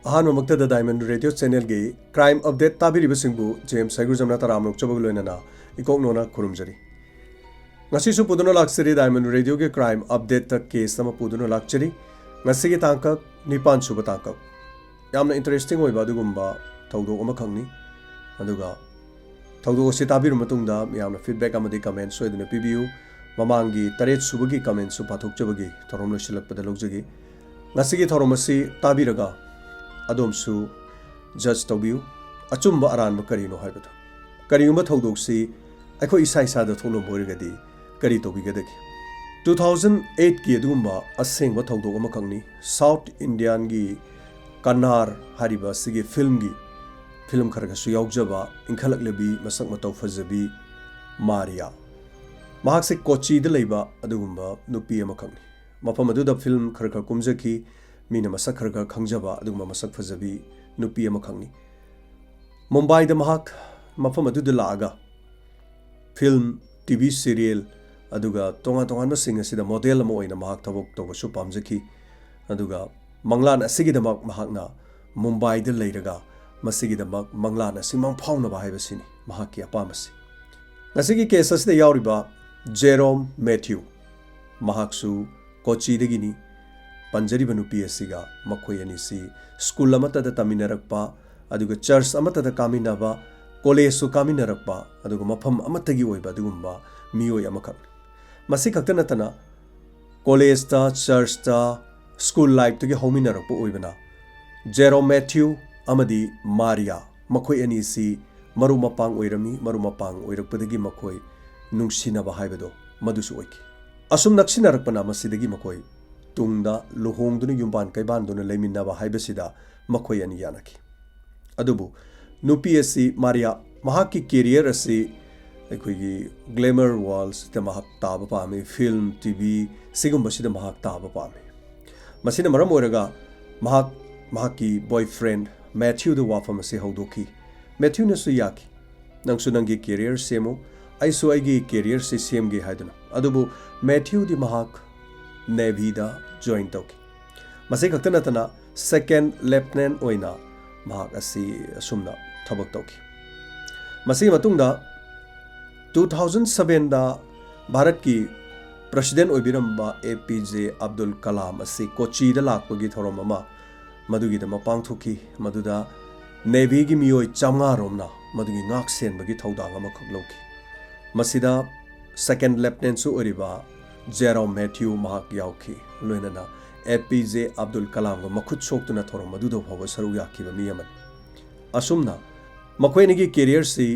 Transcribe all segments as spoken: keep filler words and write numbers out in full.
ꯑꯍꯥꯟꯕꯃꯛꯇꯗ Diamond Radio Channelꯒꯤ crime update ꯇꯥꯕꯤꯔꯤꯕꯁꯤꯡꯕꯨ James ꯍꯩꯒ꯭ꯔꯨꯖꯝꯅ ꯇꯔꯥꯝꯅ ꯑꯣꯛꯆꯕꯒ ꯂꯣꯏꯅꯅ ꯏꯀꯣꯛꯅꯣꯅ ꯈꯨꯔꯨꯝꯖꯔꯤ꯫ ꯉꯁꯤꯁꯨ ꯄꯨꯗꯨꯅ ꯂꯥꯛꯆꯔꯤ Diamond Radioꯒꯤ crime updateꯇ case ꯑꯃ ꯄꯨꯗꯨꯅ ꯂꯥꯛꯆꯔꯤ꯫ ꯉꯁꯤꯒꯤ ꯇꯥꯡꯀꯛ ꯅꯤꯄꯥꯟ ꯁꯨꯕ ꯇꯥꯡꯀꯛ꯫ ꯌꯥꯝꯅ interesting ꯑꯣꯏꯕ ꯑꯗꯨꯒꯨꯝꯕ ꯊꯧꯗꯣꯛ ꯑꯃꯈꯛꯅꯤ꯫ ꯑꯗꯨꯒ ꯊꯧꯗꯣꯛ ꯑꯁꯤ ꯇꯥꯕꯤꯔꯕ ꯃꯇꯨꯡꯗ ꯃꯌꯥꯝꯅ feedback ꯑꯃꯗꯤ comment ꯁꯣꯏꯗꯅ ꯄꯤꯕꯤꯌꯨ꯫ ꯃꯃꯥꯡꯒꯤ ꯇꯔꯦꯠ ꯁꯨꯕꯒꯤ commentꯁꯨ ꯄꯥꯊꯣꯛꯆꯕꯒꯤ ꯊꯧꯔꯝ ꯂꯣꯏꯁꯤꯜꯂꯛꯄꯗ ꯂꯧꯖꯒꯦ꯫ ꯉꯁꯤꯒꯤ ꯊꯧꯔꯝ ꯑꯁꯤ ꯇꯥꯕꯤꯔꯒ ꯑꯗꯣꯝꯁꯨ judge ꯇꯧꯕꯤꯌꯨ, ꯑꯆꯨꯝꯕ ꯑꯔꯥꯟꯕ ꯀꯔꯤꯅꯣ ꯍꯥꯏꯕꯗꯨ꯫ ꯀꯔꯤꯒꯨꯝꯕ ꯊꯧꯗꯣꯛꯁꯤ ꯑꯩꯈꯣꯏ ꯏꯁꯥ ꯏꯁꯥꯗ ꯊꯣꯛꯂꯝꯕ ꯑꯣꯏꯔꯒꯗꯤ ꯀꯔꯤ ꯇꯧꯕꯤꯒꯗꯒꯦ? Two thousand eightꯀꯤ ꯑꯗꯨꯒꯨꯝꯕ ꯑꯁꯦꯡꯕ ꯊꯧꯗꯣꯛ ꯑꯃꯈꯛꯅꯤ꯫ South Indianꯒꯤ ꯀꯟꯅꯥꯔ ꯍꯥꯏꯔꯤꯕ ꯑꯁꯤꯒꯤ filmꯒꯤ, film ꯈꯔ ꯈꯔꯁꯨ ꯌꯥꯎꯖꯕ, ꯏꯟꯈꯠꯂꯛꯂꯕꯤ, ꯃꯁꯛ ꯃꯇꯧ ꯐꯖꯕꯤ ꯃꯥꯔꯤꯌꯥ꯫ ꯃꯍꯥꯛꯁꯦ ꯀꯣꯆꯤꯗ ꯂꯩꯕ ꯑꯗꯨꯒꯨꯝꯕ ꯅꯨꯄꯤ ꯑꯃꯈꯛꯅꯤ꯫ ꯃꯐꯝ ꯑꯗꯨꯗ film ꯈꯔ ꯈꯔ ꯀꯨꯝꯖꯈꯤ, ꯃꯤꯅ ꯃꯁꯛ ꯈꯔ ꯈꯔ ꯈꯪꯖꯕ ꯑꯗꯨꯒꯨꯝꯕ ꯃꯁꯛ ꯐꯖꯕꯤ ꯅꯨꯄꯤ ꯑꯃꯈꯛꯅꯤ꯫ ꯃꯨꯝꯕꯥꯏꯗ ꯃꯍꯥꯛ ꯃꯐꯝ ꯑꯗꯨꯗ ꯂꯥꯛꯑꯒ film, TV serial, ꯑꯗꯨꯒ ꯇꯣꯉꯥꯟ ꯇꯣꯉꯥꯟꯕꯁꯤꯡ ꯑꯁꯤꯗ model ꯑꯃ ꯑꯣꯏꯅ ꯃꯍꯥꯛ ꯊꯕꯛ ꯇꯧꯕꯁꯨ ꯄꯥꯝꯖꯈꯤ꯫ ꯑꯗꯨꯒ ꯃꯪꯂꯥꯟ ꯑꯁꯤꯒꯤꯗꯃꯛ ꯃꯍꯥꯛꯅ ꯃꯨꯝꯕꯥꯏꯗ ꯂꯩꯔꯒ ꯃꯁꯤꯒꯤꯗꯃꯛ ꯃꯪꯂꯥꯟ ꯑꯁꯤ ꯃꯪꯐꯥꯎꯅꯕ ꯍꯥꯏꯕꯁꯤꯅꯤ ꯃꯍꯥꯛꯀꯤ ꯑꯄꯥꯝꯕꯁꯤ꯫ ꯉꯁꯤꯒꯤ case ꯑꯁꯤꯗ ꯌꯥꯎꯔꯤꯕ ꯖꯦꯔꯣꯝ ꯃꯦꯊ꯭ꯌꯨ, ꯃꯍꯥꯛꯁꯨ ꯀꯣꯆꯤꯗꯒꯤꯅꯤ꯫ ꯄꯟꯖꯔꯤꯕ ꯅꯨꯄꯤ ꯑꯁꯤꯒ ꯃꯈꯣꯏ ꯑꯅꯤꯁꯤ school ꯑꯃꯠꯇꯗ ꯇꯝꯃꯤꯟꯅꯔꯛꯄ, ꯑꯗꯨꯒ church ꯑꯃꯠꯇꯗ ꯀꯥꯃꯤꯟꯅꯕ, collegeꯁꯨ ꯀꯥꯃꯤꯟꯅꯔꯛꯄ, ꯑꯗꯨꯒ ꯃꯐꯝ ꯑꯃꯠꯇꯒꯤ ꯑꯣꯏꯕ ꯑꯗꯨꯒꯨꯝꯕ ꯃꯤꯑꯣꯏ ꯑꯃꯈꯛꯅꯤ꯫ ꯃꯁꯤ ꯈꯛꯇ ꯅꯠꯇꯅ collegeꯇ, churchꯇ, school lifeꯇꯒꯤ ꯍꯧꯃꯤꯟꯅꯔꯛꯄ ꯑꯣꯏꯕꯅ ꯖꯦꯔꯣꯝ ꯃꯦꯊ꯭ꯌꯨ ꯑꯃꯗꯤ ꯃꯥꯔꯤꯌꯥ ꯃꯈꯣꯏ ꯑꯅꯤꯁꯤ ꯃꯔꯨꯞ ꯃꯄꯥꯡ ꯑꯣꯏꯔꯝꯃꯤ꯫ ꯃꯔꯨꯞ ꯃꯄꯥꯡ ꯑꯣꯏꯔꯛꯄꯗꯒꯤ ꯃꯈꯣꯏ ꯅꯨꯡꯁꯤꯅꯕ ꯍꯥꯏꯕꯗꯣ ꯃꯗꯨꯁꯨ ꯑꯣꯏꯈꯤ꯫ ꯑꯁꯨꯝ ꯅꯛꯁꯤꯟꯅꯔꯛꯄꯅ ꯃꯁꯤꯗꯒꯤ ꯃꯈꯣꯏ ꯇꯨꯡꯗ ꯂꯨꯍꯣꯡꯗꯨꯅ ꯌꯨꯝꯕꯥꯟ ꯀꯩꯕꯥꯟꯗꯨꯅ ꯂꯩꯃꯤꯟꯅꯕ ꯍꯥꯏꯕꯁꯤꯗ ꯃꯈꯣꯏ ꯑꯅꯤ ꯌꯥꯅꯈꯤ꯫ ꯑꯗꯨꯕꯨ ꯅꯨꯄꯤ ꯑꯁꯤ ꯃꯥꯔꯤꯌꯥ, ꯃꯍꯥꯛꯀꯤ career ꯑꯁꯤ ꯑꯩꯈꯣꯏꯒꯤ glamour worldꯁꯤꯗ ꯃꯍꯥꯛ ꯇꯥꯕ ꯄꯥꯝꯃꯤ, film, TV ꯁꯤꯒꯨꯝꯕꯁꯤꯗ ꯃꯍꯥꯛ ꯇꯥꯕ ꯄꯥꯝꯃꯤ꯫ ꯃꯁꯤꯅ ꯃꯔꯝ ꯑꯣꯏꯔꯒ ꯃꯍꯥꯛ ꯃꯍꯥꯛꯀꯤ boyfriend ꯃꯦꯊ꯭ꯌꯨꯗ ꯋꯥꯐꯝ ꯑꯁꯤ ꯍꯧꯗꯣꯛꯈꯤ꯫ ꯃꯦꯊ꯭ꯌꯨꯅꯁꯨ ꯌꯥꯈꯤ, "ꯅꯪꯁꯨ ꯅꯪꯒꯤ career ꯁꯦꯝꯃꯨ, ꯑꯩꯁꯨ ꯑꯩꯒꯤ careerꯁꯤ ꯁꯦꯝꯒꯦ" ꯍꯥꯏꯗꯨꯅ꯫ ꯑꯗꯨꯕꯨ ꯃꯦꯊ꯭ꯌꯨꯗꯤ ꯃꯍꯥꯛ Navyꯗ join ꯇꯧꯈꯤ꯫ ꯃꯁꯤ ꯈꯛꯇ ꯅꯠꯇꯅ second lieutenant ꯑꯣꯏꯅ ꯃꯍꯥꯛ ꯑꯁꯤ ꯑꯁꯨꯝꯅ ꯊꯕꯛ ꯇꯧꯈꯤ꯫ ꯃꯁꯤꯒꯤ ꯃꯇꯨꯡꯗ two thousand sevenꯗ ꯚꯥꯔꯠꯀꯤ president ꯑꯣꯏꯕꯤꯔꯝꯕ ꯑꯦ ꯄꯤ ꯖꯦ ꯑꯕꯗꯨꯜ ꯀꯂꯥꯝ ꯑꯁꯤ ꯀꯣꯆꯤꯗ ꯂꯥꯛꯄꯒꯤ ꯊꯧꯔꯝ ꯑꯃ ꯃꯗꯨꯒꯤꯗꯃꯛ ꯄꯥꯡꯊꯣꯛꯈꯤ, ꯃꯗꯨꯗ Navyꯒꯤ ꯃꯤꯑꯣꯏ ꯆꯥꯝꯃꯉꯥ ꯔꯣꯝꯅ ꯃꯗꯨꯒꯤ ꯉꯥꯛ ꯁꯦꯟꯕꯒꯤ ꯊꯧꯗꯥꯡ ꯑꯃꯈꯛ ꯂꯧꯈꯤ꯫ ꯃꯁꯤꯗ second lieutenantꯁꯨ ꯑꯣꯏꯔꯤꯕ ꯖꯦꯔꯣꯝ ꯃꯦꯊ꯭ꯌꯨ ꯃꯍꯥꯛ ꯌꯥꯎꯈꯤ, ꯂꯣꯏꯅꯅ ꯑꯦ ꯄꯤ ꯖꯦ ꯑꯕꯗꯨꯜ ꯀꯂꯥꯝꯒ ꯃꯈꯨꯠ ꯁꯣꯛꯇꯨꯅ ꯊꯧꯔꯝ ꯑꯗꯨꯗ ꯐꯥꯎꯕ ꯁꯔꯨꯛ ꯌꯥꯈꯤꯕ ꯃꯤ ꯑꯃꯅꯤ꯫ ꯑꯁꯨꯝꯅ ꯃꯈꯣꯏ ꯑꯅꯤꯒꯤ careerꯁꯤ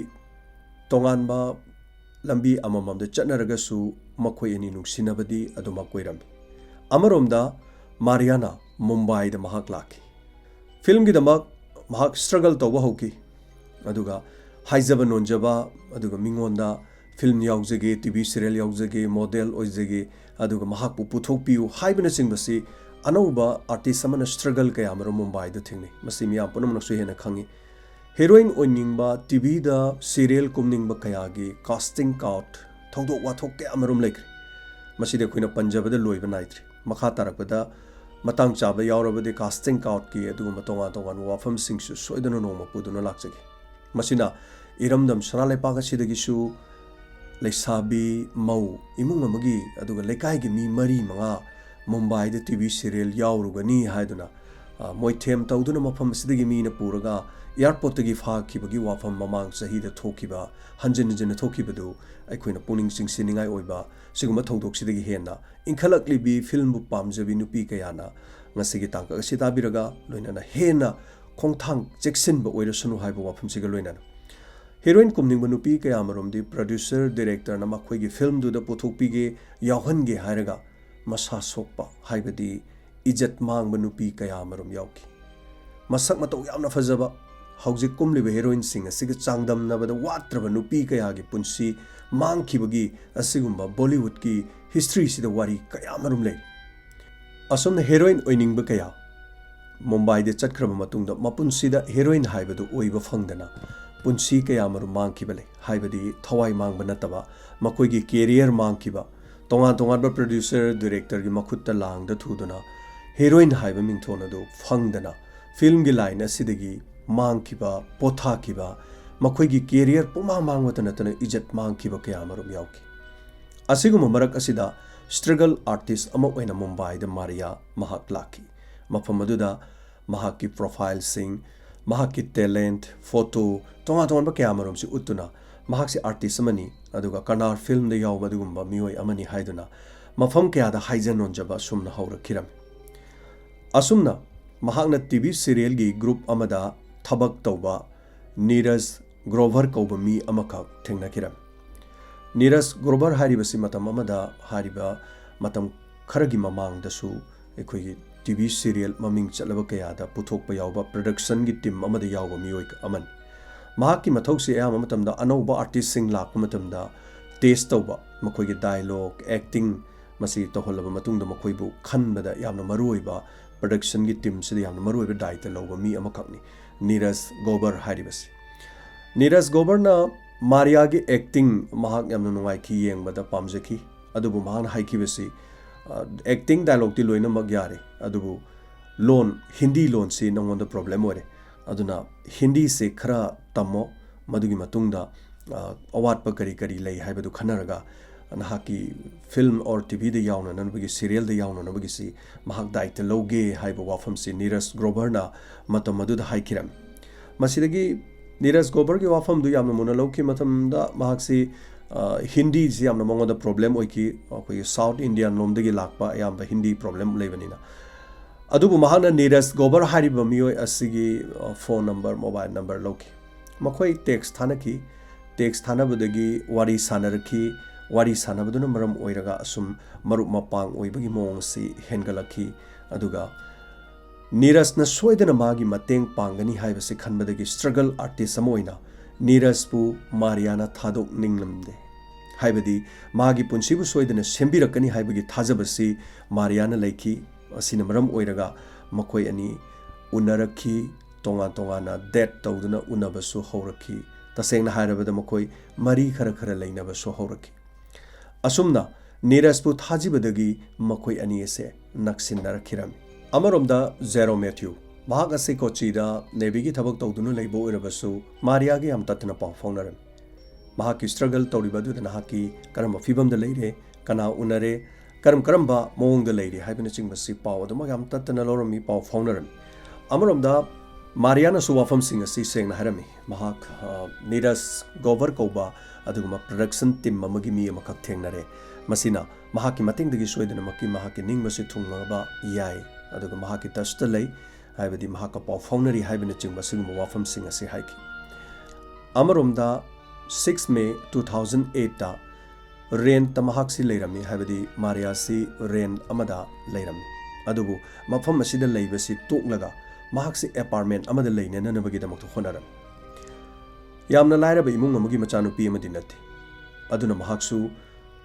ꯇꯣꯉꯥꯟꯕ ꯂꯝꯕꯤ ꯑꯃꯃꯝꯗ ꯆꯠꯅꯔꯒꯁꯨ ꯃꯈꯣꯏ ꯑꯅꯤ ꯅꯨꯡꯁꯤꯅꯕꯗꯤ ꯑꯗꯨꯃꯛ ꯑꯣꯏꯔꯝꯃꯤ꯫ ꯑꯃꯔꯣꯝꯗ ꯃꯥꯔꯤꯌꯥꯅꯥ ꯃꯨꯝꯕꯥꯏꯗ ꯃꯍꯥꯛ ꯂꯥꯛꯈꯤ꯫ Filmꯒꯤꯗꯃꯛ ꯃꯍꯥꯛ struggle ꯇꯧꯕ ꯍꯧꯈꯤ, ꯑꯗꯨꯒ ꯍꯥꯏꯖꯕ ꯅꯣꯟꯖꯕ, ꯑꯗꯨꯒ ꯃꯤꯉꯣꯟꯗ film ꯌꯥꯎꯖꯒꯦ, ꯇꯤ ꯚꯤ serial ꯌꯥꯎꯖꯒꯦ, model ꯑꯣꯏꯖꯒꯦ, ꯑꯗꯨꯒ ꯃꯍꯥꯛꯄꯨ ꯄꯨꯊꯣꯛꯄꯤꯌꯨ ꯍꯥꯏꯕꯅꯆꯤꯡꯕꯁꯤ ꯑꯅꯧꯕ artist ꯑꯃꯅ struggle ꯀꯌꯥ ꯑꯃꯔꯣꯝ ꯃꯨꯝꯕꯥꯏꯗ ꯊꯦꯡꯅꯩ꯫ ꯃꯁꯤ ꯃꯤꯌꯥꯝ ꯄꯨꯝꯅꯃꯛꯅꯁꯨ ꯍꯦꯟꯅ ꯈꯪꯉꯤ꯫ Heroine ꯑꯣꯏꯅꯤꯡꯕ, ꯇꯤ ꯚꯤꯗ serial ꯀꯨꯝꯅꯤꯡꯕ ꯀꯌꯥꯒꯤ casting couch, ꯊꯧꯗꯣꯛ ꯋꯥꯊꯣꯛ ꯀꯌꯥ ꯑꯃꯔꯣꯝ ꯂꯩꯈ꯭ꯔꯦ꯫ ꯃꯁꯤꯗꯤ ꯑꯩꯈꯣꯏꯅ ꯄꯟꯖꯕꯗ ꯂꯣꯏꯕ ꯅꯥꯏꯗ꯭ꯔꯦ꯫ ꯃꯈꯥ ꯇꯥꯔꯛꯄꯗ ꯃꯇꯥꯡ ꯆꯥꯕ ꯌꯥꯎꯔꯕꯗꯤ casting couchꯀꯤ ꯑꯗꯨꯒꯨꯝꯕ ꯇꯣꯉꯥꯟ ꯇꯣꯉꯥꯟꯕ ꯋꯥꯐꯝꯁꯤꯡꯁꯨ ꯁꯣꯏꯗꯅ ꯅꯣꯡꯃ ꯄꯨꯗꯨꯅ ꯂꯥꯛꯆꯒꯦ꯫ ꯃꯁꯤꯅ ꯏꯔꯝꯗꯝ ꯁꯅꯥ ꯂꯩꯄꯥꯛ ꯑꯁꯤꯗꯒꯤꯁꯨ ꯂꯩꯁꯥꯕꯤ, ꯃꯧ, ꯏꯃꯨꯡ ꯑꯃꯒꯤ ꯑꯗꯨꯒ ꯂꯩꯀꯥꯏꯒꯤ ꯃꯤ ꯃꯔꯤ ꯃꯉꯥ ꯃꯨꯝꯕꯥꯏꯗ ꯇꯤ ꯚꯤ serial ꯌꯥꯎꯔꯨꯒꯅꯤ ꯍꯥꯏꯗꯨꯅ, ꯑ, ꯃꯣꯏꯊꯦꯝ ꯇꯧꯗꯨꯅ ꯃꯐꯝ ꯑꯁꯤꯗꯒꯤ ꯃꯤꯅ ꯄꯨꯔꯒ airportꯇꯒꯤ ꯐꯥꯈꯤꯕꯒꯤ ꯋꯥꯐꯝ ꯃꯃꯥꯡ ꯆꯍꯤꯗ ꯊꯣꯛꯈꯤꯕ, ꯍꯟꯖꯤꯟ ꯍꯟꯖꯤꯟꯅ ꯊꯣꯛꯈꯤꯕꯗꯨ ꯑꯩꯈꯣꯏꯅ ꯄꯨꯛꯅꯤꯡ ꯆꯤꯡꯁꯤꯟꯅꯤꯡꯉꯥꯏ ꯑꯣꯏꯕ ꯁꯤꯒꯨꯝꯕ ꯊꯧꯗꯣꯛꯁꯤꯗꯒꯤ ꯍꯦꯟꯅ ꯏꯟꯈꯠꯂꯛꯂꯤꯕꯤ filmꯕꯨ ꯄꯥꯝꯖꯕꯤ ꯅꯨꯄꯤ ꯀꯌꯥꯅ ꯉꯁꯤꯒꯤ ꯇꯥꯡꯀꯛ ꯑꯁꯤ ꯇꯥꯕꯤꯔꯒ ꯂꯣꯏꯅꯅ ꯍꯦꯟꯅ ꯈꯣꯡꯊꯥꯡ ꯆꯦꯛꯁꯤꯟꯕ ꯑꯣꯏꯔꯁꯅꯨ ꯍꯥꯏꯕ ꯋꯥꯐꯝꯁꯤꯒ ꯂꯣꯏꯅꯅ heroine ꯀꯨꯝꯅꯤꯡꯕ ꯅꯨꯄꯤ ꯀꯌꯥ ꯑꯃꯔꯣꯝꯗꯤ producer, directorꯅ ꯃꯈꯣꯏꯒꯤ filmꯗꯨꯗ ꯄꯨꯊꯣꯛꯄꯤꯒꯦ, ꯌꯥꯎꯍꯟꯒꯦ ꯍꯥꯏꯔꯒ ꯃꯁꯥ ꯁꯣꯛꯄ, ꯍꯥꯏꯕꯗꯤ ꯏꯖꯠ ꯃꯥꯡꯕ ꯅꯨꯄꯤ ꯀꯌꯥ ꯑꯃꯔꯣꯝ ꯌꯥꯎꯈꯤ꯫ ꯃꯁꯛ ꯃꯇꯧ ꯌꯥꯝꯅ ꯐꯖꯕ, ꯍꯧꯖꯤꯛ ꯀꯨꯝꯂꯤꯕ heroineꯁꯤꯡ ꯑꯁꯤꯒ ꯆꯥꯡꯗꯝꯅꯕꯗ ꯋꯥꯠꯇ꯭ꯔꯕ ꯅꯨꯄꯤ ꯀꯌꯥꯒꯤ ꯄꯨꯟꯁꯤ ꯃꯥꯡꯈꯤꯕꯒꯤ ꯑꯁꯤꯒꯨꯝꯕ Bollywoodꯀꯤ historyꯁꯤꯗ ꯋꯥꯔꯤ ꯀꯌꯥ ꯑꯃꯔꯣꯝ ꯂꯩ꯫ ꯑꯁꯨꯝꯅ heroine ꯑꯣꯏꯅꯤꯡꯕ ꯀꯌꯥ ꯃꯨꯝꯕꯥꯏꯗ ꯆꯠꯈ꯭ꯔꯕ ꯃꯇꯨꯡꯗ ꯃꯄꯨꯟꯁꯤꯗ heroine ꯍꯥꯏꯕꯗꯨ ꯑꯣꯏꯕ ꯐꯪꯗꯅ ꯄꯨꯟꯁꯤ ꯀꯌꯥ ꯑꯃꯔꯣꯝ ꯃꯥꯡꯈꯤꯕ ꯂꯩ꯫ ꯍꯥꯏꯕꯗꯤ ꯊꯋꯥꯏ ꯃꯥꯡꯕ ꯅꯠꯇꯕ, ꯃꯈꯣꯏꯒꯤ career ꯃꯥꯡꯈꯤꯕ, ꯇꯣꯉꯥꯟ ꯇꯣꯉꯥꯟꯕ producer, directorꯒꯤ ꯃꯈꯨꯠꯇ ꯂꯥꯡꯗ ꯊꯨꯗꯨꯅ ꯍꯤꯔꯣꯏꯟ ꯍꯥꯏꯕ ꯃꯤꯡꯊꯣꯟ ꯑꯗꯨ ꯐꯪꯗꯅ ꯐꯤꯜꯝꯒꯤ ꯂꯥꯏꯟ ꯑꯁꯤꯗꯒꯤ ꯃꯥꯡꯈꯤꯕ, ꯄꯣꯊꯥꯈꯤꯕ, ꯃꯈꯣꯏꯒꯤ ꯀꯦꯔꯤꯌꯔ ꯄꯨꯡꯃꯥꯡ ꯃꯥꯡꯕꯇ ꯅꯠꯇꯅ ꯏꯖꯠ ꯃꯥꯡꯈꯤꯕ ꯀꯌꯥ ꯑꯃꯔꯣꯝ ꯌꯥꯎꯈꯤ꯫ ꯑꯁꯤꯒꯨꯝꯕ ꯃꯔꯛ ꯑꯁꯤꯗ ꯁ꯭ꯇ꯭ꯔꯒꯜ ꯑꯥꯔꯇꯤꯁ ꯑꯃ ꯑꯣꯏꯅ ꯃꯨꯝꯕꯥꯏꯗ ꯃꯥꯔꯤꯌꯥ ꯃꯍꯥꯛ ꯂꯥꯛꯈꯤ꯫ ꯃꯐꯝ ꯑꯗꯨꯗ ꯃꯍꯥꯛꯀꯤ ꯄ꯭ꯔꯣꯐꯥꯏꯜꯁꯤꯡ, ꯃꯍꯥꯛꯀꯤ ꯇꯦꯂꯦꯟꯠ, ꯐꯣꯇꯣ, ꯇꯣꯉꯥꯟ ꯇꯣꯉꯥꯟꯕ ꯀꯌꯥ ꯑꯃꯔꯣꯝꯁꯤ ꯎꯠꯇꯨꯅ ꯃꯍꯥꯛꯁꯤ ꯑꯥꯔꯇꯤꯁ ꯑꯃꯅꯤ, ꯑꯗꯨꯒ ꯀꯅꯥꯔ ꯐꯤꯜꯝꯗ ꯌꯥꯎꯕ ꯑꯗꯨꯒꯨꯝꯕ ꯃꯤꯑꯣꯏ ꯑꯃꯅꯤ ꯍꯥꯏꯗꯨꯅ ꯃꯐꯝ ꯀꯌꯥꯗ ꯍꯥꯏꯖ ꯅꯣꯟꯖꯕ ꯑꯁꯨꯝꯅ ꯍꯧꯔꯛꯈꯤꯔꯝꯃꯤ꯫ ꯑꯁꯨꯝꯅ ꯃꯍꯥꯛꯅ ꯇꯤ ꯚꯤ ꯁꯤꯔꯤꯌꯦꯜꯒꯤ ꯒ꯭ꯔꯨꯞ ꯑꯃꯗ ꯊꯕꯛ ꯇꯧꯕ ꯅꯤꯔꯖ ꯒ꯭ꯔꯣꯚꯔ ꯀꯧꯕ ꯃꯤ ꯑꯃꯈꯛ ꯊꯦꯡꯅꯈꯤꯔꯝꯃꯤ꯫ ꯅꯤꯔꯖ ꯒ꯭ꯔꯣꯚꯔ ꯍꯥꯏꯔꯤꯕꯁꯤ ꯃꯇꯝ ꯑꯃꯗ, ꯍꯥꯏꯔꯤꯕ ꯃꯇꯝ ꯈꯔꯒꯤ ꯃꯃꯥꯡꯗꯁꯨ ꯑꯩꯈꯣꯏꯒꯤ ꯇꯤ ꯚꯤ ꯁꯤꯔꯤꯌꯦꯜ ꯃꯃꯤꯡ ꯆꯠꯂꯕ ꯀꯌꯥꯗ ꯄꯨꯊꯣꯛꯄ ꯌꯥꯎꯕ, ꯄ꯭ꯔꯗꯛꯁꯟꯒꯤ ꯇꯤꯝ ꯑꯃꯗ ꯌꯥꯎꯕ ꯃꯤꯑꯣꯏ ꯑꯃꯅꯤ꯫ ꯃꯍꯥꯛꯀꯤ ꯃꯊꯧꯁꯤ ꯑꯌꯥꯝꯕ ꯃꯇꯝꯗ ꯑꯅꯧꯕ ꯑꯥꯔꯇꯤꯁꯁꯤꯡ ꯂꯥꯛꯄ ꯃꯇꯝꯗ ꯇꯦꯁ ꯇꯧꯕ, ꯃꯈꯣꯏꯒꯤ ꯗꯥꯏꯂꯣꯒ, ꯑꯦꯛꯇꯤꯡ, ꯃꯁꯤ ꯇꯧꯍꯜꯂꯕ ꯃꯇꯨꯡꯗ ꯃꯈꯣꯏꯕꯨ ꯈꯟꯕꯗ ꯌꯥꯝꯅ ꯃꯔꯨꯑꯣꯏꯕ, ꯄ꯭ꯔꯗꯛꯁꯟꯒꯤ ꯇꯤꯝꯁꯤꯗ ꯌꯥꯝꯅ ꯃꯔꯨꯑꯣꯏꯕ ꯗꯥꯏꯇ ꯂꯧꯕ ꯃꯤ ꯑꯃꯈꯛꯅꯤ ꯅꯤꯔꯖ ꯒꯣꯕꯔ ꯍꯥꯏꯔꯤꯕꯁꯤ꯫ ꯅꯤꯔꯖ ꯒꯣꯕꯔꯅ ꯃꯥꯔꯤꯌꯥꯒꯤ ꯑꯦꯛꯇꯤꯡ ꯃꯍꯥꯛ ꯌꯥꯝꯅ ꯅꯨꯡꯉꯥꯏꯈꯤ, ꯌꯦꯡꯕꯗ ꯄꯥꯝꯖꯈꯤ꯫ ꯑꯗꯨꯕꯨ ꯃꯍꯥꯛꯅ ꯍꯥꯏꯈꯤꯕꯁꯤ, ꯑ, ꯑꯦꯛꯇꯤꯡ ꯗꯥꯏꯂꯣꯒꯇꯤ ꯂꯣꯏꯅꯃꯛ ꯌꯥꯔꯦ, ꯑꯗꯨꯕꯨ ꯂꯣꯟ, ꯍꯤꯟꯗꯤ ꯂꯣꯟꯁꯤ ꯅꯉꯣꯟꯗ ꯄ꯭ꯔꯣꯕ꯭ꯂꯦꯝ ꯑꯣꯏꯔꯦ, ꯑꯗꯨꯅ ꯍꯤꯟꯗꯤꯁꯦ ꯈꯔ ꯇꯝꯃꯣ, ꯃꯗꯨꯒꯤ ꯃꯇꯨꯡꯗ, ꯑ, ꯑꯋꯥꯠꯄ ꯀꯔꯤ ꯀꯔꯤ ꯂꯩ ꯍꯥꯏꯕꯗꯨ ꯈꯟꯅꯔꯒ ꯅꯍꯥꯛꯀꯤ ꯐꯤꯜꯝ ꯑꯣꯔ ꯇꯤ ꯚꯤꯗ ꯌꯥꯎꯅꯅꯕꯒꯤ, ꯁꯤꯔꯤꯌꯦꯜꯗ ꯌꯥꯎꯅꯅꯕꯒꯤꯁꯤ ꯃꯍꯥꯛ ꯗꯥꯏꯇ ꯂꯧꯒꯦ ꯍꯥꯏꯕ ꯋꯥꯐꯝꯁꯤ ꯅꯤꯔꯖ ꯒ꯭ꯔꯣꯚꯔꯅ ꯃꯇꯝ ꯑꯗꯨꯗ ꯍꯥꯏꯈꯤꯔꯝꯃꯤ꯫ ꯃꯁꯤꯗꯒꯤ ꯅꯤꯔꯖ ꯒ꯭ꯔꯣꯚꯔꯒꯤ ꯋꯥꯐꯝꯗꯨ ꯌꯥꯝꯅ ꯃꯨꯟꯅ ꯂꯧꯈꯤ꯫ ꯃꯇꯝꯗ ꯃꯍꯥꯛꯁꯤ, ꯑ, ꯍꯤꯟꯗꯤꯁꯤ ꯌꯥꯝꯅ ꯃꯉꯣꯟꯗ ꯄ꯭ꯔꯣꯕ꯭ꯂꯦꯝ ꯑꯣꯏꯈꯤ, ꯑꯩꯈꯣꯏꯒꯤ ꯁꯥꯎꯠ ꯏꯟꯗꯤꯌꯟ ꯂꯣꯝꯗꯒꯤ ꯂꯥꯛꯄ ꯑꯌꯥꯝꯕ ꯍꯤꯟꯗꯤ ꯄ꯭ꯔꯣꯕ꯭ꯂꯦꯝ ꯂꯩꯕꯅꯤꯅ꯫ ꯑꯗꯨꯕꯨ ꯃꯍꯥꯛꯅ ꯅꯤꯔꯖ ꯒ꯭ꯔꯣꯚꯔ ꯍꯥꯏꯔꯤꯕ ꯃꯤꯑꯣꯏ ꯑꯁꯤꯒꯤ, ꯑ, ꯐꯣꯟ ꯅꯝꯕꯔ, ꯃꯣꯕꯥꯏꯜ ꯅꯝꯕꯔ ꯂꯧꯈꯤ꯫ ꯃꯈꯣꯏ ꯇꯦꯛꯁ ꯊꯥꯅꯈꯤ꯫ ꯇꯦꯛꯁ ꯊꯥꯅꯕꯗꯒꯤ ꯋꯥꯔꯤ ꯁꯥꯟꯅꯔꯛꯈꯤ꯫ ꯋꯥꯔꯤ ꯁꯥꯟꯅꯕꯗꯨꯅ ꯃꯔꯝ ꯑꯣꯏꯔꯒ ꯑꯁꯨꯝ ꯃꯔꯨꯞ ꯃꯄꯥꯡ ꯑꯣꯏꯕꯒꯤ ꯃꯑꯣꯡ ꯑꯁꯤ ꯍꯦꯟꯒꯠꯂꯛꯈꯤ꯫ ꯑꯗꯨꯒ ꯅꯤꯔꯖꯅ ꯁꯣꯏꯗꯅ ꯃꯥꯒꯤ ꯃꯇꯦꯡ ꯄꯥꯡꯒꯅꯤ ꯍꯥꯏꯕꯁꯤ ꯈꯟꯕꯗꯒꯤ ꯁ꯭ꯇ꯭ꯔꯒꯜ ꯑꯥꯔꯇꯤꯁ ꯑꯃ ꯑꯣꯏꯅ ꯅꯤꯔꯖꯄꯨ ꯃꯥꯔꯤꯌꯥꯅ ꯊꯥꯗꯣꯛꯅꯤꯡꯂꯝꯗꯦ꯫ ꯍꯥꯏꯕꯗꯤ ꯃꯥꯒꯤ ꯄꯨꯟꯁꯤꯕꯨ ꯁꯣꯏꯗꯅ ꯁꯦꯝꯕꯤꯔꯛꯀꯅꯤ ꯍꯥꯏꯕꯒꯤ ꯊꯥꯖꯕꯁꯤ ꯃꯥꯔꯤꯌꯥꯅ ꯂꯩꯈꯤ꯫ ꯑꯁꯤꯅ ꯃꯔꯝ ꯑꯣꯏꯔꯒ ꯃꯈꯣꯏ ꯑꯅꯤ ꯎꯅꯔꯛꯈꯤ, ꯇꯣꯉꯥꯟ ꯇꯣꯉꯥꯟꯅ ꯗꯦꯠ ꯇꯧꯗꯨꯅ ꯎꯅꯕꯁꯨ ꯍꯧꯔꯛꯈꯤ꯫ ꯇꯁꯦꯡꯅ ꯍꯥꯏꯔꯕꯗ ꯃꯈꯣꯏ ꯃꯔꯤ ꯈꯔ ꯈꯔ ꯂꯩꯅꯕꯁꯨ ꯍꯧꯔꯛꯈꯤ꯫ ꯑꯁꯨꯝꯅ ꯅꯤꯔꯖꯄꯨ ꯊꯥꯖꯤꯕꯗꯒꯤ ꯃꯈꯣꯏ ꯑꯅꯤ ꯑꯁꯦ ꯅꯛꯁꯤꯟꯅꯔꯛꯈꯤꯔꯝꯃꯤ꯫ ꯑꯃꯔꯣꯝꯗ ꯖꯦꯔꯣ ꯃꯦꯊ꯭ꯌꯨ, ꯃꯍꯥꯛ ꯑꯁꯤ ꯀꯣꯆꯤꯗ ꯅꯦꯚꯤꯒꯤ ꯊꯕꯛ ꯇꯧꯗꯨꯅ ꯂꯩꯕ ꯑꯣꯏꯔꯕꯁꯨ ꯃꯥꯔꯤꯌꯥꯒ ꯌꯥꯝ ꯇꯠꯇꯅ ꯄꯥꯎ ꯐꯥꯎꯅꯔꯝꯃꯤ꯫ ꯃꯍꯥꯛꯀꯤ ꯁ꯭ꯇ꯭ꯔꯒꯜ ꯇꯧꯔꯤꯕ ꯑꯗꯨꯗ ꯅꯍꯥꯛꯀꯤ ꯀꯔꯝꯕ ꯐꯤꯕꯝꯗ ꯂꯩꯔꯦ, ꯀꯅꯥ ꯎꯅꯔꯦ, ꯀꯔꯝ ꯀꯔꯝꯕ ꯃꯑꯣꯡꯗ ꯂꯩꯔꯤ ꯍꯥꯏꯕꯅꯆꯤꯡꯕꯁꯤ ꯄꯥꯎ ꯑꯗꯨꯃꯛ ꯌꯥꯝ ꯇꯠꯇꯅ ꯂꯧꯔꯝꯃꯤ, ꯄꯥꯎ ꯐꯥꯎꯅꯔꯝꯃꯤ꯫ ꯑꯃꯔꯣꯝꯗ ꯃꯥꯔꯤꯌꯥꯅꯁꯨ ꯋꯥꯐꯝꯁꯤꯡ ꯑꯁꯤ ꯁꯦꯡꯅ ꯍꯥꯏꯔꯝꯃꯤ꯫ ꯃꯍꯥꯛ, ꯑ, ꯅꯤꯔꯖ ꯒ꯭ꯔꯣꯚꯔ ꯀꯧꯕ ꯑꯗꯨꯒꯨꯝꯕ ꯄ꯭ꯔꯗꯛꯁꯟ ꯇꯤꯝ ꯑꯃꯒꯤ ꯃꯤ ꯑꯃꯈꯛ ꯊꯦꯡꯅꯔꯦ꯫ ꯃꯁꯤꯅ ꯃꯍꯥꯛꯀꯤ ꯃꯇꯦꯡꯗꯒꯤ ꯁꯣꯏꯗꯅꯃꯛꯀꯤ ꯃꯍꯥꯛꯀꯤ ꯅꯤꯡꯕꯁꯤ ꯊꯨꯡꯂꯕ ꯌꯥꯏ, ꯑꯗꯨꯒ ꯃꯍꯥꯛꯀꯤ ꯇꯁꯇ ꯂꯩ, ꯍꯥꯏꯕꯗꯤ ꯃꯍꯥꯛꯀ ꯄꯥꯎ ꯐꯥꯎꯅꯔꯤ ꯍꯥꯏꯕꯅꯆꯤꯡꯕ ꯑꯁꯤꯒꯨꯝꯕ ꯋꯥꯐꯝꯁꯤꯡ ꯑꯁꯤ ꯍꯥꯏꯈꯤ꯫ ꯑꯃꯔꯣꯝꯗ six May two thousand eight ꯇ ꯔꯦꯟꯠꯇ ꯃꯍꯥꯛꯁꯤ ꯂꯩꯔꯝꯃꯤ, ꯍꯥꯏꯕꯗꯤ ꯃꯥꯔꯤꯌꯥꯁꯤ ꯔꯦꯟꯠ ꯑꯃꯗ ꯂꯩꯔꯝꯃꯤ꯫ ꯑꯗꯨꯕꯨ ꯃꯐꯝ ꯑꯁꯤꯗ ꯂꯩꯕꯁꯤ ꯇꯣꯛꯂꯒ ꯃꯍꯥꯛꯁꯤ ꯑꯦꯄꯥꯔꯠꯃꯦꯟꯠ ꯑꯃꯗ ꯂꯩꯅꯅꯕꯒꯤꯗꯃꯛꯇ ꯍꯣꯠꯅꯔꯝꯃꯤ꯫ ꯌꯥꯝꯅ ꯂꯥꯏꯔꯕ ꯏꯃꯨꯡ ꯑꯃꯒꯤ ꯃꯆꯥꯅꯨꯄꯤ ꯑꯃꯗꯤ ꯅꯠꯇꯦ꯫ ꯑꯗꯨꯅ ꯃꯍꯥꯛꯁꯨ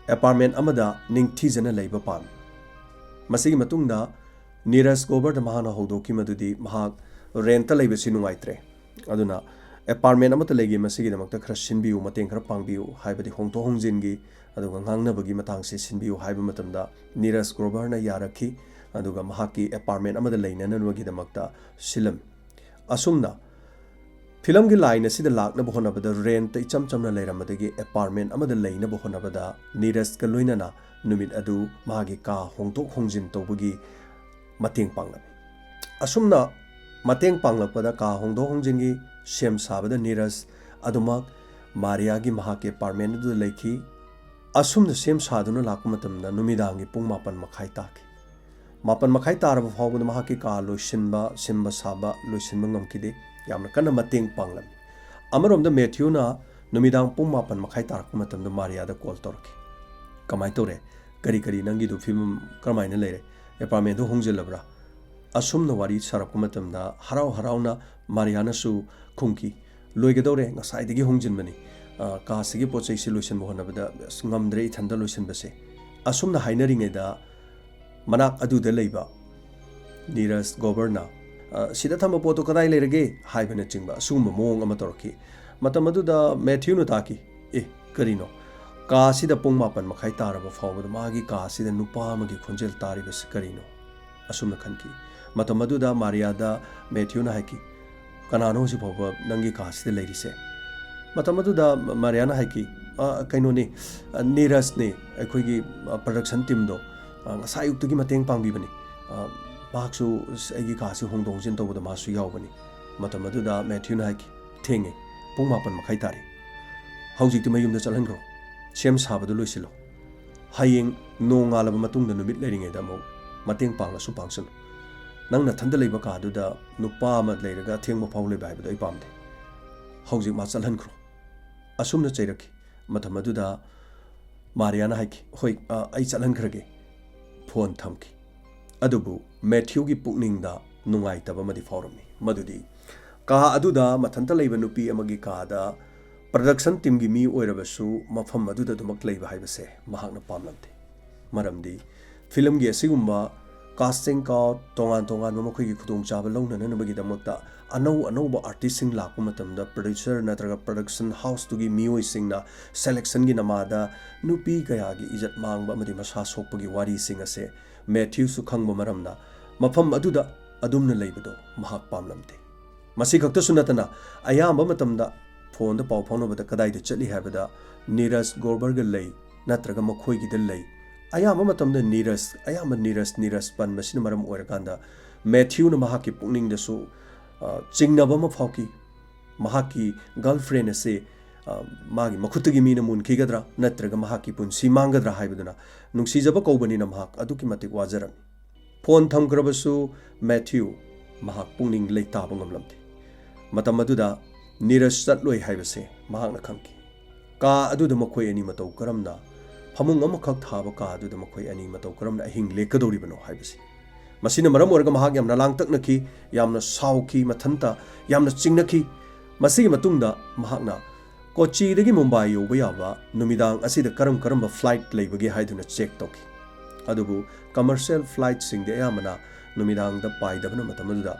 ꯑꯦꯄꯥꯔꯠꯃꯦꯟꯠ ꯑꯃꯗ ꯅꯤꯡꯊꯤꯖꯅ ꯂꯩꯕ ꯄꯥꯝꯃꯤ꯫ ꯃꯁꯤꯒꯤ ꯃꯇꯨꯡꯗ ꯅꯤꯔꯖ ꯒ꯭ꯔꯣꯚꯔꯗ ꯃꯍꯥꯛꯅ ꯍꯧꯗꯣꯛꯈꯤ ꯃꯗꯨꯗꯤ ꯃꯍꯥꯛ ꯔꯦꯟꯠꯇ ꯂꯩꯕꯁꯤ ꯅꯨꯡꯉꯥꯏꯇ꯭ꯔꯦ, ꯑꯗꯨꯅ ꯑꯦꯄꯥꯔꯠꯃꯦꯟꯠ ꯑꯃꯠꯇ ꯂꯩꯒꯦ, ꯃꯁꯤꯒꯤꯗꯃꯛꯇ ꯈꯔ ꯁꯤꯟꯕꯤꯌꯨ, ꯃꯇꯦꯡ ꯈꯔ ꯄꯥꯡꯕꯤꯌꯨ, ꯍꯥꯏꯕꯗꯤ ꯍꯣꯡꯗꯣꯛ ꯍꯣꯡꯖꯤꯟꯒꯤ ꯑꯗꯨꯒ ꯉꯥꯡꯅꯕꯒꯤ ꯃꯇꯥꯡꯁꯤ ꯁꯤꯟꯕꯤꯌꯨ ꯍꯥꯏꯕ ꯃꯇꯝꯗ ꯅꯤꯔꯖ ꯒ꯭ꯔꯣꯚꯔꯅ ꯌꯥꯔꯛꯈꯤ꯫ ꯑꯗꯨꯒ ꯃꯍꯥꯛꯀꯤ ꯑꯦꯄꯥꯔꯠꯃꯦꯟꯠ ꯑꯃꯗ ꯂꯩꯅꯅꯕꯒꯤꯗꯃꯛꯇ ꯁꯤꯜꯂꯝꯃꯤ꯫ ꯑꯁꯨꯝꯅ ꯐꯤꯂꯝꯒꯤ ꯂꯥꯏꯟ ꯑꯁꯤꯗ ꯂꯥꯛꯅꯕ ꯍꯣꯠꯅꯕꯗ ꯔꯦꯟꯠꯇ ꯏꯆꯝ ꯆꯝꯅ ꯂꯩꯔꯝꯕꯗꯒꯤ ꯑꯦꯄꯥꯔꯠꯃꯦꯟꯠ ꯑꯃꯗ ꯂꯩꯅꯕ ꯍꯣꯠꯅꯕꯗ ꯅꯤꯔꯖꯀ ꯂꯣꯏꯅꯅ ꯅꯨꯃꯤꯠ ꯑꯗꯨ ꯃꯥꯒꯤ ꯀꯥ ꯍꯣꯡꯗꯣꯛ ꯍꯣꯡꯖꯤꯟ ꯇꯧꯕꯒꯤ ꯃꯇꯦꯡ ꯄꯥꯡꯂꯝꯃꯤ꯫ ꯑꯁꯨꯝꯅ ꯃꯇꯦꯡ ꯄꯥꯡꯂꯛꯄꯗ ꯀꯥ ꯍꯣꯡꯗꯣꯛ ꯍꯣꯡꯖꯤꯟꯒꯤ ꯁꯦꯝ ꯁꯥꯕꯗ ꯅꯤꯔꯖ ꯑꯗꯨꯃꯛ ꯃꯥꯔꯤꯌꯥꯒꯤ ꯃꯍꯥꯛꯀꯤ ꯑꯦꯄꯥꯔꯠꯃꯦꯟꯠ ꯑꯗꯨꯗ ꯂꯩꯈꯤ꯫ ꯑꯁꯨꯝꯅ ꯁꯦꯝ ꯁꯥꯗꯨꯅ ꯂꯥꯛꯄ ꯃꯇꯝꯗ ꯅꯨꯃꯤꯗꯥꯡꯒꯤ ꯄꯨꯡ ꯃꯥꯄꯟ ꯃꯈꯥꯏ ꯇꯥꯈꯤ꯫ ꯃꯥꯄꯟ ꯃꯈꯥꯏ ꯇꯥꯔꯕ ꯐꯥꯎꯕꯗ ꯃꯍꯥꯛꯀꯤ ꯀꯥ ꯂꯣꯏꯁꯤꯟꯕ, ꯁꯦꯝꯕ ꯁꯥꯕ ꯂꯣꯏꯁꯤꯟꯕ ꯉꯝꯈꯤꯗꯦ꯫ ꯌꯥꯝꯅ ꯀꯟꯅ ꯃꯇꯦꯡ ꯄꯥꯡꯂꯝꯃꯤ꯫ ꯑꯃꯔꯣꯝꯗ ꯃꯦꯊ꯭ꯌꯨꯅ ꯅꯨꯃꯤꯗꯥꯡ ꯄꯨꯡ ꯃꯥꯄꯟ ꯃꯈꯥꯏ ꯇꯥꯔꯛꯄ ꯃꯇꯝꯗ ꯃꯥꯔꯤꯌꯥꯗ ꯀꯣꯜ ꯇꯧꯔꯛꯈꯤ꯫ "ꯀꯃꯥꯏꯅ ꯇꯧꯔꯦ? ꯀꯔꯤ ꯀꯔꯤ ꯅꯪꯒꯤꯗꯨ ꯐꯤꯕꯝ ꯀꯔꯝꯍꯥꯏꯅ ꯂꯩꯔꯦ? ꯑꯦꯄꯥꯔꯠꯃꯦꯟꯠꯗꯨ ꯍꯣꯡꯖꯤꯜꯂꯕ꯭ꯔꯥ?" ꯑꯁꯨꯝꯅ ꯋꯥꯔꯤ ꯁꯥꯔꯛꯄ ꯃꯇꯝꯗ ꯍꯔꯥꯎ ꯍꯔꯥꯎꯅ ꯃꯥꯔꯤꯌꯥꯅꯁꯨ ꯈꯨꯝꯈꯤ, "ꯂꯣꯏꯒꯗꯧꯔꯦ, ꯉꯁꯥꯏꯗꯒꯤ ꯍꯣꯡꯖꯤꯟꯕꯅꯤ꯫ ꯑ, ꯀꯥꯁꯤꯒꯤ ꯄꯣꯠ ꯆꯩꯁꯤ ꯂꯣꯏꯁꯤꯟꯕ ꯍꯣꯠꯅꯕꯗ ꯑꯁ ꯉꯝꯗ꯭ꯔꯦ ꯏꯊꯟꯇ ꯂꯣꯏꯁꯤꯟꯕꯁꯦ"꯫ ꯑꯁꯨꯝꯅ ꯍꯥꯏꯅꯔꯤꯉꯩꯗ ꯃꯅꯥꯛ ꯑꯗꯨꯗ ꯂꯩꯕ ꯅꯤꯔꯖ ꯒ꯭ꯔꯣꯚꯔꯅ, "ꯑ, ꯁꯤꯗ ꯊꯝꯕ ꯄꯣꯠꯇꯣ ꯀꯗꯥꯏ ꯂꯩꯔꯒꯦ?" ꯍꯥꯏꯕꯅꯆꯤꯡꯕ ꯑꯁꯤꯒꯨꯝꯕ ꯃꯑꯣꯡ ꯑꯃ ꯇꯧꯔꯛꯈꯤ꯫ ꯃꯇꯝ ꯑꯗꯨꯗ ꯃꯦꯊ꯭ꯌꯨꯅ ꯇꯥꯈꯤ, "ꯑꯦ, ꯀꯔꯤꯅꯣ? ꯀꯥ ꯑꯁꯤꯗ ꯄꯨꯡ ꯃꯥꯄꯟ ꯃꯈꯥꯏ ꯇꯥꯔꯕ ꯐꯥꯎꯕꯗ ꯃꯥꯒꯤ ꯀꯥ ꯑꯁꯤꯗ ꯅꯨꯄꯥ ꯑꯃꯒꯤ ꯈꯣꯟꯖꯦꯜ ꯇꯥꯔꯤꯕꯁꯤ ꯀꯔꯤꯅꯣ? ꯑꯁꯨꯝꯅ ꯈꯟꯈꯤ꯫ ꯃꯇꯝ ꯑꯗꯨꯗ ꯃꯥꯔꯤꯌꯥꯗ ꯃꯦꯊ꯭ꯌꯨꯅ ꯍꯥꯏꯈꯤ, "ꯀꯅꯥꯅꯣ ꯍꯧꯖꯤꯛ ꯐꯥꯎꯕ ꯅꯪꯒꯤ ꯀꯥ ꯑꯁꯤꯗ ꯂꯩꯔꯤꯁꯦ?" ꯃꯇꯝ ꯑꯗꯨꯗ ꯃꯥꯔꯤꯌꯥꯅ ꯍꯥꯏꯈꯤ, "ꯑ, ꯀꯩꯅꯣꯅꯤ, ꯑ, ꯅꯤꯔꯖꯅꯤ, ꯑꯩꯈꯣꯏꯒꯤ, ꯑ, production teamꯗꯣ, ꯑ, ꯉꯁꯥꯏ ꯑꯌꯨꯛꯇꯒꯤ ꯃꯇꯦꯡ ꯄꯥꯡꯕꯤꯕꯅꯤ꯫ ꯑ, ꯃꯍꯥꯛꯁꯨ ꯑꯩꯒꯤ ꯀꯥꯁꯤ ꯍꯣꯡꯗꯣꯛ ꯍꯣꯡꯖꯤꯟ ꯇꯧꯕꯗ ꯃꯥꯁꯨ ꯌꯥꯎꯕꯅꯤ꯫" ꯃꯇꯝ ꯑꯗꯨꯗ ꯃꯦꯊ꯭ꯌꯨꯅ ꯍꯥꯏꯈꯤ, "ꯊꯦꯡꯉꯦ, ꯄꯨꯡ ꯃꯥꯄꯟ ꯃꯈꯥꯏ ꯇꯥꯔꯦ꯫ ꯍꯧꯖꯤꯛꯇꯤ ꯃꯌꯨꯝꯗ ꯆꯠꯍꯟꯈ꯭ꯔꯣ꯫ ꯁꯦꯝ ꯁꯥꯕꯗꯨ ꯂꯣꯏꯁꯤꯜꯂꯣ꯫ ꯍꯌꯦꯡ ꯅꯣꯡꯉꯥꯜꯂꯕ ꯃꯇꯨꯡꯗ ꯅꯨꯃꯤꯠ ꯂꯩꯔꯤꯉꯩꯗ ꯑꯃꯨꯛ ꯃꯇꯦꯡ ꯄꯥꯡꯂꯁꯨ ꯄꯥꯡꯁꯅꯨ꯫ ꯅꯪ ꯅꯊꯟꯗ ꯂꯩꯕ ꯀꯥꯗꯨꯗ ꯅꯨꯄꯥ ꯑꯃ ꯂꯩꯔꯒ ꯑꯊꯦꯡꯕ ꯐꯥꯎ ꯂꯩꯕ ꯍꯥꯏꯕꯗꯣ ꯑꯩ ꯄꯥꯝꯗꯦ꯫ ꯍꯧꯖꯤꯛ ꯃꯥ ꯆꯠꯍꯟꯈ꯭ꯔꯣ꯫" ꯑꯁꯨꯝꯅ ꯆꯩꯔꯛꯈꯤ꯫ ꯃꯇꯝ ꯑꯗꯨꯗ ꯃꯥꯔꯤꯌꯥꯅ ꯍꯥꯏꯈꯤ, "ꯍꯣꯏ, ꯑ, ꯑꯩ ꯆꯠꯍꯟꯈ꯭ꯔꯒꯦ꯫" ꯐꯣꯟ ꯊꯝꯈꯤ꯫ ꯑꯗꯨꯕꯨ ꯃꯦꯊ꯭ꯌꯨꯒꯤ ꯄꯨꯛꯅꯤꯡꯗ ꯅꯨꯡꯉꯥꯏꯇꯕ ꯑꯃꯗꯤ ꯐꯥꯎꯔꯝꯃꯤ, ꯃꯗꯨꯗꯤ ꯀꯥ ꯑꯗꯨꯗ ꯃꯊꯟꯇ ꯂꯩꯕ ꯅꯨꯄꯤ ꯑꯃꯒꯤ ꯀꯥꯗ production teamꯒꯤ ꯃꯤ ꯑꯣꯏꯔꯕꯁꯨ ꯃꯐꯝ ꯑꯗꯨꯗ ꯑꯗꯨꯃꯛ ꯂꯩꯕ ꯍꯥꯏꯕꯁꯦ ꯃꯍꯥꯛꯅ ꯄꯥꯝꯂꯝꯗꯦ꯫ ꯃꯔꯝꯗꯤ filmꯒꯤ ꯑꯁꯤꯒꯨꯝꯕ casting couch, ꯇꯣꯉꯥꯟ ꯇꯣꯉꯥꯟꯕ ꯃꯈꯣꯏꯒꯤ ꯈꯨꯗꯣꯡꯆꯥꯕ ꯂꯧꯅꯅꯕꯒꯤꯗꯃꯛꯇ ꯑꯅꯧ ꯑꯅꯧꯕ artistꯁꯤꯡ ꯂꯥꯛꯄ ꯃꯇꯝꯗ producer ꯅꯠꯇ꯭ꯔꯒ production houseꯇꯨꯒꯤ ꯃꯤꯑꯣꯏꯁꯤꯡꯅ selectionꯒꯤ ꯅꯃꯥꯗ ꯅꯨꯄꯤ ꯀꯌꯥꯒꯤ ꯏꯖꯠ ꯃꯥꯡꯕ ꯑꯃꯗꯤ ꯃꯁꯥ ꯁꯣꯛꯄꯒꯤ ꯋꯥꯔꯤꯁꯤꯡ ꯑꯁꯦ ꯃꯦꯊ꯭ꯌꯨꯁꯨ ꯈꯪꯕ ꯃꯔꯝꯅ ꯃꯐꯝ ꯑꯗꯨꯗ ꯑꯗꯨꯝꯅ ꯂꯩꯕꯗꯣ ꯃꯍꯥꯛ ꯄꯥꯝꯂꯝꯗꯦ꯫ ꯃꯁꯤ ꯈꯛꯇꯁꯨ ꯅꯠꯇꯅ ꯑꯌꯥꯝꯕ ꯃꯇꯝꯗ ꯐꯣꯟꯗ ꯄꯥꯎ ꯐꯥꯎꯅꯕꯗ ꯀꯗꯥꯏꯗ ꯆꯠꯂꯤ ꯍꯥꯏꯕꯗ ꯅꯤꯔꯖ ꯒ꯭ꯔꯣꯕꯔꯒ ꯂꯩ ꯅꯠꯇ꯭ꯔꯒ ꯃꯈꯣꯏꯒꯤꯗ ꯂꯩ꯫ ꯑꯌꯥꯝꯕ ꯃꯇꯝꯗ ꯅꯤꯔꯖ, ꯑꯌꯥꯝꯕ ꯅꯤꯔꯖ, ꯅꯤꯔꯖ ꯄꯟꯕꯁꯤꯅ ꯃꯔꯝ ꯑꯣꯏꯔꯀꯥꯟꯗ ꯃꯦꯊ꯭ꯌꯨꯅ ꯃꯍꯥꯛꯀꯤ ꯄꯨꯛꯅꯤꯡꯗꯁꯨ, ꯑ, ꯆꯤꯡꯅꯕ ꯑꯃ ꯐꯥꯎꯈꯤ꯫ ꯃꯍꯥꯛꯀꯤ girlfriend ꯑꯁꯤ, ꯑ, ꯃꯥꯒꯤ ꯃꯈꯨꯠꯇꯒꯤ ꯃꯤꯅ ꯃꯨꯟꯈꯤꯒꯗ꯭ꯔꯥ ꯅꯠꯇ꯭ꯔꯒ ꯃꯍꯥꯛꯀꯤ ꯄꯨꯟꯁꯤ ꯃꯥꯡꯒꯗ꯭ꯔꯥ ꯍꯥꯏꯕꯗꯨꯅ ꯅꯨꯡꯁꯤꯖꯕ ꯀꯧꯕꯅꯤꯅ ꯃꯍꯥꯛ ꯑꯗꯨꯛꯀꯤ ꯃꯇꯤꯛ ꯋꯥꯖꯔꯝꯃꯤ꯫ ꯐꯣꯟ ꯊꯝꯈ꯭ꯔꯕꯁꯨ ꯃꯦꯊ꯭ꯌꯨ ꯃꯍꯥꯛ ꯄꯨꯛꯅꯤꯡ ꯂꯩꯇꯥꯕ ꯉꯝꯂꯝꯗꯦ꯫ ꯃꯇꯝ ꯑꯗꯨꯗ ꯅꯤꯔꯖ ꯆꯠꯂꯣꯏ ꯍꯥꯏꯕꯁꯦ ꯃꯍꯥꯛꯅ ꯈꯪꯈꯤ꯫ ꯀꯥ ꯑꯗꯨꯗ ꯃꯈꯣꯏ ꯑꯅꯤ ꯃꯇꯧ ꯀꯔꯝꯅ, ꯐꯃꯨꯡ ꯑꯃꯈꯛ ꯊꯥꯕ ꯀꯥ ꯑꯗꯨꯗ ꯃꯈꯣꯏ ꯑꯅꯤ ꯃꯇꯧ ꯀꯔꯝꯅ ꯑꯍꯤꯡ ꯂꯦꯛꯀꯗꯧꯔꯤꯕꯅꯣ ꯍꯥꯏꯕꯁꯤ꯫ ꯃꯁꯤꯅ ꯃꯔꯝ ꯑꯣꯏꯔꯒ ꯃꯍꯥꯛ ꯌꯥꯝꯅ ꯂꯥꯡꯇꯛꯅꯈꯤ, ꯌꯥꯝꯅ ꯁꯥꯎꯈꯤ, ꯃꯊꯟꯇ ꯌꯥꯝꯅ ꯆꯤꯡꯅꯈꯤ꯫ ꯃꯁꯤꯒꯤ ꯃꯇꯨꯡꯗ ꯃꯍꯥꯛꯅ ꯀꯣꯆꯤꯗꯒꯤ ꯃꯨꯝꯕꯥꯏ ꯌꯧꯕ ꯌꯥꯕ ꯅꯨꯃꯤꯗꯥꯡ ꯑꯁꯤꯗ ꯀꯔꯝ ꯀꯔꯝꯕ flight ꯂꯩꯕꯒꯦ ꯍꯥꯏꯗꯨꯅ check ꯇꯧꯈꯤ꯫ ꯑꯗꯨꯕꯨ commercial flightꯁꯤꯡꯗꯤ ꯑꯌꯥꯝꯕꯅ ꯅꯨꯃꯤꯗꯥꯡꯗ ꯄꯥꯏꯗꯕꯅ ꯃꯇꯝ ꯑꯗꯨꯗ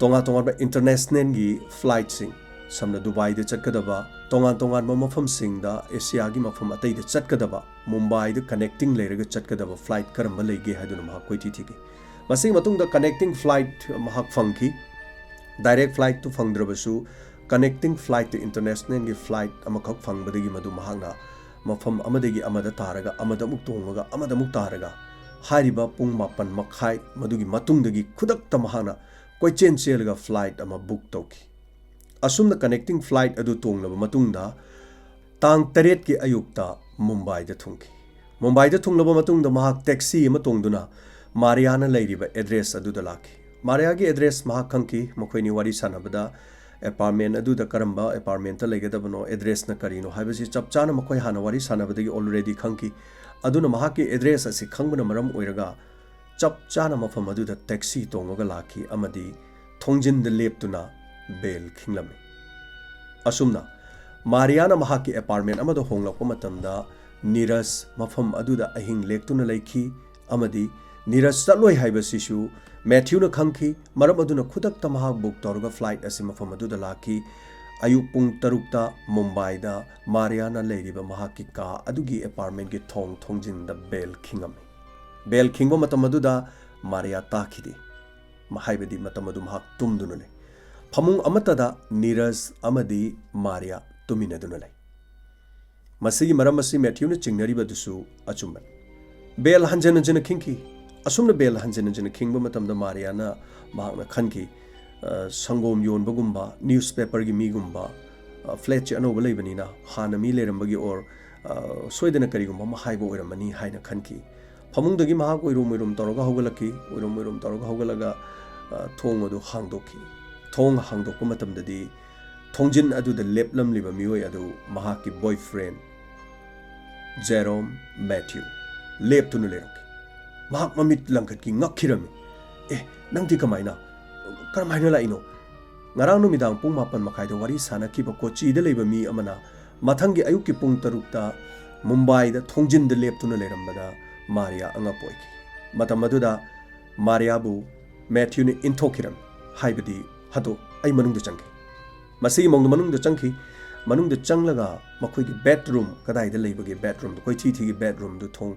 ꯇꯣꯉꯥꯟ ꯇꯣꯉꯥꯟꯕ internationalꯒꯤ flightꯁꯤꯡ ꯁꯝꯅ ꯗꯨꯕꯥꯏꯗ ꯆꯠꯀꯗꯕ, ꯇꯣꯉꯥꯟ ꯇꯣꯉꯥꯟꯕ ꯃꯐꯝꯁꯤꯡꯗ, ꯑꯦꯁꯤꯌꯥꯒꯤ ꯃꯐꯝ ꯑꯇꯩꯗ ꯆꯠꯀꯗꯕ, ꯃꯨꯝꯕꯥꯏꯗ connecting ꯂꯩꯔꯒ ꯆꯠꯀꯗꯕ flight ꯀꯔꯝꯕ ꯂꯩꯒꯦ ꯍꯥꯏꯗꯨꯅ ꯃꯍꯥꯛ ꯀꯣꯏꯊꯤ ꯊꯤꯈꯤ꯫ ꯃꯁꯤꯒꯤ ꯃꯇꯨꯡꯗ connecting flight ꯃꯍꯥꯛ ꯐꯪꯈꯤ꯫ Direct flightꯇꯨ ꯐꯪꯗ꯭ꯔꯕꯁꯨ, connecting flightꯇ internationalꯒꯤ flight ꯑꯃꯈꯛ ꯐꯪꯕꯗꯒꯤ ꯃꯗꯨ ꯃꯍꯥꯛꯅ ꯃꯐꯝ ꯑꯃꯗꯒꯤ ꯑꯃꯗ ꯇꯥꯔꯒ, ꯑꯃꯗ ꯑꯃꯨꯛ ꯇꯣꯡꯉꯒ, ꯑꯃꯗ ꯑꯃꯨꯛ ꯇꯥꯔꯒ, ꯍꯥꯏꯔꯤꯕ ꯄꯨꯡ ꯃꯥꯄꯟ ꯃꯈꯥꯏ ꯃꯗꯨꯒꯤ ꯃꯇꯨꯡꯗꯒꯤ ꯈꯨꯗꯛꯇ ꯃꯍꯥꯛꯅ ꯀꯣꯏꯆꯦꯟ ꯆꯦꯜꯂꯒ flight ꯑꯃ book ꯇꯧꯈꯤ꯫ ꯑꯁꯨꯝꯅ connecting flight ꯑꯗꯨ ꯇꯣꯡꯂꯕ ꯃꯇꯨꯡꯗ, ꯇꯥꯡ ꯇꯔꯦꯠꯀꯤ ꯑꯌꯨꯛꯇ ꯃꯨꯝꯕꯥꯏꯗ ꯊꯨꯡꯈꯤ꯫ ꯃꯨꯝꯕꯥꯏꯗ ꯊꯨꯡꯂꯕ ꯃꯇꯨꯡꯗ ꯃꯍꯥꯛ taxi ꯑꯃ ꯇꯣꯡꯗꯨꯅ ꯃꯥꯔꯤꯌꯥꯅ ꯂꯩꯔꯤꯕ address ꯑꯗꯨꯗ ꯂꯥꯛꯈꯤ꯫ ꯃꯥꯔꯤꯌꯥꯒꯤ address ꯃꯍꯥꯛ ꯈꯪꯈꯤ꯫ ꯃꯈꯣꯏꯅꯤ ꯋꯥꯔꯤ ꯁꯥꯟꯅꯕꯗ apartment ꯑꯗꯨꯗ ꯀꯔꯝꯕ apartmentꯇ ꯂꯩꯒꯗꯕꯅꯣ, addressꯅ ꯀꯔꯤꯅꯣ ꯍꯥꯏꯕꯁꯤ ꯆꯞ ꯆꯥꯅ ꯃꯈꯣꯏ ꯍꯥꯟꯅ ꯋꯥꯔꯤ ꯁꯥꯟꯅꯕꯗꯒꯤ already ꯈꯪꯈꯤ꯫ ꯑꯗꯨꯅ ꯃꯍꯥꯛꯀꯤ address ꯑꯁꯤ ꯈꯪꯕꯅ ꯃꯔꯝ ꯑꯣꯏꯔꯒ ꯆꯞ ꯆꯥꯅ ꯃꯐꯝ ꯑꯗꯨꯗ taxi ꯇꯣꯡꯉꯒ ꯂꯥꯛꯈꯤ ꯑꯃꯗꯤ ꯊꯣꯡꯖꯤꯟꯗ ꯂꯦꯞꯇꯨꯅ bell ꯈꯤꯡꯂꯝꯃꯤ꯫ ꯑꯁꯨꯝꯅ ꯃꯥꯔꯤꯌꯥꯅ ꯃꯍꯥꯛꯀꯤ apartment ꯑꯃꯗ ꯍꯣꯡꯂꯛꯄ ꯃꯇꯝꯗ ꯅꯤꯔꯖ ꯃꯐꯝ ꯑꯗꯨꯗ ꯑꯍꯤꯡ ꯂꯦꯛꯇꯨꯅ ꯂꯩꯈꯤ ꯑꯃꯗꯤ ꯅꯤꯔꯖ ꯆꯠꯂꯣꯏ ꯍꯥꯏꯕꯁꯤꯁꯨ ꯃꯦꯊ꯭ꯌꯨꯅ ꯈꯪꯈꯤ꯫ ꯃꯔꯝ ꯑꯗꯨꯅ ꯈꯨꯗꯛꯇ ꯃꯍꯥꯛ book ꯇꯧꯔꯒ flight ꯑꯁꯤ ꯃꯐꯝ ꯑꯗꯨꯗ ꯂꯥꯛꯈꯤ꯫ ꯑꯌꯨꯛ ꯄꯨꯡ ꯇꯔꯨꯛꯇ ꯃꯨꯝꯕꯥꯏꯗ ꯃꯥꯔꯤꯌꯥꯅ ꯂꯩꯔꯤꯕ ꯃꯍꯥꯛꯀꯤ ꯀꯥ ꯑꯗꯨꯒꯤ apartmentꯀꯤ ꯊꯣꯡ ꯊꯣꯡꯖꯤꯟꯗ bell ꯈꯤꯡꯉꯝꯃꯤ꯫ Bell ꯈꯤꯡꯕ ꯃꯇꯝ ꯑꯗꯨꯗ ꯃꯥꯔꯤꯌꯥ ꯇꯥꯈꯤꯗꯦ꯫ ꯃ-, ꯍꯥꯏꯕꯗꯤ ꯃꯇꯝ ꯑꯗꯨ ꯃꯍꯥꯛ ꯇꯨꯝꯗꯨꯅ ꯂꯩ꯫ ꯐꯃꯨꯡ ꯑꯃꯠꯇꯗ ꯅꯤꯔꯖ ꯑꯃꯗꯤ ꯃꯥꯔꯤꯌꯥ ꯇꯨꯃꯤꯟꯅꯗꯨꯅ ꯂꯩ꯫ ꯃꯁꯤꯒꯤ ꯃꯔꯝ ꯑꯁꯤ ꯃꯦꯊ꯭ꯌꯨꯅ ꯆꯤꯡꯅꯔꯤꯕ ꯑꯗꯨꯁꯨ ꯑꯆꯨꯝꯕꯅꯤ꯫ Bell ꯍꯟꯖꯤꯟ ꯍꯟꯖꯤꯟꯅ ꯈꯤꯡꯈꯤ꯫ ꯑꯁꯨꯝꯅ bell ꯍꯟꯖꯤꯟ ꯍꯟꯖꯤꯟꯅ ꯈꯤꯡꯕ ꯃꯇꯝꯗ ꯃꯥꯔꯤꯌꯥꯅ, ꯃꯍꯥꯛꯅ ꯈꯟꯈꯤ, ꯑ, ꯁꯪꯒꯣꯝ ꯌꯣꯟꯕꯒꯨꯝꯕ, newspaperꯒꯤ ꯃꯤꯒꯨꯝꯕ, ꯑ, flatꯁꯦ ꯑꯅꯧꯕ ꯂꯩꯕꯅꯤꯅ ꯍꯥꯟꯅ ꯃꯤ ꯂꯩꯔꯝꯕꯒꯤ or, ꯑ, ꯁꯣꯏꯗꯅ ꯀꯔꯤꯒꯨꯝꯕ ꯑꯃ ꯍꯥꯏꯕ ꯑꯣꯏꯔꯝꯃꯅꯤ ꯍꯥꯏꯅ ꯈꯟꯈꯤ꯫ ꯐꯃꯨꯡꯗꯒꯤ ꯃꯍꯥꯛ ꯎꯏꯔꯨꯝ ꯎꯏꯔꯨꯝ ꯇꯧꯔꯒ ꯍꯧꯒꯠꯂꯛꯈꯤ꯫ ꯎꯏꯔꯨꯝ ꯎꯏꯔꯨꯝ ꯇꯧꯔꯒ ꯍꯧꯒꯠꯂꯒ, ꯑ, ꯊꯣꯡ ꯑꯗꯨ ꯍꯥꯡꯗꯣꯛꯈꯤ꯫ ꯊꯣꯡ ꯍꯥꯡꯗꯣꯛꯄ ꯃꯇꯝꯗꯗꯤ ꯊꯣꯡꯖꯤꯟ ꯑꯗꯨꯗ ꯂꯦꯞꯂꯝꯂꯤꯕ ꯃꯤꯑꯣꯏ ꯑꯗꯨ ꯃꯍꯥꯛꯀꯤ boyfriend ꯖꯦꯔꯣꯝ ꯃꯦꯊ꯭ꯌꯨ ꯂꯦꯞꯇꯨꯅ ꯂꯩꯔꯝꯈꯤ꯫ ꯃꯍꯥꯛ ꯃꯃꯤꯠ ꯂꯪꯈꯠꯈꯤ, ꯉꯛꯈꯤꯔꯝꯃꯤ꯫ "ꯑꯦ, ꯅꯪꯗꯤ ꯀꯃꯥꯏꯅ? ꯀꯔꯝꯍꯥꯏꯅ ꯂꯥꯛꯏꯅꯣ?" ꯉꯔꯥꯡ ꯅꯨꯃꯤꯗꯥꯡ ꯄꯨꯡ ꯃꯥꯄꯟ ꯃꯈꯥꯏꯗ ꯋꯥꯔꯤ ꯁꯥꯟꯅꯈꯤꯕ ꯀꯣꯆꯤꯗ ꯂꯩꯕ ꯃꯤ ꯑꯃꯅ ꯃꯊꯪꯒꯤ ꯑꯌꯨꯛꯀꯤ ꯄꯨꯡ ꯇꯔꯨꯛꯇ ꯃꯨꯝꯕꯥꯏꯗ ꯊꯣꯡꯖꯤꯟꯗ ꯂꯦꯞꯇꯨꯅ ꯂꯩꯔꯝꯕꯗ ꯃꯥꯔꯤꯌꯥ ꯑꯉꯛꯄ ꯑꯣꯏꯈꯤ꯫ ꯃꯇꯝ ꯑꯗꯨꯗ ꯃꯥꯔꯤꯌꯥꯕꯨ ꯃꯦꯊ꯭ꯌꯨꯅ ꯏꯟꯊꯣꯛꯈꯤꯔꯝꯃꯤ, ꯍꯥꯏꯕꯗꯤ, "ꯍꯥꯗꯣ, ꯑꯩ ꯃꯅꯨꯡꯗ ꯆꯪꯒꯦ"꯫ ꯃꯁꯤꯒꯤ ꯃꯑꯣꯡꯗ ꯃꯅꯨꯡꯗ ꯆꯪꯈꯤ꯫ ꯃꯅꯨꯡꯗ ꯆꯪꯂꯒ ꯃꯈꯣꯏꯒꯤ ꯕꯦꯗꯔꯨꯝ, ꯀꯗꯥꯏꯗ ꯂꯩꯕꯒꯦ ꯕꯦꯗꯔꯨꯝꯗꯣ, ꯀꯣꯏꯊꯤ ꯊꯤꯒꯤ ꯕꯦꯗꯔꯨꯝꯗꯨ ꯊꯣꯡ,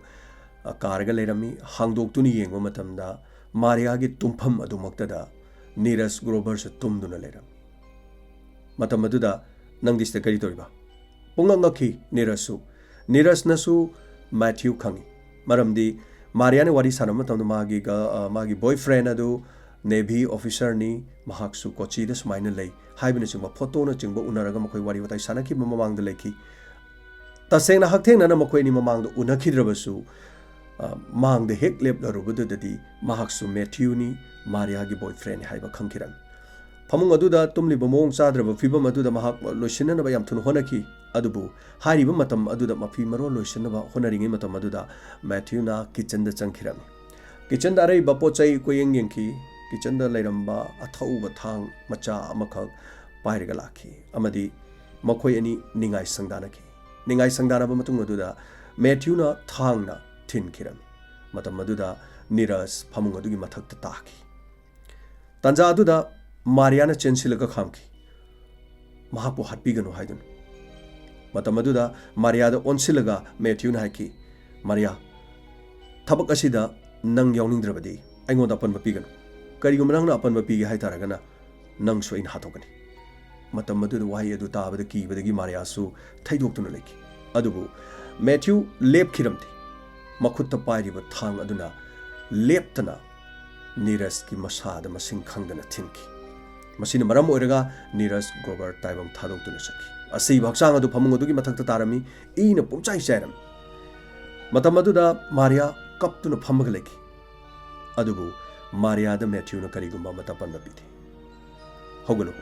ꯑ, ꯀꯥꯔꯒ ꯂꯩꯔꯝꯃꯤ꯫ ꯍꯥꯡꯗꯣꯛꯇꯨꯅ ꯌꯦꯡꯕ ꯃꯇꯝꯗ ꯃꯥꯔꯤꯌꯥꯒꯤ ꯇꯨꯝꯐꯝ ꯑꯗꯨꯃꯛꯇꯗ ꯅꯤꯔꯖ ꯒ꯭ꯔꯣꯕꯔꯁꯨ ꯇꯨꯝꯗꯨꯅ ꯂꯩꯔꯝꯃꯤ꯫ ꯃꯇꯝ ꯑꯗꯨꯗ, "ꯅꯪꯗꯤ ꯁꯤꯗ ꯀꯔꯤ ꯇꯧꯔꯤꯕ?" ꯄꯨꯡꯉꯛ ꯉꯛꯈꯤ ꯅꯤꯔꯖꯁꯨ꯫ ꯅꯤꯔꯖꯅꯁꯨ ꯃꯦꯊ꯭ꯌꯨ ꯈꯪꯉꯤ, ꯃꯔꯝꯗꯤ ꯃꯥꯔꯤꯌꯥꯅ ꯋꯥꯔꯤ ꯁꯥꯟꯅꯕ ꯃꯇꯝꯗ ꯃꯥꯒꯤ ꯒ-, ꯑ, ꯃꯥꯒꯤ boyfriend ꯑꯗꯨ Navy officerꯅꯤ, ꯃꯍꯥꯛꯁꯨ ꯀꯣꯆꯤꯗ ꯁꯨꯃꯥꯏꯅ ꯂꯩ ꯍꯥꯏꯕꯅꯆꯤꯡꯕ ꯐꯣꯇꯣꯅꯆꯤꯡꯕ ꯎꯅꯔꯒ ꯃꯈꯣꯏ ꯋꯥꯔꯤ ꯋꯥꯇꯥꯏ ꯁꯥꯟꯅꯈꯤꯕ ꯃꯃꯥꯡꯗ ꯂꯩꯈꯤ꯫ ꯇꯁꯦꯡꯅ ꯍꯛꯊꯦꯡꯅꯅ ꯃꯈꯣꯏ ꯑꯅꯤ ꯃꯃꯥꯡꯗ ꯎꯅꯈꯤꯗ꯭ꯔꯕꯁꯨ, ꯑ, ꯃꯥꯡꯗ ꯍꯦꯛ ꯂꯦꯞꯂꯔꯨꯕꯗꯨꯗꯗꯤ ꯃꯍꯥꯛꯁꯨ ꯃꯦꯊ꯭ꯌꯨꯅꯤ, ꯃꯥꯔꯤꯌꯥꯒꯤ boyfriendꯅꯤ ꯍꯥꯏꯕ ꯈꯪꯈꯤꯔꯝꯃꯤ꯫ ꯐꯃꯨꯡ ꯑꯗꯨꯗ ꯇꯨꯝꯂꯤꯕ ꯃꯑꯣꯡ ꯆꯥꯗ꯭ꯔꯕ ꯐꯤꯕꯝ ꯑꯗꯨꯗ ꯃꯍꯥꯛ ꯂꯣꯏꯁꯤꯟꯅꯅꯕ ꯌꯥꯝ ꯊꯨꯅ ꯍꯣꯠꯅꯈꯤ꯫ ꯑꯗꯨꯕꯨ ꯍꯥꯏꯔꯤꯕ ꯃꯇꯝ ꯑꯗꯨꯗ ꯃꯐꯤ ꯃꯔꯣꯜ ꯂꯣꯏꯁꯤꯟꯅꯕ ꯍꯣꯠꯅꯔꯤꯉꯩ ꯃꯇꯝ ꯑꯗꯨꯗ ꯃꯦꯊ꯭ꯌꯨꯅ kitchenꯗ ꯆꯪꯈꯤꯔꯝꯃꯤ꯫ Kitchenꯗ ꯑꯔꯩꯕ ꯄꯣꯠ ꯆꯩ ꯀꯣꯏꯌꯦꯡ ꯌꯦꯡꯈꯤ꯫ Kitchenꯗ ꯂꯩꯔꯝꯕ ꯑꯊꯧꯕ ꯊꯥꯡ ꯃꯆꯥ ꯑꯃꯈꯛ ꯄꯥꯏꯔꯒ ꯂꯥꯛꯈꯤ ꯑꯃꯗꯤ ꯃꯈꯣꯏ ꯑꯅꯤ ꯅꯤꯡꯉꯥꯏ ꯁꯪꯗꯥꯅꯈꯤ꯫ ꯅꯤꯡꯉꯥꯏ ꯁꯪꯗꯥꯅꯕ ꯃꯇꯨꯡ ꯑꯗꯨꯗ ꯃꯦꯊ꯭ꯌꯨꯅ ꯊꯥꯡꯅ ꯊꯤꯟꯈꯤꯔꯝꯃꯤ꯫ ꯃꯇꯝ ꯑꯗꯨꯗ ꯅꯤꯔꯖ ꯐꯃꯨꯡ ꯑꯗꯨꯒꯤ ꯃꯊꯛꯇ ꯇꯥꯈꯤ꯫ ꯇꯥꯟꯖꯥ ꯑꯗꯨꯗ ꯃꯥꯔꯤꯌꯥꯅ ꯆꯦꯟꯁꯤꯜꯂꯒ ꯈꯥꯝꯈꯤ, ꯃꯍꯥꯛꯄꯨ ꯍꯥꯠꯄꯤꯒꯅꯨ ꯍꯥꯏꯗꯨꯅ꯫ ꯃꯇꯝ ꯑꯗꯨꯗ ꯃꯥꯔꯤꯌꯥꯗ ꯑꯣꯟꯁꯤꯜꯂꯒ ꯃꯦꯊ꯭ꯌꯨꯅ ꯍꯥꯏꯈꯤ, "ꯃꯥꯔꯤꯌꯥ, ꯊꯕꯛ ꯑꯁꯤꯗ ꯅꯪ ꯌꯥꯎꯅꯤꯡꯗ꯭ꯔꯕꯗꯤ ꯑꯩꯉꯣꯟꯗ ꯑꯄꯟꯕ ꯄꯤꯒꯅꯨ꯫ ꯀꯔꯤꯒꯨꯝꯕ ꯅꯪꯅ ꯑꯄꯟꯕ ꯄꯤꯒꯦ ꯍꯥꯏꯇꯥꯔꯒꯅ ꯅꯪꯁꯨ ꯑꯩꯅ ꯍꯥꯠꯇꯣꯛꯀꯅꯤ꯫" ꯃꯇꯝ ꯑꯗꯨꯗ ꯋꯥꯍꯩ ꯑꯗꯨ ꯇꯥꯕꯗ ꯀꯤꯕꯗꯒꯤ ꯃꯥꯔꯤꯌꯥꯁꯨ ꯊꯩꯗꯣꯛꯇꯨꯅ ꯂꯩꯈꯤ꯫ ꯑꯗꯨꯕꯨ ꯃꯦꯊ꯭ꯌꯨ ꯂꯦꯞꯈꯤꯔꯝꯗꯦ꯫ ꯃꯈꯨꯠꯇ ꯄꯥꯏꯔꯤꯕ ꯊꯥꯡ ꯑꯗꯨꯅ ꯂꯦꯞꯇꯅ ꯅꯤꯔꯖꯀꯤ ꯃꯁꯥꯗ ꯃꯁꯤꯡ ꯈꯪꯗꯅ ꯊꯤꯟꯈꯤ꯫ ꯃꯁꯤꯅ ꯃꯔꯝ ꯑꯣꯏꯔꯒ ꯅꯤꯔꯖ ꯒ꯭ꯔꯣꯕꯔ ꯇꯥꯏꯕꯪ ꯊꯥꯗꯣꯛꯇꯨꯅ ꯆꯠꯈꯤ꯫ ꯑꯁꯤꯕ ꯍꯛꯆꯥꯡ ꯑꯗꯨ ꯐꯃꯨꯡ ꯑꯗꯨꯒꯤ ꯃꯊꯛꯇ ꯇꯥꯔꯝꯃꯤ꯫ ꯏꯅ ꯄꯨꯝꯆꯥꯏ ꯆꯥꯏꯔꯝꯃꯤ꯫ ꯃꯇꯝ ꯑꯗꯨꯗ ꯃꯥꯔꯤꯌꯥ ꯀꯞꯇꯨꯅ ꯐꯝꯃꯒ ꯂꯩꯈꯤ꯫ ꯑꯗꯨꯕꯨ ꯃꯥꯔꯤꯌꯥꯗ ꯃꯦꯊ꯭ꯌꯨꯅ ꯀꯔꯤꯒꯨꯝꯕ ꯑꯃꯠꯇ ꯑꯄꯟꯕ ꯄꯤꯗꯦ꯫ "ꯍꯧꯒꯠꯂꯨ꯫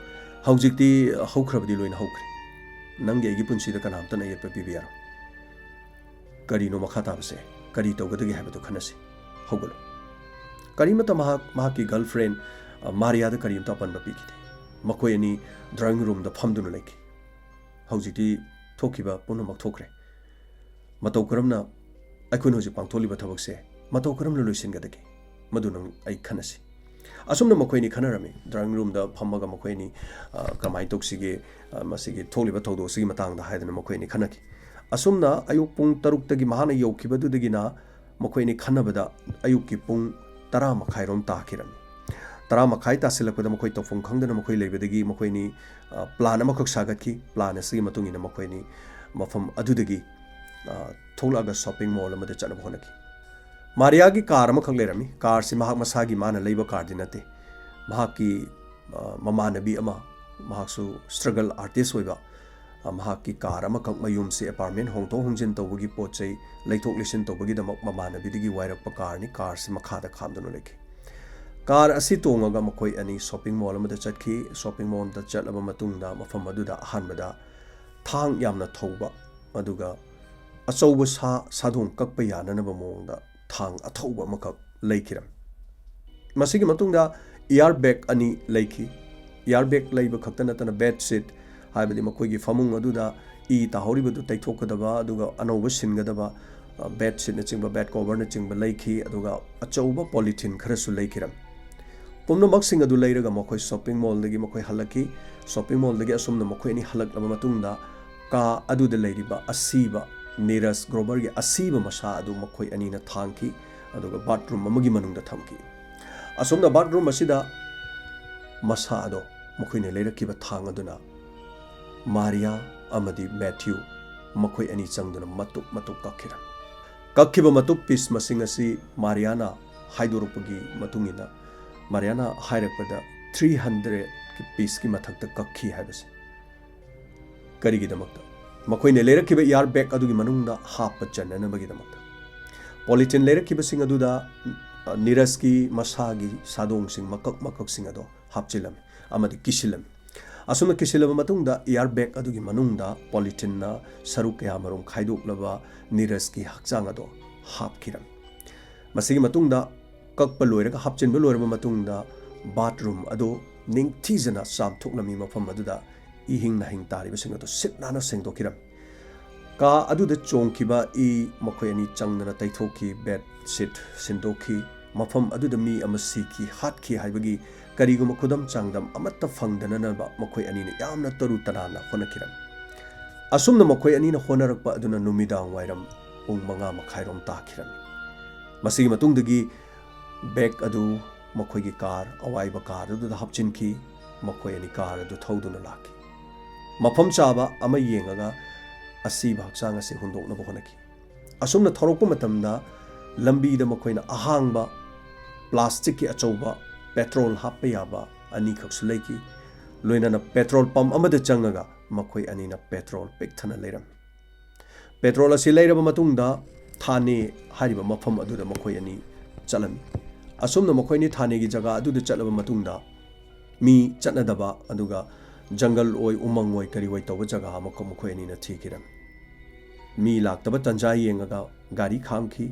ꯍꯧꯖꯤꯛꯇꯤ ꯍꯧꯈ꯭ꯔꯕꯗꯤ ꯂꯣꯏꯅ ꯍꯧꯈ꯭ꯔꯦ꯫ ꯅꯪꯒꯤ ꯑꯩꯒꯤ ꯄꯨꯟꯁꯤꯗ ꯀꯅꯥꯝꯇꯅ ꯑꯌꯦꯠꯄ ꯄꯤꯕ ꯌꯥꯔꯣꯏ꯫ ꯀꯔꯤꯅꯣ ꯃꯈꯥ ꯇꯥꯕꯁꯦ? ꯀꯔꯤ ꯇꯧꯒꯗꯒꯦ ꯍꯥꯏꯕꯗꯨ ꯈꯟꯅꯁꯤ꯫ ꯍꯧꯒꯠꯂꯨ꯫" ꯀꯔꯤꯃꯠꯇ ꯃꯍꯥꯛ ꯃꯍꯥꯛꯀꯤ girlfriend, ꯑ, ꯃꯥꯔꯤꯌꯥꯗ ꯀꯔꯤꯝꯇ ꯑꯄꯟꯕ ꯄꯤꯈꯤꯗꯦ꯫ ꯃꯈꯣꯏ ꯑꯅꯤ drawing roomꯗ ꯐꯝꯗꯨꯅ ꯂꯩꯈꯤ꯫ "ꯍꯧꯖꯤꯛꯇꯤ ꯊꯣꯛꯈꯤꯕ ꯄꯨꯝꯅꯃꯛ ꯊꯣꯛꯈ꯭ꯔꯦ꯫ ꯃꯇꯧ ꯀꯔꯝꯅ ꯑꯩꯈꯣꯏꯅ ꯍꯧꯖꯤꯛ ꯄꯥꯡꯊꯣꯛꯂꯤꯕ ꯊꯕꯛꯁꯦ ꯃꯇꯧ ꯀꯔꯝꯅ ꯂꯣꯏꯁꯤꯟꯒꯗꯒꯦ? ꯃꯗꯨ ꯅꯪ ꯑꯩ ꯈꯟꯅꯁꯤ꯫" ꯑꯁꯨꯝꯅ ꯃꯈꯣꯏ ꯑꯅꯤ ꯈꯟꯅꯔꯝꯃꯤ꯫ ꯗ꯭ꯔꯥꯏꯚꯤꯡ ꯔꯨꯝꯗ ꯐꯝꯃꯒ ꯃꯈꯣꯏ ꯑꯅꯤ, ꯑ, "ꯀꯃꯥꯏꯅ ꯇꯧꯁꯤꯒꯦ, ꯑ, ꯃꯁꯤꯒꯤ ꯊꯣꯛꯂꯤꯕ ꯊꯧꯗꯣꯛ ꯑꯁꯤꯒꯤ ꯃꯇꯥꯡꯗ?" ꯍꯥꯏꯗꯅ ꯃꯈꯣꯏ ꯑꯅꯤ ꯈꯟꯅꯈꯤ꯫ ꯑꯁꯨꯝꯅ ꯑꯌꯨꯛ ꯄꯨꯡ ꯇꯔꯨꯛꯇꯒꯤ ꯃꯍꯥꯛꯅ ꯌꯧꯈꯤꯕꯗꯨꯗꯒꯤꯅ ꯃꯈꯣꯏ ꯑꯅꯤ ꯈꯟꯅꯕꯗ ꯑꯌꯨꯛꯀꯤ ꯄꯨꯡ ꯇꯔꯥ ꯃꯈꯥꯏꯔꯣꯝ ꯇꯥꯈꯤꯔꯝꯃꯤ꯫ ꯇꯔꯥ ꯃꯈꯥꯏ ꯇꯥꯁꯤꯜꯂꯛꯄꯗ ꯃꯈꯣꯏ ꯇꯧꯐꯝ ꯈꯪꯗꯅ ꯃꯈꯣꯏ ꯂꯩꯕꯗꯒꯤ ꯃꯈꯣꯏ ꯑꯅꯤ, ꯑ, ꯄ꯭ꯂꯥꯟ ꯑꯃꯈꯛ ꯁꯥꯒꯠꯈꯤ꯫ ꯄ꯭ꯂꯥꯟ ꯑꯁꯤꯒꯤ ꯃꯇꯨꯡ ꯏꯟꯅ ꯃꯈꯣꯏ ꯑꯅꯤ ꯃꯐꯝ ꯑꯗꯨꯗꯒꯤ, ꯑ, ꯊꯣꯛꯂꯛꯑꯒ ꯁꯣꯞꯄꯤꯡ ꯃꯣꯜ ꯑꯃꯗ ꯆꯠꯅꯕ ꯍꯣꯠꯅꯈꯤ꯫ ꯃꯥꯔꯤꯌꯥꯒꯤ ꯀꯥꯔ ꯑꯃꯈꯛ ꯂꯩꯔꯝꯃꯤ꯫ ꯀꯥꯔꯁꯤ ꯃꯍꯥꯛ ꯃꯁꯥꯒꯤ, ꯃꯥꯅ ꯂꯩꯕ ꯀꯥꯔꯗꯤ ꯅꯠꯇꯦ꯫ ꯃꯍꯥꯛꯀꯤ, ꯑ, ꯃꯃꯥꯟꯅꯕꯤ ꯑꯃ, ꯃꯍꯥꯛꯁꯨ ꯁ꯭ꯇ꯭ꯔꯒꯜ ꯑꯥꯔꯇꯤꯁ ꯑꯣꯏꯕ, ꯑ, ꯃꯍꯥꯛꯀꯤ ꯀꯥꯔ ꯑꯃꯈꯛ, ꯃꯌꯨꯝꯁꯤ ꯑꯦꯄꯥꯔꯠꯃꯦꯟ ꯍꯣꯡꯗꯣꯛ ꯍꯣꯡꯖꯤꯟ ꯇꯧꯕꯒꯤ ꯄꯣꯠ ꯆꯩ ꯂꯩꯊꯣꯛ ꯂꯩꯁꯤꯟ ꯇꯧꯕꯒꯤꯗꯃꯛ ꯃꯃꯥꯟꯅꯕꯤꯗꯒꯤ ꯋꯥꯏꯔꯛꯄ ꯀꯥꯔꯅꯤ꯫ ꯀꯥꯔꯁꯤ ꯃꯈꯥꯗ ꯈꯥꯝꯗꯨꯅ ꯂꯩꯈꯤ꯫ ꯀꯥꯔ ꯑꯁꯤ ꯇꯣꯡꯉꯒ ꯃꯈꯣꯏ ꯑꯅꯤ ꯁꯣꯞꯄꯤꯡ ꯃꯣꯜ ꯑꯃꯗ ꯆꯠꯈꯤ꯫ ꯁꯣꯞꯄꯤꯡ ꯃꯣꯜꯗ ꯆꯠꯂꯕ ꯃꯇꯨꯡꯗ ꯃꯐꯝ ꯑꯗꯨꯗ ꯑꯍꯥꯟꯕꯗ ꯊꯥꯡ ꯌꯥꯝꯅ ꯊꯧꯕ, ꯑꯗꯨꯒ ꯑꯆꯧꯕ ꯁꯥ, ꯁꯥꯗꯣꯡ ꯀꯛꯄ ꯌꯥꯅꯅꯕ ꯃꯑꯣꯡꯗ ꯊꯥꯡ ꯑꯊꯧꯕ ꯑꯃꯈꯛ ꯂꯩꯈꯤꯔꯝꯃꯤ꯫ ꯃꯁꯤꯒꯤ ꯃꯇꯨꯡꯗ ꯏꯌꯥꯔ ꯕꯦꯒ ꯑꯅꯤ ꯂꯩꯈꯤ꯫ ꯏꯌꯥꯔ ꯕꯦꯒ ꯂꯩꯕ ꯈꯛꯇ ꯅꯠꯇꯅ ꯕꯦꯗ ꯁꯤꯠ, ꯍꯥꯏꯕꯗꯤ ꯃꯈꯣꯏꯒꯤ ꯐꯃꯨꯡ ꯑꯗꯨꯗ ꯏ ꯇꯥꯍꯧꯔꯤꯕꯗꯨ ꯇꯩꯊꯣꯛꯀꯗꯕ ꯑꯗꯨꯒ ꯑꯅꯧꯕ ꯁꯤꯟꯒꯗꯕ, ꯑ, ꯕꯦꯗ ꯁꯤꯠꯅꯆꯤꯡꯕ, ꯕꯦꯗ ꯀꯣꯚꯔꯅꯆꯤꯡꯕ ꯂꯩꯈꯤ, ꯑꯗꯨꯒ ꯑꯆꯧꯕ ꯄꯣꯂꯤꯊꯤꯟ ꯈꯔꯁꯨ ꯂꯩꯈꯤꯔꯝꯃꯤ꯫ ꯄꯨꯝꯅꯃꯛꯁꯤꯡ ꯑꯗꯨ ꯂꯩꯔꯒ ꯃꯈꯣꯏ ꯁꯣꯞꯄꯤꯡ ꯃꯣꯜꯗꯒꯤ ꯃꯈꯣꯏ ꯍꯜꯂꯛꯈꯤ꯫ ꯁꯣꯞꯄꯤꯡ ꯃꯣꯜꯗꯒꯤ ꯑꯁꯨꯝꯅ ꯃꯈꯣꯏ ꯑꯅꯤ ꯍꯜꯂꯛꯂꯕ ꯃꯇꯨꯡꯗ ꯀꯥ ꯑꯗꯨꯗ ꯂꯩꯔꯤꯕ ꯑꯁꯤꯕ ꯅꯤꯔꯖ ꯒ꯭ꯔꯣꯕꯔꯒꯤ ꯑꯁꯤꯕ ꯃꯁꯥ ꯑꯗꯨ ꯃꯈꯣꯏ ꯑꯅꯤꯅ ꯊꯥꯡꯈꯤ, ꯑꯗꯨꯒ ꯕꯥꯠꯔꯨꯝ ꯑꯃꯒꯤ ꯃꯅꯨꯡꯗ ꯊꯝꯈꯤ꯫ ꯑꯁꯨꯝꯅ ꯕꯥꯠꯔꯨꯝ ꯑꯁꯤꯗ ꯃꯁꯥ ꯑꯗꯣ, ꯃꯈꯣꯏꯅ ꯂꯩꯔꯛꯈꯤꯕ ꯊꯥꯡ ꯑꯗꯨꯅ ꯃꯥꯔꯤꯌꯥ ꯑꯃꯗꯤ ꯃꯦꯊ꯭ꯌꯨ ꯃꯈꯣꯏ ꯑꯅꯤ ꯆꯪꯗꯨꯅ ꯃꯇꯨꯞ ꯃꯇꯨꯞ ꯀꯛꯈꯤꯔꯝꯃꯤ꯫ ꯀꯛꯈꯤꯕ ꯃꯇꯨꯞ ꯄꯤꯁ ꯃꯁꯤꯡ ꯑꯁꯤ ꯃꯥꯔꯤꯌꯥꯅ ꯍꯥꯏꯗꯣꯔꯛꯄꯒꯤ ꯃꯇꯨꯡ ꯏꯟꯅ, ꯃꯥꯔꯤꯌꯥꯅ ꯍꯥꯏꯔꯛꯄꯗ ꯊ꯭ꯔꯤ ꯍꯟꯗ꯭ꯔꯦꯗꯀꯤ ꯄꯤꯁꯀꯤ ꯃꯊꯛꯇ ꯀꯛꯈꯤ ꯍꯥꯏꯕꯁꯤ꯫ ꯀꯔꯤꯒꯤꯗꯃꯛꯇ? ꯃꯈꯣꯏꯅ ꯂꯩꯔꯛꯈꯤꯕ ꯏꯌꯥꯔ ꯕꯦꯒ ꯑꯗꯨꯒꯤ ꯃꯅꯨꯡꯗ ꯍꯥꯞꯄ ꯆꯟꯅꯅꯕꯒꯤꯗꯃꯛꯇ꯫ ꯄꯣꯂꯤꯊꯤꯟ ꯂꯩꯔꯛꯈꯤꯕꯁꯤꯡ ꯑꯗꯨꯗ, ꯑ, ꯅꯤꯔꯖꯀꯤ ꯃꯁꯥꯒꯤ ꯁꯥꯗꯣꯡꯁꯤꯡ, ꯃꯀꯛ ꯃꯀꯛꯁꯤꯡ ꯑꯗꯣ ꯍꯥꯞꯆꯤꯜꯂꯝꯃꯤ ꯑꯃꯗꯤ ꯀꯤꯁꯤꯜꯂꯝꯃꯤ꯫ ꯑꯁꯨꯝꯅ ꯀꯤꯁꯤꯜꯂꯕ ꯃꯇꯨꯡꯗ, ꯏꯌꯥꯔ ꯕꯦꯒ ꯑꯗꯨꯒꯤ ꯃꯅꯨꯡꯗ ꯄꯣꯂꯤꯊꯤꯟꯅ ꯁꯔꯨꯛ ꯀꯌꯥꯃꯔꯨꯝ ꯈꯥꯏꯗꯣꯛꯂꯕ ꯅꯤꯔꯖꯀꯤ ꯍꯛꯆꯥꯡ ꯑꯗꯣ ꯍꯥꯞꯈꯤꯔꯝꯃꯤ꯫ ꯃꯁꯤꯒꯤ ꯃꯇꯨꯡꯗ, ꯀꯛꯄ ꯂꯣꯏꯔꯒ, ꯍꯥꯞꯆꯤꯟꯕ ꯂꯣꯏꯔꯕ ꯃꯇꯨꯡꯗ, ꯕꯥꯠꯔꯨꯝ ꯑꯗꯨ ꯅꯤꯡꯊꯤꯖꯅ ꯆꯥꯝꯊꯣꯛꯂꯝꯃꯤ꯫ ꯃꯐꯝ ꯑꯗꯨꯗ ꯏꯍꯤꯡ ꯅꯥꯍꯤꯡ ꯇꯥꯔꯤꯕꯁꯤꯡ ꯑꯗꯨ ꯁꯤꯠ ꯅꯥꯟꯅ ꯁꯦꯡꯗꯣꯛꯈꯤꯔꯝꯃꯤ꯫ ꯀꯥ ꯑꯗꯨꯗ ꯆꯣꯡꯈꯤꯕ ꯏ ꯃꯈꯣꯏ ꯑꯅꯤ ꯆꯪꯗꯅ ꯇꯩꯊꯣꯛꯈꯤ, ꯕꯦꯗ ꯁꯤꯠ ꯁꯤꯟꯗꯣꯛꯈꯤ꯫ ꯃꯐꯝ ꯑꯗꯨꯗ ꯃꯤ ꯑꯃ ꯁꯤꯈꯤ, ꯍꯥꯠꯈꯤ ꯍꯥꯏꯕꯒꯤ ꯀꯔꯤꯒꯨꯝꯕ ꯈꯨꯗꯝ ꯆꯥꯡꯗꯝ ꯑꯃꯠꯇ ꯐꯪꯗꯅꯅꯕ ꯃꯈꯣꯏ ꯑꯅꯤꯅ ꯌꯥꯝꯅ ꯇꯔꯨ ꯇꯅꯥꯟꯅ ꯍꯣꯠꯅꯈꯤꯔꯝꯃꯤ꯫ ꯑꯁꯨꯝꯅ ꯃꯈꯣꯏ ꯑꯅꯤꯅ ꯍꯣꯠꯅꯔꯛꯄ ꯑꯗꯨꯅ ꯅꯨꯃꯤꯗꯥꯡ ꯋꯥꯏꯔꯝ ꯄꯨꯡ ꯃꯉꯥ ꯃꯈꯥꯏꯔꯣꯝ ꯇꯥꯈꯤꯔꯝꯃꯤ꯫ ꯃꯁꯤꯒꯤ ꯃꯇꯨꯡꯗꯒꯤ ꯕꯦꯒ ꯑꯗꯨ ꯃꯈꯣꯏꯒꯤ ꯀꯥꯔ, ꯑꯋꯥꯏꯕ ꯀꯥꯔ ꯑꯗꯨꯗ ꯍꯥꯞꯆꯤꯟꯈꯤ꯫ ꯃꯈꯣꯏ ꯑꯅꯤ ꯀꯥꯔ ꯑꯗꯨ ꯊꯧꯗꯨꯅ ꯂꯥꯛꯈꯤ꯫ ꯃꯐꯝ ꯆꯥꯕ ꯑꯃ ꯌꯦꯡꯉꯒ ꯑꯁꯤꯕ ꯍꯛꯆꯥꯡ ꯑꯁꯤ ꯍꯨꯟꯗꯣꯛꯅꯕ ꯍꯣꯠꯅꯈꯤ꯫ ꯑꯁꯨꯝꯅ ꯊꯧꯔꯛꯄ ꯃꯇꯝꯗ ꯂꯝꯕꯤꯗ ꯃꯈꯣꯏꯅ ꯑꯍꯥꯡꯕ ꯄ꯭ꯂꯥꯁꯇꯤꯛꯀꯤ ꯑꯆꯧꯕ ꯄꯦꯇ꯭ꯔꯣꯜ ꯍꯥꯞꯄ ꯌꯥꯕ ꯑꯅꯤꯈꯛꯁꯨ ꯂꯩꯈꯤ꯫ ꯂꯣꯏꯅꯅ ꯄꯦꯇ꯭ꯔꯣꯜ ꯄꯝ ꯑꯃꯗ ꯆꯪꯉꯒ ꯃꯈꯣꯏ ꯑꯅꯤꯅ ꯄꯦꯇ꯭ꯔꯣꯜ ꯄꯤꯛ ꯊꯟꯅ ꯂꯩꯔꯝꯃꯤ꯫ ꯄꯦꯇ꯭ꯔꯣꯜ ꯑꯁꯤ ꯂꯩꯔꯕ ꯃꯇꯨꯡꯗ ꯊꯥꯅꯦ ꯍꯥꯏꯔꯤꯕ ꯃꯐꯝ ꯑꯗꯨꯗ ꯃꯈꯣꯏ ꯑꯅꯤ ꯆꯠꯂꯝꯃꯤ꯫ ꯑꯁꯨꯝꯅ ꯃꯈꯣꯏ ꯑꯅꯤ ꯊꯥꯅꯦꯒꯤ ꯖꯒꯥ ꯑꯗꯨꯗ ꯆꯠꯂꯕ ꯃꯇꯨꯡꯗ ꯃꯤ ꯆꯠꯅꯗꯕ, ꯑꯗꯨꯒ ꯖꯪꯒꯜ ꯑꯣꯏ, ꯎꯃꯪ ꯑꯣꯏ, ꯀꯔꯤ ꯑꯣꯏ ꯇꯧꯕ ꯖꯒꯥ ꯑꯃꯈꯛ ꯃꯈꯣꯏ ꯑꯅꯤꯅ ꯊꯤꯈꯤꯔꯝꯃꯤ꯫ ꯃꯤ ꯂꯥꯛꯇꯕ ꯇꯟꯖꯥ ꯌꯦꯡꯉꯒ ꯒꯥꯔꯤ ꯈꯥꯝꯈꯤ꯫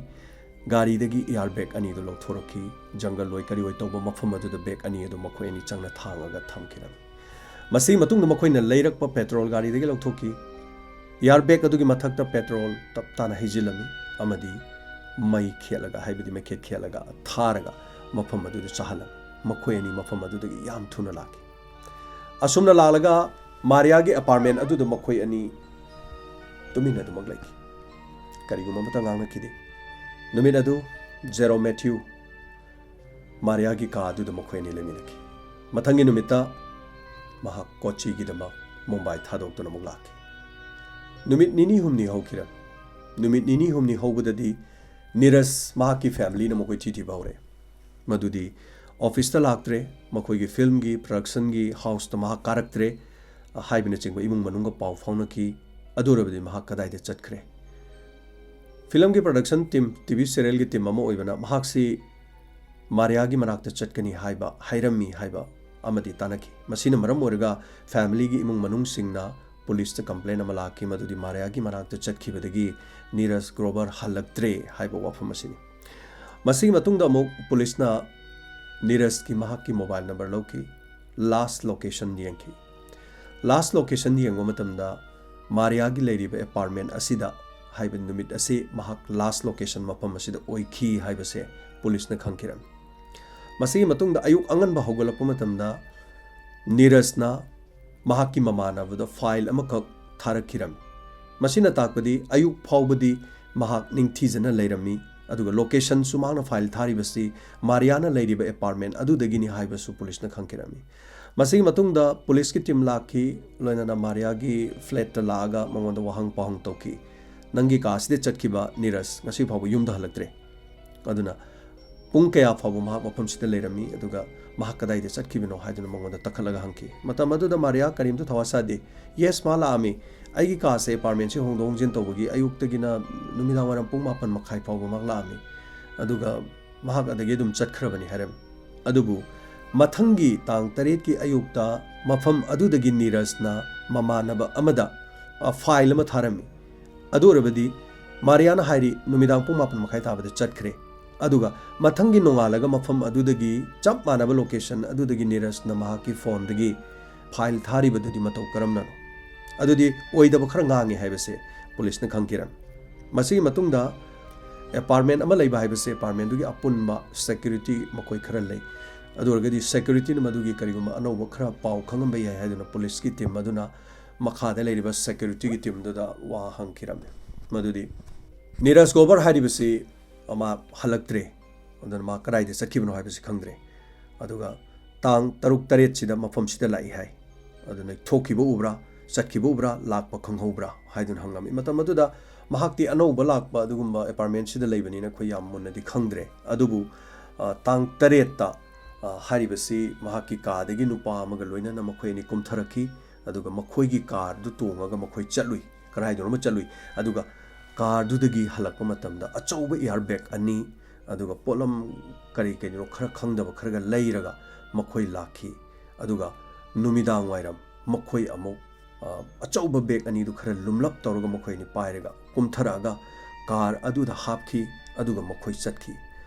ꯒꯥꯔꯤꯗꯒꯤ ꯏꯌꯥꯔ ꯕꯦꯒ ꯑꯅꯤꯗꯨ ꯂꯧꯊꯣꯔꯛꯈꯤ꯫ ꯖꯪꯒꯜ ꯑꯣꯏ ꯀꯔꯤ ꯑꯣꯏ ꯇꯧꯕ ꯃꯐꯝ ꯑꯗꯨꯗ ꯕꯦꯒ ꯑꯅꯤ ꯑꯗꯨ ꯃꯈꯣꯏ ꯑꯅꯤ ꯆꯪꯅ ꯊꯥꯡꯉꯒ ꯊꯝꯈꯤꯔꯝꯃꯤ꯫ ꯃꯁꯤꯒꯤ ꯃꯇꯨꯡꯗ ꯃꯈꯣꯏꯅ ꯂꯩꯔꯛꯄ ꯄꯦꯇ꯭ꯔꯣꯜ ꯒꯥꯔꯤꯗꯒꯤ ꯂꯧꯊꯣꯛꯈꯤ꯫ ꯏꯌꯥꯔ ꯕꯦꯒ ꯑꯗꯨꯒꯤ ꯃꯊꯛꯇ ꯄꯦꯇ꯭ꯔꯣꯜ ꯇꯞ ꯇꯥꯅ ꯍꯩꯖꯤꯜꯂꯝꯃꯤ ꯑꯃꯗꯤ ꯃꯩ ꯈꯦꯠꯂꯒ, ꯍꯥꯏꯕꯗꯤ ꯃꯩꯈꯦꯠ ꯈꯦꯠꯂꯒ ꯊꯥꯔꯒ ꯃꯐꯝ ꯑꯗꯨꯗ ꯆꯥꯍꯜꯂꯝꯃꯤ꯫ ꯃꯈꯣꯏ ꯑꯅꯤ ꯃꯐꯝ ꯑꯗꯨꯗꯒꯤ ꯌꯥꯝ ꯊꯨꯅ ꯂꯥꯛꯈꯤ꯫ ꯑꯁꯨꯝꯅ ꯂꯥꯛꯂꯒ ꯃꯥꯔꯤꯌꯥꯒꯤ ꯑꯦꯄꯥꯔꯠꯃꯦꯟ ꯑꯗꯨꯗ ꯃꯈꯣꯏ ꯑꯅꯤ ꯇꯨꯃꯤꯟꯅ ꯑꯗꯨꯃꯛ ꯂꯩꯈꯤ꯫ ꯀꯔꯤꯒꯨꯝꯕ ꯑꯃꯠꯇ ꯉꯥꯡꯅꯈꯤꯗꯦ꯫ ꯅꯨꯃꯤꯠ ꯑꯗꯨ ꯖꯦꯔꯣ ꯃꯦꯊ꯭ꯌꯨ ꯃꯥꯔꯤꯌꯥꯒꯤ ꯀꯥ ꯑꯗꯨꯗ ꯃꯈꯣꯏ ꯑꯅꯤ ꯂꯩꯃꯤꯟꯅꯈꯤ꯫ ꯃꯊꯪꯒꯤ ꯅꯨꯃꯤꯠꯇ ꯃꯍꯥꯛ ꯀꯣꯆꯤꯒꯤꯗꯃꯛ ꯃꯨꯝꯕꯥꯏ ꯊꯥꯗꯣꯛꯇꯨꯅ ꯑꯃꯨꯛ ꯂꯥꯛꯈꯤ꯫ ꯅꯨꯃꯤꯠ ꯅꯤꯅꯤ ꯍꯨꯝꯅꯤ ꯍꯧꯈꯤꯔꯝꯃꯤ꯫ ꯅꯨꯃꯤꯠ ꯅꯤꯅꯤ ꯍꯨꯝꯅꯤ ꯍꯧꯕꯗꯗꯤ ꯅꯤꯔꯖ ꯃꯍꯥꯛꯀꯤ ꯐꯦꯃꯤꯂꯤꯅ ꯃꯈꯣꯏ ꯊꯤ ꯊꯤꯕ ꯍꯧꯔꯦ꯫ ꯃꯗꯨꯗꯤ ꯑꯣꯐꯤꯁꯇ ꯂꯥꯛꯇ꯭ꯔꯦ, ꯃꯈꯣꯏꯒꯤ ꯐꯤꯜꯝꯒꯤ ꯄ꯭ꯔꯗꯛꯁꯟꯒꯤ ꯍꯥꯎꯁꯇ ꯃꯍꯥꯛ ꯀꯥꯔꯛꯇ꯭ꯔꯦ ꯍꯥꯏꯕꯅꯆꯤꯡꯕ ꯏꯃꯨꯡ ꯃꯅꯨꯡꯒ ꯄꯥꯎ ꯐꯥꯎꯅꯈꯤ꯫ ꯑꯗꯨ ꯑꯣꯏꯔꯕꯗꯤ ꯃꯍꯥꯛ ꯀꯗꯥꯏꯗ ꯆꯠꯈ꯭ꯔꯦ? ꯐꯤꯂꯝꯒꯤ ꯄ꯭ꯔꯗꯛꯁꯟ ꯇꯤꯝ, ꯇꯤ ꯚꯤ ꯁꯤꯔꯤꯌꯦꯜꯒꯤ ꯇꯤꯝ ꯑꯃ ꯑꯣꯏꯕꯅ ꯃꯍꯥꯛꯁꯤ ꯃꯥꯔꯤꯌꯥꯒꯤ ꯃꯅꯥꯛꯇ ꯆꯠꯀꯅꯤ ꯍꯥꯏꯕ ꯍꯥꯏꯔꯝꯃꯤ ꯍꯥꯏꯕ ꯑꯃꯗꯤ ꯇꯥꯟꯅꯈꯤ꯫ ꯃꯁꯤꯅ ꯃꯔꯝ ꯑꯣꯏꯔꯒ ꯐꯦꯃꯤꯂꯤꯒꯤ ꯏꯃꯨꯡ ꯃꯅꯨꯡꯁꯤꯡꯅ ꯄꯨꯂꯤꯁꯇ ꯀꯝꯄ꯭ꯂꯦꯟ ꯑꯃ ꯂꯥꯛꯈꯤ, ꯃꯗꯨꯗꯤ ꯃꯥꯔꯤꯌꯥꯒꯤ ꯃꯅꯥꯛꯇ ꯆꯠꯈꯤꯕꯗꯒꯤ ꯅꯤꯔꯖ ꯒ꯭ꯔꯣꯕꯔ ꯍꯜꯂꯛꯇ꯭ꯔꯦ ꯍꯥꯏꯕ ꯋꯥꯐꯝ ꯑꯁꯤꯅꯤ꯫ ꯃꯁꯤꯒꯤ ꯃꯇꯨꯡꯗ ꯑꯃꯨꯛ ꯄꯨꯂꯤꯁꯅ ꯅꯤꯔꯖꯀꯤ ꯃꯍꯥꯛꯀꯤ ꯃꯣꯕꯥꯏꯜ ꯅꯝꯕꯔ ꯂꯧꯈꯤ, ꯂꯥꯁ ꯂꯣꯀꯦꯁꯟ ꯌꯦꯡꯈꯤ꯫ ꯂꯥꯁ ꯂꯣꯀꯦꯁꯟ ꯌꯦꯡꯕ ꯃꯇꯝꯗ ꯃꯥꯔꯤꯌꯥꯒꯤ ꯂꯩꯔꯤꯕ ꯑꯦꯄꯥꯔꯠꯃꯦꯟ ꯑꯁꯤꯗ ꯍꯥꯏꯕ ꯅꯨꯃꯤꯠ ꯑꯁꯤ ꯃꯍꯥꯛ ꯂꯥꯁ ꯂꯣꯀꯦꯁꯟ ꯃꯐꯝ ꯑꯁꯤꯗ ꯑꯣꯏꯈꯤ ꯍꯥꯏꯕꯁꯦ ꯄꯨꯂꯤꯁꯅ ꯈꯪꯈꯤꯔꯝꯃꯤ꯫ ꯃꯁꯤꯒꯤ ꯃꯇꯨꯡꯗ ꯑꯌꯨꯛ ꯑꯉꯟꯕ ꯍꯧꯒꯠꯂꯛꯄ ꯃꯇꯝꯗ ꯅꯤꯔꯖꯅ ꯃꯍꯥꯛꯀꯤ ꯃꯃꯥꯟꯅꯕꯗ ꯐꯥꯏꯜ ꯑꯃꯈꯛ ꯊꯥꯔꯛꯈꯤꯔꯝꯃꯤ꯫ ꯃꯁꯤꯅ ꯇꯥꯛꯄꯗꯤ ꯑꯌꯨꯛ ꯐꯥꯎꯕꯗꯤ ꯃꯍꯥꯛ ꯅꯤꯡꯊꯤꯖꯅ ꯂꯩꯔꯝꯃꯤ, ꯑꯗꯨꯒ ꯂꯣꯀꯦꯁꯟꯁꯨ ꯃꯍꯥꯛꯅ ꯐꯥꯏꯜ ꯊꯥꯔꯤꯕꯁꯤ ꯃꯥꯔꯤꯌꯥꯅ ꯂꯩꯔꯤꯕ ꯑꯦꯄꯥꯔꯠꯃꯦꯟ ꯑꯗꯨꯗꯒꯤꯅꯤ ꯍꯥꯏꯕꯁꯨ ꯄꯨꯂꯤꯁꯅ ꯈꯪꯈꯤꯔꯝꯃꯤ꯫ ꯃꯁꯤꯒꯤ ꯃꯇꯨꯡꯗ ꯄꯨꯂꯤꯁꯀꯤ ꯇꯤꯝ ꯂꯥꯛꯈꯤ, ꯂꯣꯏꯅꯅ ꯃꯥꯔꯤꯌꯥꯒꯤ ꯐ꯭ꯂꯦꯠꯇ ꯂꯥꯛꯑꯒ ꯃꯉꯣꯟꯗ ꯋꯥꯍꯪ ꯄꯥꯎꯍꯪ ꯇꯧꯈꯤ꯫ "ꯅꯪꯒꯤ ꯀꯥꯁꯤꯗ ꯆꯠꯈꯤꯕ ꯅꯤꯔꯖ ꯉꯁꯤ ꯐꯥꯎꯕ ꯌꯨꯝꯗ ꯍꯜꯂꯛꯇ꯭ꯔꯦ꯫ ꯑꯗꯨꯅ ꯄꯨꯡ ꯀꯌꯥ ꯐꯥꯎꯕ ꯃꯍꯥꯛ ꯃꯐꯝꯁꯤꯗ ꯂꯩꯔꯝꯃꯤ, ꯑꯗꯨꯒ ꯃꯍꯥꯛ ꯀꯗꯥꯏꯗ ꯆꯠꯈꯤꯕꯅꯣ?" ꯍꯥꯏꯗꯨꯅ ꯃꯉꯣꯟꯗ ꯇꯛꯈꯠꯂꯒ ꯍꯪꯈꯤ꯫ ꯃꯇꯝ ꯑꯗꯨꯗ ꯃꯥꯔꯤꯌꯥ ꯀꯔꯤꯝꯇ ꯊꯋꯥ ꯁꯥꯗꯦ꯫ "ꯌꯦꯁ, ꯃꯥ ꯂꯥꯛꯑꯝꯃꯤ꯫ ꯑꯩꯒꯤ ꯀꯥꯁꯦ, ꯑꯦꯄꯥꯔꯠꯃꯦꯟꯁꯦ ꯍꯣꯡꯗꯣꯛ ꯍꯣꯡꯖꯤꯟ ꯇꯧꯕꯒꯤ ꯑꯌꯨꯛꯇꯒꯤꯅ ꯅꯨꯃꯤꯗꯥꯡ ꯋꯥꯏꯔꯝ ꯄꯨꯡ ꯃꯥꯄꯟ ꯃꯈꯥꯏ ꯐꯥꯎꯕ ꯃꯍꯥꯛ ꯂꯥꯛꯑꯝꯃꯤ, ꯑꯗꯨꯒ ꯃꯍꯥꯛ ꯑꯗꯒꯤ ꯑꯗꯨꯝ ꯆꯠꯈ꯭ꯔꯕꯅꯤ" ꯍꯥꯏꯔꯝꯃꯤ꯫ ꯑꯗꯨꯕꯨ ꯃꯊꯪꯒꯤ ꯇꯥꯡ ꯇꯔꯦꯠꯀꯤ ꯑꯌꯨꯛꯇ ꯃꯐꯝ ꯑꯗꯨꯗꯒꯤ ꯅꯤꯔꯖꯅ ꯃꯃꯥꯟꯅꯕ ꯑꯃꯗ, ꯑ, ꯐꯥꯏꯜ ꯑꯃ ꯊꯥꯔꯝꯃꯤ꯫ ꯑꯗꯨ ꯑꯣꯏꯔꯕꯗꯤ ꯃꯥꯔꯤꯌꯥꯅ ꯍꯥꯏꯔꯤ ꯅꯨꯃꯤꯗꯥꯡ ꯄꯨꯡ ꯃꯥꯄꯟ ꯃꯈꯥꯏ ꯇꯥꯕꯗ ꯆꯠꯈ꯭ꯔꯦ꯫ ꯑꯗꯨꯒ ꯃꯊꯪꯒꯤ ꯅꯣꯡꯉꯥꯜꯂꯒ ꯃꯐꯝ ꯑꯗꯨꯗꯒꯤ ꯆꯞ ꯃꯥꯟꯅꯕ ꯂꯣꯀꯦꯁꯟ ꯑꯗꯨꯗꯒꯤ ꯅꯤꯔꯖꯅ ꯃꯍꯥꯛꯀꯤ ꯐꯣꯟꯗꯒꯤ ꯐꯥꯏꯜ ꯊꯥꯔꯤꯕꯗꯨꯗꯤ ꯃꯇꯧ ꯀꯔꯝꯅꯅꯣ? ꯑꯗꯨꯗꯤ ꯑꯣꯏꯗꯕ ꯈꯔ ꯉꯥꯡꯉꯤ ꯍꯥꯏꯕꯁꯦ ꯄꯨꯂꯤꯁꯅ ꯈꯪꯈꯤꯔꯝꯃꯤ꯫ ꯃꯁꯤꯒꯤ ꯃꯇꯨꯡꯗ ꯑꯦꯄꯥꯔꯠꯃꯦꯟ ꯑꯃ ꯂꯩꯕ ꯍꯥꯏꯕꯁꯦ ꯑꯦꯄꯥꯔꯠꯃꯦꯟꯗꯨꯒꯤ ꯑꯄꯨꯟꯕ ꯁꯦꯀ꯭ꯌꯨꯔꯤꯇꯤ ꯃꯈꯣꯏ ꯈꯔ ꯂꯩ꯫ ꯑꯗꯨ ꯑꯣꯏꯔꯒꯗꯤ ꯁꯦꯀ꯭ꯌꯨꯔꯤꯇꯤꯅ ꯃꯗꯨꯒꯤ ꯀꯔꯤꯒꯨꯝꯕ ꯑꯅꯧꯕ ꯈꯔ ꯄꯥꯎ ꯈꯪꯉꯝꯕ ꯌꯥꯏ ꯍꯥꯏꯗꯨꯅ ꯄꯨꯂꯤꯁꯀꯤ ꯇꯤꯝ ꯑꯗꯨꯅ ꯃꯈꯥꯗ ꯂꯩꯔꯤꯕ ꯁꯦꯀ꯭ꯌꯨꯔꯤꯇꯤꯒꯤ ꯇꯤꯝꯗꯨꯗ ꯋꯥ ꯍꯪꯈꯤꯔꯝꯃꯤ꯫ ꯃꯗꯨꯗꯤ ꯅꯤꯔꯖ ꯒꯣꯕꯔ ꯍꯥꯏꯔꯤꯕꯁꯤ ꯃꯥ ꯍꯜꯂꯛꯇ꯭ꯔꯦ, ꯑꯗꯨꯅ ꯃꯥ ꯀꯗꯥꯏꯗ ꯆꯠꯈꯤꯕꯅꯣ ꯍꯥꯏꯕꯁꯤ ꯈꯪꯗ꯭ꯔꯦ꯫ ꯑꯗꯨꯒ ꯇꯥꯡ ꯇꯔꯨꯛ ꯇꯔꯦꯠꯁꯤꯗ ꯃꯐꯝꯁꯤꯗ ꯂꯥꯛꯏ ꯍꯥꯏ꯫ ꯑꯗꯨꯅ ꯊꯣꯛꯈꯤꯕ ꯎꯕ꯭ꯔꯥ, ꯆꯠꯈꯤꯕ ꯎꯕ꯭ꯔꯥ, ꯂꯥꯛꯄ ꯈꯪꯍꯧꯕ꯭ꯔꯥ ꯍꯥꯏꯗꯨꯅ ꯍꯪꯉꯝꯃꯤ꯫ ꯃꯇꯝ ꯑꯗꯨꯗ ꯃꯍꯥꯛꯇꯤ ꯑꯅꯧꯕ ꯂꯥꯛꯄ ꯑꯗꯨꯒꯨꯝꯕ ꯑꯦꯄꯥꯔꯠꯃꯦꯟꯁꯤꯗ ꯂꯩꯕꯅꯤꯅ ꯑꯩꯈꯣꯏ ꯌꯥꯝ ꯃꯨꯟꯅꯗꯤ ꯈꯪꯗ꯭ꯔꯦ꯫ ꯑꯗꯨꯕꯨ, ꯑ, ꯇꯥꯡ ꯇꯔꯦꯠꯇ, ꯑ, ꯍꯥꯏꯔꯤꯕꯁꯤ ꯃꯍꯥꯛꯀꯤ ꯀꯥꯗꯒꯤ ꯅꯨꯄꯥ ꯑꯃꯒ ꯂꯣꯏꯅꯅ ꯃꯈꯣꯏ ꯑꯅꯤ ꯀꯨꯝꯊꯔꯛꯈꯤ꯫ ꯑꯗꯨꯒ ꯃꯈꯣꯏꯒꯤ ꯀꯥꯔꯗꯨ ꯇꯣꯡꯉꯒ ꯃꯈꯣꯏ ꯆꯠꯂꯨꯏ, ꯀꯗꯥꯏꯗꯅꯣꯃ ꯆꯠꯂꯨꯏ꯫ ꯑꯗꯨꯒ ꯀꯥꯔꯗꯨꯗꯒꯤ ꯍꯜꯂꯛꯄ ꯃꯇꯝꯗ ꯑꯆꯧꯕ ꯏꯌꯥꯔ ꯕꯦꯒ ꯑꯅꯤ, ꯑꯗꯨꯒ ꯄꯣꯠꯂꯝ ꯀꯔꯤ ꯀꯔꯤꯅꯣ ꯈꯔ ꯈꯪꯗꯕ ꯈꯔꯒ ꯂꯩꯔꯒ ꯃꯈꯣꯏ ꯂꯥꯛꯈꯤ꯫ ꯑꯗꯨꯒ ꯅꯨꯃꯤꯗꯥꯡ ꯋꯥꯏꯔꯝ ꯃꯈꯣꯏ ꯑꯃꯨꯛ, ꯑ, ꯑꯆꯧꯕ ꯕꯦꯒ ꯑꯅꯤꯗꯨ ꯈꯔ ꯂꯨꯝꯂꯞ ꯇꯧꯔꯒ ꯃꯈꯣꯏ ꯑꯅꯤ ꯄꯥꯏꯔꯒ ꯀꯨꯝꯊꯔꯛꯑꯒ ꯀꯥꯔ ꯑꯗꯨꯗ ꯍꯥꯞꯈꯤ, ꯑꯗꯨꯒ ꯃꯈꯣꯏ ꯆꯠꯈꯤ꯫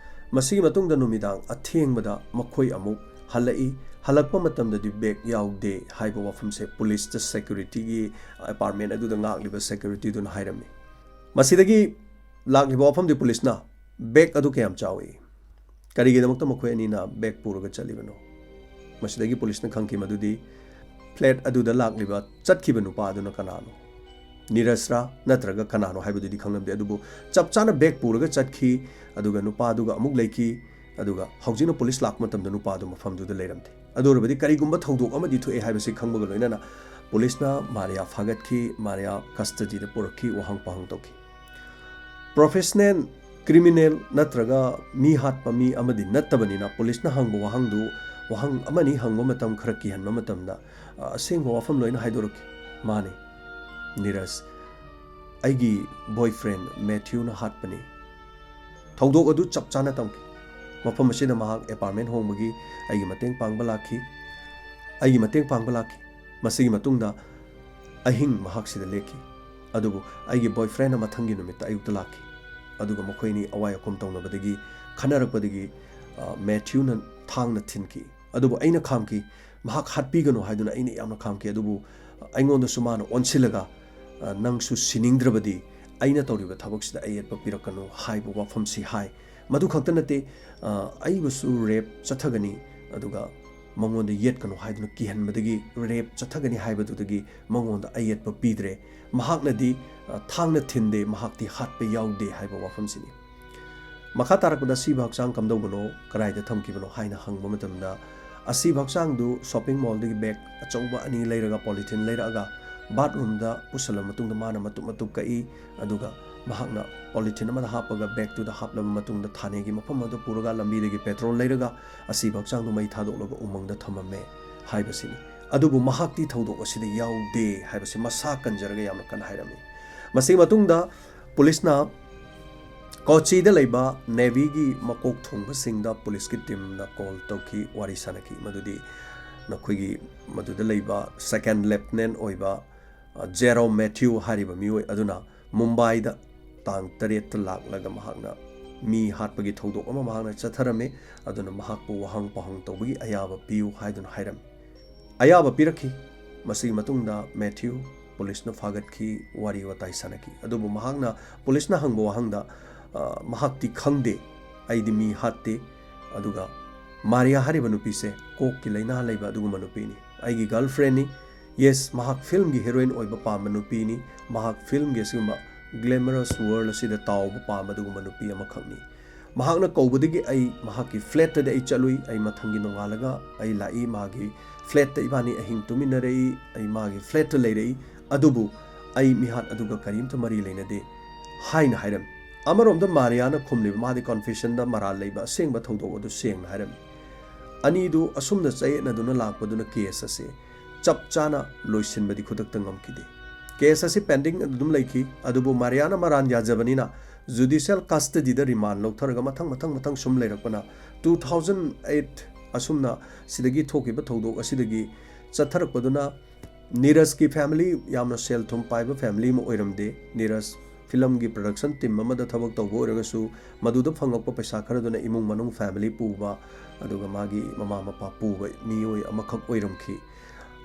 ꯃꯁꯤꯒꯤ ꯃꯇꯨꯡꯗ ꯅꯨꯃꯤꯗꯥꯡ ꯑꯊꯦꯡꯕꯗ ꯃꯈꯣꯏ ꯑꯃꯨꯛ ꯍꯜꯂꯛꯏ꯫ ꯍꯜꯂꯛꯄ ꯃꯇꯝꯗꯗꯤ ꯕꯦꯒ ꯌꯥꯎꯗꯦ ꯍꯥꯏꯕ ꯋꯥꯐꯝꯁꯦ ꯄꯨꯂꯤꯁꯇ ꯁꯦꯀ꯭ꯌꯨꯔꯤꯇꯤꯒꯤ ꯑꯦꯄꯥꯔꯠꯃꯦꯟ ꯑꯗꯨꯗ ꯉꯥꯛꯂꯤꯕ ꯁꯦꯀ꯭ꯌꯨꯔꯤꯇꯤꯗꯨꯅ ꯍꯥꯏꯔꯝꯃꯤ꯫ ꯃꯁꯤꯗꯒꯤ ꯂꯥꯛꯂꯤꯕ ꯋꯥꯐꯝꯗꯤ ꯄꯨꯂꯤꯁꯅ ꯕꯦꯒ ꯑꯗꯨ ꯀꯌꯥꯝ ꯆꯥꯎꯏ? ꯀꯔꯤꯒꯤꯗꯃꯛꯇ ꯃꯈꯣꯏ ꯑꯅꯤꯅ ꯕꯦꯒ ꯄꯨꯔꯒ ꯆꯠꯂꯤꯕꯅꯣ? ꯃꯁꯤꯗꯒꯤ ꯄꯨꯂꯤꯁꯅ ꯈꯪꯈꯤ ꯃꯗꯨꯗꯤ ꯐ꯭ꯂꯦꯠ ꯑꯗꯨꯗ ꯂꯥꯛꯂꯤꯕ, ꯆꯠꯈꯤꯕ ꯅꯨꯄꯥ ꯑꯗꯨꯅ ꯀꯅꯥꯅꯣ? ꯅꯤꯔꯖꯔꯥ ꯅꯠꯇ꯭ꯔꯒ ꯀꯅꯥꯅꯣ ꯍꯥꯏꯕꯗꯨꯗꯤ ꯈꯪꯂꯝꯗꯦ, ꯑꯗꯨꯕꯨ ꯆꯞ ꯆꯥꯅ ꯕꯦꯒ ꯄꯨꯔꯒ ꯆꯠꯈꯤ, ꯑꯗꯨꯒ ꯅꯨꯄꯥꯗꯨꯒ ꯑꯃꯨꯛ ꯂꯩꯈꯤ, ꯑꯗꯨꯒ ꯍꯧꯖꯤꯛꯅ ꯄꯨꯂꯤꯁ ꯂꯥꯛꯄ ꯃꯇꯝꯗ ꯅꯨꯄꯥꯗꯨ ꯃꯐꯝꯗꯨꯗ ꯂꯩꯔꯝꯗꯦ꯫ ꯑꯗꯨ ꯑꯣꯏꯔꯕꯗꯤ ꯀꯔꯤꯒꯨꯝꯕ ꯊꯧꯗꯣꯛ ꯑꯃꯗꯤ ꯊꯣꯛꯑꯦ ꯍꯥꯏꯕꯁꯤ ꯈꯪꯕꯒ ꯂꯣꯏꯅꯅ ꯄꯨꯂꯤꯁꯅ ꯃꯥꯔꯤꯌꯥ ꯐꯥꯒꯠꯈꯤ, ꯃꯥꯔꯤꯌꯥ ꯀꯁꯇꯗꯤꯗ ꯄꯨꯔꯛꯈꯤ, ꯋꯥꯍꯪ ꯄꯥꯎꯍꯪ ꯇꯧꯈꯤ꯫ ꯄ꯭ꯔꯣꯐꯦꯁꯅꯦꯜ ꯀ꯭ꯔꯤꯃꯤꯅꯦꯜ ꯅꯠꯇ꯭ꯔꯒ ꯃꯤ ꯍꯥꯠꯄ ꯃꯤ ꯑꯃꯗꯤ ꯅꯠꯇꯕꯅꯤꯅ ꯄꯨꯂꯤꯁꯅ ꯍꯪꯕ ꯋꯥꯍꯪꯗꯨ, ꯋꯥꯍꯪ ꯑꯃꯅꯤ ꯍꯪꯕ ꯃꯇꯝ ꯈꯔ ꯀꯤꯍꯟꯕ ꯃꯇꯝꯗ, ꯑ, ꯑꯁꯦꯡꯕ ꯋꯥꯐꯝ ꯂꯣꯏꯅ ꯍꯥꯏꯗꯣꯔꯛꯈꯤ꯫ "ꯃꯥꯅꯤ, ꯅꯤꯔꯖ, ꯑꯩꯒꯤ ꯕꯣꯏꯐ꯭ꯔꯦꯟ ꯃꯦꯊ꯭ꯌꯨꯅ ꯍꯥꯠꯄꯅꯤ꯫ ꯊꯧꯗꯣꯛ ꯑꯗꯨ ꯆꯞ ꯆꯥꯅ ꯇꯝꯈꯤ꯫ ꯃꯐꯝ ꯑꯁꯤꯗ ꯃꯍꯥꯛ ꯑꯦꯄꯥꯔꯠꯃꯦꯟ ꯍꯣꯡꯕꯒꯤ ꯑꯩꯒꯤ ꯃꯇꯦꯡ ꯄꯥꯡꯕ ꯂꯥꯛꯈꯤ꯫ ꯑꯩꯒꯤ ꯃꯇꯦꯡ ꯄꯥꯡꯕ ꯂꯥꯛꯈꯤ꯫ ꯃꯁꯤꯒꯤ ꯃꯇꯨꯡꯗ ꯑꯍꯤꯡ ꯃꯍꯥꯛ ꯁꯤꯗ ꯂꯦꯛꯈꯤ꯫ ꯑꯗꯨꯕꯨ ꯑꯩꯒꯤ ꯕꯣꯏꯐ꯭ꯔꯦꯟꯅ ꯃꯊꯪꯒꯤ ꯅꯨꯃꯤꯠꯇ ꯑꯌꯨꯛꯇ ꯂꯥꯛꯈꯤ꯫ ꯑꯗꯨꯒ ꯃꯈꯣꯏ ꯑꯅꯤ ꯑꯋꯥꯏ ꯑꯈꯨꯝ ꯇꯧꯅꯕꯗꯒꯤ, ꯈꯟꯅꯔꯛꯄꯗꯒꯤ, ꯑ, ꯃꯦꯊ꯭ꯌꯨꯅ ꯊꯥꯡꯅ ꯊꯤꯟꯈꯤ꯫ ꯑꯗꯨꯕꯨ ꯑꯩꯅ ꯈꯥꯝꯈꯤ꯫ ꯃꯍꯥꯛ ꯍꯥꯠꯄꯤꯒꯅꯨ ꯍꯥꯏꯗꯨꯅ ꯑꯩꯅ ꯌꯥꯝꯅ ꯈꯥꯝꯈꯤ꯫ ꯑꯗꯨꯕꯨ ꯑꯩꯉꯣꯟꯗꯁꯨ ꯃꯥꯅ ꯑꯣꯟꯁꯤꯜꯂꯒ, "ꯑ, ꯅꯪꯁꯨ ꯁꯤꯅꯤꯡꯗ꯭ꯔꯕꯗꯤ ꯑꯩꯅ ꯇꯧꯔꯤꯕ ꯊꯕꯛꯁꯤꯗ ꯑꯌꯦꯠꯄ ꯄꯤꯔꯛꯀꯅꯨ" ꯍꯥꯏꯕ ꯋꯥꯐꯝꯁꯤ ꯍꯥꯏ꯫ ꯃꯗꯨ ꯈꯛꯇ ꯅꯠꯇꯦ, ꯑ, "ꯑꯩꯕꯨꯁꯨ ꯔꯦꯞ ꯆꯠꯊꯒꯅꯤ, ꯑꯗꯨꯒ ꯃꯉꯣꯟꯗ ꯌꯦꯠꯀꯅꯨ" ꯍꯥꯏꯗꯨꯅ ꯀꯤꯍꯟꯕꯗꯒꯤ, ꯔꯦꯞ ꯆꯠꯊꯒꯅꯤ ꯍꯥꯏꯕꯗꯨꯗꯒꯤ ꯃꯉꯣꯟꯗ ꯑꯌꯦꯠꯄ ꯄꯤꯗ꯭ꯔꯦ꯫ ꯃꯍꯥꯛꯅꯗꯤ, ꯑ, ꯊꯥꯡꯅ ꯊꯤꯟꯗꯦ, ꯃꯍꯥꯛꯇꯤ ꯍꯥꯠꯄ ꯌꯥꯎꯗꯦ ꯍꯥꯏꯕ ꯋꯥꯐꯝꯁꯤꯅꯤ꯫ ꯃꯈꯥ ꯇꯥꯔꯛꯄꯗ ꯑꯁꯤꯕ ꯍꯛꯆꯥꯡ ꯀꯝꯗꯧꯕꯅꯣ, ꯀꯗꯥꯏꯗ ꯊꯝꯈꯤꯕꯅꯣ ꯍꯥꯏꯅ ꯍꯪꯕ ꯃꯇꯝꯗ, ꯑꯁꯤꯕ ꯍꯛꯆꯥꯡꯗꯨ ꯁꯣꯞꯄꯤꯡ ꯃꯣꯜꯗꯒꯤ ꯕꯦꯒ ꯑꯆꯧꯕ ꯑꯅꯤ ꯂꯩꯔꯒ, ꯄꯣꯂꯤꯊꯤꯟ ꯂꯩꯔꯛꯑꯒ, ꯕꯥꯠꯔꯨꯝꯗ ꯄꯨꯁꯜꯂꯕ ꯃꯇꯨꯡꯗ ꯃꯥꯅ ꯃꯇꯨꯞ ꯃꯇꯨꯞ ꯀꯛꯏ, ꯑꯗꯨꯒ ꯃꯍꯥꯛꯅ ꯄꯣꯂꯤꯊꯤꯟ ꯑꯃꯗ ꯍꯥꯞꯄꯒ ꯕꯦꯒꯇꯨꯗ ꯍꯥꯞꯂꯕ ꯃꯇꯨꯡꯗ ꯊꯥꯅꯦꯒꯤ ꯃꯐꯝ ꯑꯗꯨ ꯄꯨꯔꯒ ꯂꯝꯕꯤꯗꯒꯤ ꯄꯦꯇ꯭ꯔꯣꯜ ꯂꯩꯔꯒ ꯑꯁꯤꯕ ꯍꯛꯆꯥꯡꯗꯨ ꯃꯩ ꯊꯥꯗꯣꯛꯂꯒ ꯎꯃꯪꯗ ꯊꯝꯃꯝꯃꯦ ꯍꯥꯏꯕꯁꯤꯅꯤ꯫ ꯑꯗꯨꯕꯨ ꯃꯍꯥꯛꯇꯤ ꯊꯧꯗꯣꯛ ꯑꯁꯤꯗ ꯌꯥꯎꯗꯦ ꯍꯥꯏꯕꯁꯤ ꯃꯁꯥ ꯀꯟꯖꯔꯒ ꯌꯥꯝꯅ ꯀꯟꯅ ꯍꯥꯏꯔꯝꯃꯤ꯫ ꯃꯁꯤꯒꯤ ꯃꯇꯨꯡꯗ ꯄꯨꯂꯤꯁꯅ ꯀꯣꯆꯤꯗ ꯂꯩꯕ ꯅꯦꯚꯤꯒꯤ ꯃꯀꯣꯛ ꯊꯣꯡꯕꯁꯤꯡꯗ ꯄꯨꯂꯤꯁꯀꯤ ꯇꯤꯝꯅ ꯀꯣꯜ ꯇꯧꯈꯤ, ꯋꯥꯔꯤ ꯁꯥꯟꯅꯈꯤ꯫ ꯃꯗꯨꯗꯤ ꯅꯈꯣꯏꯒꯤ ꯃꯗꯨꯗ ꯂꯩꯕ ꯁꯦꯀꯦꯟ ꯂꯦꯐꯇꯤꯅꯦꯟ ꯑꯣꯏꯕ, ꯑ, ꯖꯦꯔꯣ ꯃꯦꯊ꯭ꯌꯨ ꯍꯥꯏꯔꯤꯕ ꯃꯤꯑꯣꯏ ꯑꯗꯨꯅ ꯃꯨꯝꯕꯥꯏꯗ ꯇꯥꯡ ꯇꯔꯦꯠꯇ ꯂꯥꯛꯂꯒ ꯃꯍꯥꯛꯅ ꯃꯤ ꯍꯥꯠꯄꯒꯤ ꯊꯧꯗꯣꯛ ꯑꯃ ꯃꯍꯥꯛꯅ ꯆꯠꯊꯔꯝꯃꯤ, ꯑꯗꯨꯅ ꯃꯍꯥꯛꯄꯨ ꯋꯥꯍꯪ ꯄꯥꯎꯍꯪ ꯇꯧꯕꯒꯤ ꯑꯌꯥꯕ ꯄꯤꯌꯨ ꯍꯥꯏꯗꯨꯅ ꯍꯥꯏꯔꯝꯃꯤ꯫ ꯑꯌꯥꯕ ꯄꯤꯔꯛꯈꯤ꯫ ꯃꯁꯤꯒꯤ ꯃꯇꯨꯡꯗ ꯃꯦꯊ꯭ꯌꯨ ꯄꯨꯂꯤꯁꯅ ꯐꯥꯒꯠꯈꯤ, ꯋꯥꯔꯤ ꯋꯥꯇꯥꯏ ꯁꯥꯟꯅꯈꯤ꯫ ꯑꯗꯨꯕꯨ ꯃꯍꯥꯛꯅ ꯄꯨꯂꯤꯁꯅ ꯍꯪꯕ ꯋꯥꯍꯪꯗ, ꯑ, ꯃꯍꯥꯛꯇꯤ ꯈꯪꯗꯦ, "ꯑꯩꯗꯤ ꯃꯤ ꯍꯥꯠꯇꯦ, ꯑꯗꯨꯒ ꯃꯥꯔꯤꯌꯥ ꯍꯥꯏꯔꯤꯕ ꯅꯨꯄꯤꯁꯦ ꯀꯣꯛꯀꯤ ꯂꯥꯏꯅꯥ ꯂꯩꯕ ꯑꯗꯨꯒꯨꯝꯕ ꯅꯨꯄꯤꯅꯤ꯫ ꯑꯩꯒꯤ ꯒꯔꯜ ꯐ꯭ꯔꯦꯟꯅꯤ꯫ ꯌꯦꯁ, ꯃꯍꯥꯛ ꯐꯤꯂꯝꯒꯤ ꯍꯦꯔꯣꯏꯟ ꯑꯣꯏꯕ ꯄꯥꯝꯕ ꯅꯨꯄꯤꯅꯤ꯫ ꯃꯍꯥꯛ ꯐꯤꯂꯝꯒꯤ ꯑꯁꯤꯒꯨꯝꯕ ꯒ꯭ꯂꯦꯃꯔꯁ ꯋꯥꯔꯜ ꯑꯁꯤꯗ ꯇꯥꯎꯕ ꯄꯥꯝꯕ ꯑꯗꯨꯒꯨꯝꯕ ꯅꯨꯄꯤ ꯑꯃꯈꯛꯅꯤ꯫ ꯃꯍꯥꯛꯅ ꯀꯧꯕꯗꯒꯤ ꯑꯩ ꯃꯍꯥꯛꯀꯤ ꯐ꯭ꯂꯦꯠꯇꯗꯤ ꯑꯩ ꯆꯠꯂꯨꯏ꯫ ꯑꯩ ꯃꯊꯪꯒꯤ ꯅꯣꯡꯉꯥꯜꯂꯒ ꯑꯩ ꯂꯥꯛꯏ꯫ ꯃꯥꯒꯤ ꯐ꯭ꯂꯦꯠꯇ ꯏꯕꯥꯅꯤ ꯑꯍꯤꯡ ꯇꯨꯃꯤꯟꯅꯔꯛꯏ꯫ ꯑꯩ ꯃꯥꯒꯤ ꯐ꯭ꯂꯦꯠꯇ ꯂꯩꯔꯛꯏ꯫ ꯑꯗꯨꯕꯨ ꯑꯩ ꯃꯤꯍꯥꯠ ꯑꯗꯨꯒ ꯀꯔꯤꯝꯇ ꯃꯔꯤ ꯂꯩꯅꯗꯦ ꯍꯥꯏꯅ ꯍꯥꯏꯔꯝꯃꯤ꯫ ꯑꯃꯔꯣꯝꯗ ꯃꯥꯔꯤꯌꯥꯅ ꯈꯨꯝꯂꯤꯕ, ꯃꯥꯗꯤ ꯀꯟꯐꯦꯁꯟꯗ ꯃꯔꯥꯜ ꯂꯩꯕ ꯑꯁꯦꯡꯕ ꯊꯧꯗꯣꯛ ꯑꯗꯨ ꯁꯦꯡꯅ ꯍꯥꯏꯔꯝꯃꯤ꯫ ꯑꯅꯤꯗꯨ ꯑꯁꯨꯝꯅ ꯆꯌꯦꯠꯅꯗꯨꯅ ꯂꯥꯛꯄꯗꯨꯅ ꯀꯦꯁ ꯑꯁꯤ ꯆꯞ ꯆꯥꯅ ꯂꯣꯏꯁꯤꯟꯕꯗꯤ ꯈꯨꯗꯛꯇ ꯉꯝꯈꯤꯗꯦ꯫ ꯀꯦꯁ ꯑꯁꯤ ꯄꯦꯟꯗꯤꯡ ꯑꯗꯨꯝ ꯂꯩꯈꯤ꯫ ꯑꯗꯨꯕꯨ ꯃꯥꯔꯤꯌꯥꯅ ꯃꯔꯥꯟ ꯌꯥꯖꯕꯅꯤꯅ ꯖꯨꯗꯤꯁꯤꯌꯦꯜ ꯀꯁꯇꯗꯤꯗ ꯔꯤꯃꯥꯟ ꯂꯧꯊꯔꯒ ꯃꯊꯪ ꯃꯊꯪ ꯃꯊꯪ ꯁꯨꯝ ꯂꯩꯔꯛꯄꯅ, two thousand eight ꯑꯁꯨꯝꯅ ꯁꯤꯗꯒꯤ ꯊꯣꯛꯈꯤꯕ ꯊꯧꯗꯣꯛ ꯑꯁꯤꯗꯒꯤ ꯆꯠꯊꯔꯛꯄꯗꯨꯅ ꯅꯤꯔꯖꯀꯤ ꯐꯦꯃꯤꯂꯤ ꯌꯥꯝꯅ ꯁꯦꯜ ꯊꯨꯝ ꯄꯥꯏꯕ ꯐꯦꯃꯤꯂꯤ ꯑꯃ ꯑꯣꯏꯔꯝꯗꯦ꯫ ꯅꯤꯔꯖ ꯐꯤꯂꯝꯒꯤ ꯄ꯭ꯔꯗꯛꯁꯟ ꯇꯤꯝ ꯑꯃꯗ ꯊꯕꯛ ꯇꯧꯕ ꯑꯣꯏꯔꯒꯁꯨ, ꯃꯗꯨꯗ ꯐꯪꯉꯛꯄ ꯄꯩꯁꯥ ꯈꯔꯗꯨꯅ ꯏꯃꯨꯡ ꯃꯅꯨꯡ ꯐꯦꯃꯤꯂꯤ ꯄꯨꯕ, ꯑꯗꯨꯒ ꯃꯥꯒꯤ ꯃꯃꯥ ꯃꯄꯥ ꯄꯨꯕ ꯃꯤꯑꯣꯏ ꯑꯃꯈꯛ ꯑꯣꯏꯔꯝꯈꯤ꯫